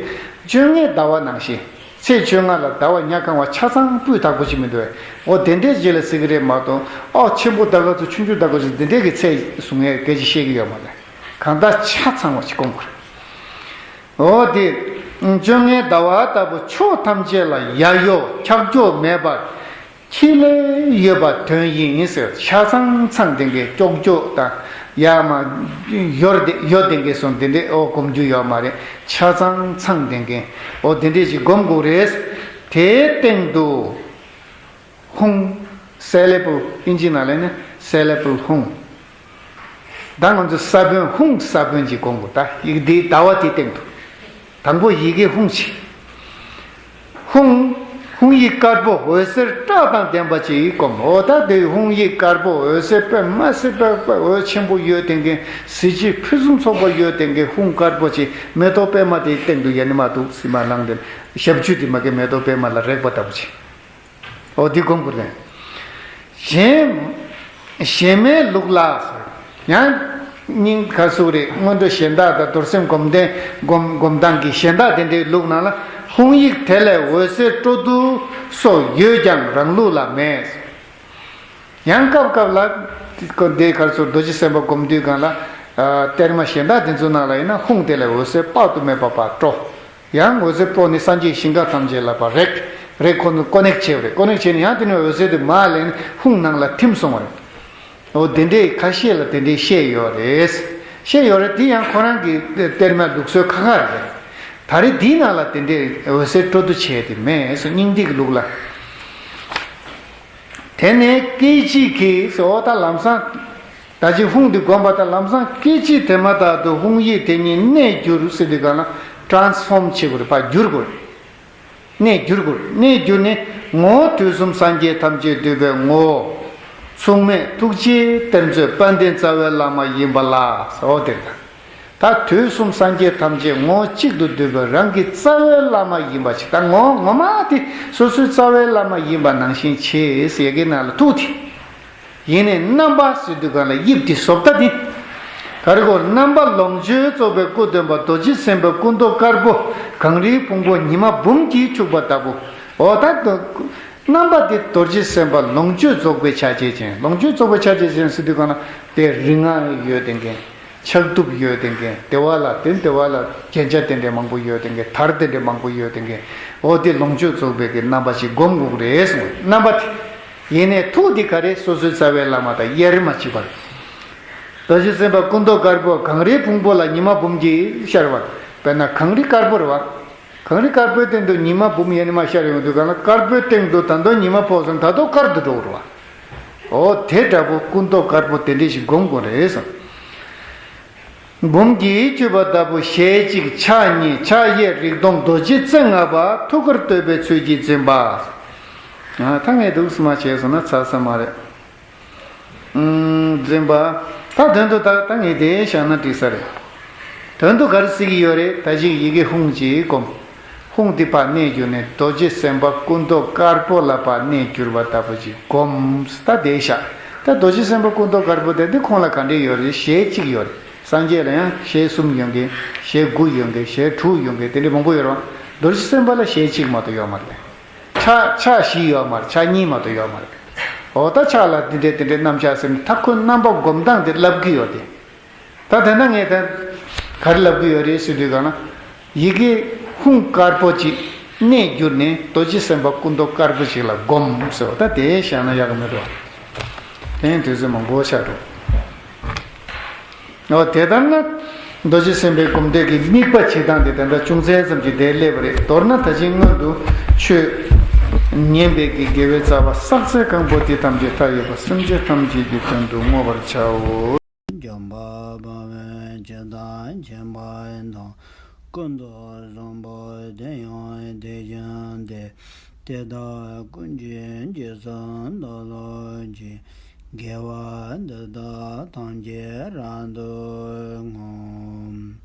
བཅོ་ལྔའི་ཟླ་བ་ནང་བཞིན། ཚེས་བཅོ་ལྔ་ལ་ཟླ་བ་ཉ་གང་བ་ཆ་ཚང་སྤུས་དག་པོ་ཅིག་མི་འདུག་བས། འོ་དེ་འདྲའི་རྗེས་ལ་ཟེར་གི་རེད་མ་གཏོགས། ཨོ་ཆེན་པོ་ཟླ་ག་ཚོད་ཆུང་ཆུང་ཟླ་ག་ཚོད་འདི་འདྲའི་གི་ཚད་གསུང་ཡས་སྐད་ཆ་བཤད་གི་ཡོད་མ་རེད། གང་ལྟར་ཆ་ཚང་བ་ཅིག་སྐོང་དགོས་རེད། འོ་དེ། བཅོ་ལྔའི་ཟླ་བ་ལྟ་བུ་ཕྱོགས་ཐམས་ཅད་ལ་ཡ་ཡོ་ཁྱག་ཀྱོག་མེད་པར། ཁྱི་ལས་ཡོད་པ་དོན་ཡིན་ཟེར། ཆ་ཚང་ཚང་ལྡན་མཁན་ཀྱོག་ཀྱོག་དང་། ཡ་མ་ཡོར་དེ་ཡོ་ལྡན་མཁན་སོང་དེ་འདྲས་འོ་སྒོམ་རྒྱུ་ཡོད་མ་རེད། ཆ་ཚང་ཚང་ལྡན་མཁན་འོ་དེ་འདྲས་ཞིག་སྒོམ་དགོས་རེད། དེའི་སྟེང་དུ་ཧཱུྃ། སེ་ལེ་པུལ། ཨིན་ཇི་ནང་ལ་ནི་སེ་ལེ་པུལ་ཧཱུྃ། ད་ང་ཚོ་ས་བོན་ཧཱུྃ་ས་བོན་གྱི་སྒོམ་དགོས། ད་ཡིག་འདི་ཟླ་བ་དེའི་སྟེང་དུ། དང་པོ་ཡི་གེ་ཧཱུྃ་ཅིག་ཧཱུྃ། ཧཱུྃ་ཡིག་དཀར་པོ་འོད་ཟེར་སྐྲག་དང་ལྡན་པ་ཅིག་སྒོམ། འོ་ད་དེ་ཧཱུྃ་ཡིག་དཀར་པོ་འོད་ཟེར་དཔེ་མ་སྲིད་པ་འོད་ཆེན་པོ་ཡོད་དེ་མཁན། གཟི་བརྗིད་ཕུན་སུམ་ཚོགས་པ་ཡོད་དེ་མཁན་ཧཱུྃ་དཀར་པོ་ཅིག་མེ་ཏོག་པད་མ་དེའི་སྟེང་དུ་ཡ་ནི་མ་འདུག་སི་མ་ལངས་ཏེ། ཞབས་ཀྱུ་དེ་མ་གི་མེ་ཏོག་པད་མ་ལ་རེག་པ་ལྟ་བུ་ཅིག་འོ་འདི་སྒོམ་དགོས་རེད། གཞན། གཞན་མའི་ལུགས་ལ། ཡང་། སྙིང་ག་སུ་རེད། སྔོན་འགྲོ་གཞན་དག་དང་རྡོར་སེམས་སྒོམ་བཟླས་སྒོམ་སྒོམ་སྟངས་ཀྱི་གཞན་དག་དེ་འདྲའི་ལུགས་ནང་ལ། ཧཱུྃ་ཡིག་དེ་ལས་འོད་ཟེར་སྤྲོ་བསྡུ་སོགས་ཡོད་ཀྱང་རང་ལུགས་ལ་མེད། ཡང་སྐབས་སྐབས་ལ། འདི་གར་སོ་རྡོ་རྗེ་སེམས་དཔའ་སྒོམ་དུས་སྒང་ལ། ཨ། གཏེར་མ་གཞན་དག་དེ་ཚོ་ནང་ལ་ཡིན་ན་ཧཱུྃ་དེ་ལས་འོད་ཟེར་དཔག་ཏུ་མེད་པ་ཕར་སྤྲོ། ཡང་འོད་ཟེར་སྤྲོ་ནས་སངས་རྒྱས་ཞིང་ཁམས་ཐམས་ཅད་ལ་ཕར་རེག་རེག་ཁོ་ནི་ཀོ་ནེག་བྱས་པ་རེད། ཀོ་ནེག་བྱས་ནས་ཡང་དེ་ནས་འོད་ཟེར་དེ་མར་ལེན་ཧཱུྃ་ནང་ལ་ཐིམ་སོང་བ་རེད། འོ་དེ་འདྲའི་ཁ་ཤས་ལ་དེ་འདྲའི་བཤད་ཡོད་རེད། བཤད་ཡོད་རེད། དེ་ཡང་ཁོ་རང་གི་གཏེར་མའི་ལུགས་སྲོལ་ཁ་ཁ་རེད། ད་རེས་འདིའི་ནང་ལ་དེ་འདྲའི་འོད་ཟེར་སྤྲོ་བསྡུ་བྱས་དེ་མེད་སོ། སྙིང་ཐིག་གི་ལུགས་ལ། དེ་ནས་སྐད་ཅིག་གིས་སོ། ད་ལམ་སང་། ད་ཅི་ཧཱུྃ་འདི་བསྒོམས་པ་དང་ལམ་སང་སྐད་ཅིག་དེ་མ་ཐག་ཏུ་ཧཱུྃ་ཡིག་དེ་ཉིད་གནས་འགྱུར་ཟེར་དུས་གང་ལ་ཊཱན་སི་ཕོརམ་བྱེད་དགོས་རེད་པ། འགྱུར་དགོས་རེད། གནས་འགྱུར་དགོས་རེད། གནས་འགྱུར་ནས་ངོ་བོ་དུས་གསུམ་སངས་རྒྱས་ཐམས་ཅད་འདུས་པའི་ངོ་བོ། མཚུངས་མེད་ཐུགས་རྗེའི་གཏེར་མཛོད་དཔལ་ལྡན་རྩ་བའི་བླ་མ་ཡིན་པ་ལ་ཟེར་བ་དེ་རེད། ད་དུས་གསུམ་སངས་རྒྱས་ཐམས་ཅད་ངོ་བོ་གཅིག་ཏུ་འདུས་པའི་རང་གི་རྩ་བའི་བླ་མ་ཡིན་པ་ཅིག་ད་ངོ་ངོ་མ་དེ་སོ་སོའི་རྩ་བའི་བླ་མ་ཡིན་པ་ནང་བཞིན་བྱེད་ཟེར་གྱི་ནང་ལ་ཐུག་དེ། ཡིན་ནའི་རྣམ་པ་ཟེར་དུས་གང་ལ་དབྱིབས་དེ་བཟོ་ལྟ་དེ། ག་རེ་གོ། རྣམ་པ་ལོངས་སྤྱོད་རྫོགས་པའི་སྐུ་སྟོན་པ་རྡོ་རྗེ་སེམས་དཔའི་སྐུ་མདོག་དཀར་པོ་གངས་རིའི་ཕུང་པོ་ཉི་མ་འབུམ་གྱིས་ཕྱུག་པ་ལྟ་བུ། འོ་ད་དུ། རྣམ་པ་དེ་རྡོ་རྗེ་སེམས་དཔའ་ལོངས་སྤྱོད་རྫོགས་པའི་ཆ་བྱད་ཅན། ལོངས་སྤྱོད་རྫོགས་པའི་ཆ་བྱད་ཅན་ཟེར་དུས་གང་ལ་དེ་རིགས་ལྔ་ཡོད་དེ་མཁན། ཕྱག་གདུབ་ཡོད་དེ་མཁན། དེ་བ་ལ་དེ་དེ་བ་ལ་རྒྱན་ཆ་དེ་འདྲ་མང་པོ་ཡོད་དེ་མཁན། དར་དེ་འདྲ་མང་པོ་ཡོད་དེ་མཁན། འོ་དེ་ལོངས་སྤྱོད་རྫོགས་པའི་གི་རྣམ་པ་ཞིག་སྒོམ་དགོས་རེད་གསུངས། རྣམ་པ་དེ། ཡིན་ནའི་ཐུགས་དེ་ག་རེ། སོ་སོའི་རྩ་བའི་བླ་མ་དང་དབྱེར་མ་མཆིས་པར། རྡོ་རྗེ་སེམས་དཔའ་སྐུ་མདོག་དཀར་པོ་གངས་རིའི་ཕུང་པོ་ལ་ཉི་མ་འབུམ་གྱིས་ཤར་བ། དཔེར་ན་གངས་རི་དཀར་པོ་རེད་བ། གངས་རི་དཀར་པོའི་སྟེང་དུ་ཉི་མ་འབུམ་ཡ་ནི་མ་ཤར་ཡོང་དུས་གང་ལ་དཀར་པོའི་སྟེང་དུ་ད་དུང་ཉི་མ་ཕོག་སོང་། ད་དུང་དཀར་དུ་འགྲོ་རེད་བ། འོ་དེ་འདྲ་པོ་སྐུ་མདོག་དཀར་པོ་དེ་འདྲ་ཞིག་སྒོམ་དགོས་རེད་གསུངས། འབུམ་གྱིས་བསྐྱོད་པ་ལྟ་བུ་ཞལ་གཅིག་ཕྱག་གཉིས་ཕྱག་གཡས་རིག་སྟོང་རྡོ་རྗེ་རྩེ་ལྔ་པ་ཐུགས་ཀར་བསྟོད་པའི་ཚུལ་གྱིས་འཛིན་པ། ཨ། ད་ངས་འདུག་སེ་མ་བྱས་སོང་ན་ཚར་ས་མ་རེད། ཨུམ། འཛིན་པ། ད་དོན་དུ་ད་ད་ངས་དེ་བཞག་ན་འགྲིག་ས་རེད། དོན་དུ་ག་རེ་ཟེར་གྱི་ཡོད་རེད། ད་ཅིག་ཡི་གེ་ཧཱུྃ་ཅིག་སྒོམ། ཧཱུྃ་དེ་ཕར་གནས་གྱུར་ནས་རྡོ་རྗེ་སེམས་དཔའ་སྐུ་མདོག་དཀར་པོ་ལ་ཕར་གནས་གྱུར་པ་ལྟ་བུ་ཅིག་སྒོམ། ད་དེ་བཞག་ད་རྡོ་རྗེ་སེམས་དཔའ་སྐུ་མདོག་དཀར་པོ་དེ་འདི་ཁོང་ལ་ག་འདྲས་ཡོད་རེད། ཞལ་གཅིག་ཡོད་རེད། སངས་རྒྱས་ལ་ཡང་ཞལ་གསུམ་ཡོད་མཁན། ཞལ་དགུ་ཡོད་མཁན། ཞལ་དྲུག་ཡོད་མཁན། དེ་འདྲས་མང་པོ་ཡོད་རེད་བ། རྡོ་རྗེ་སེམས་དཔའ་ལ་ཞལ་གཅིག་མ་གཏོགས་ཡོད་མ་རེད། ཕྱག་ཕྱག་བཞི་ཡོད་མ་རེད། ཕྱག་གཉིས་མ་གཏོགས་ཡོད་མ་རེད། འོ་ད་ཕྱག་ལ་འདི་འདྲས་འདི་འདྲས་རྣམ་གཞག་ཟེར་ནས་ད་ཁོའི་རྣམ་པ་སྒོམ་སྟངས་དེ་ལབ་ཀྱི་ཡོད་དེ། ད་དེ་ན་ངས་ད་ག་རེ་ལབ་ཀྱི་ཡོད་རེད་ཟེར་དུས་གང་ན། ཡི་གེ་ཧཱུྃ་དཀར་པོ་ཅིག་གནས་གྱུར་ནས་རྡོ་རྗེ་སེམས་དཔའ་སྐུ་མདོག་དཀར་པོ་ཅིག་ལ་སྒོམ་ཟེར་བ། ད་དེ་བཤད་ན་ཡག་གི་མེད་འགྲོ། དེ་ཡང་དུས་ཚོད་མང་པོ་ཆགས་འགྲོ། འོ་དེ་ལྟར་ན། རྡོ་རྗེ་སེམས་དཔའི་སྒོམ་བཟླས་ཀྱི་དམིགས་པ་བྱེད་སྟངས་དེ་དེ་འདྲ་ཅུང་ཟད་ཙམ་གྱིས་བསྡད་སླེབས་པ་རེད། མདོར་ན་ད་ཅིང་སྔོན་དུ་ཆོས་ཉན་པའི་གི་དགེ་བའི་རྩ་བ་བསགས་ཚད་གང་པོ་དེ་ཐམས་ཅད་མཐའ་ཡས་པ་སེམས་ཅན་ཐམས་ཅད་ཀྱི་དོན་དུ་བསྔོ་བར་བྱའོ། འཇམ་དཔལ་དཔའ་བོས་ཇི་ལྟར་མཁྱེན་པ་དང་། ཀུན་ཏུ་བཟང་པོ་དེ་ཡང་དེ་བཞིན་ཏེ། དེ་དག་ཀུན་གྱི་རྗེས་སུ་བདག་སློབ་ཅིང་། དགེ་བ་འདི་དག་ཐམས་ཅད་རབ་ཏུ་བསྔོ།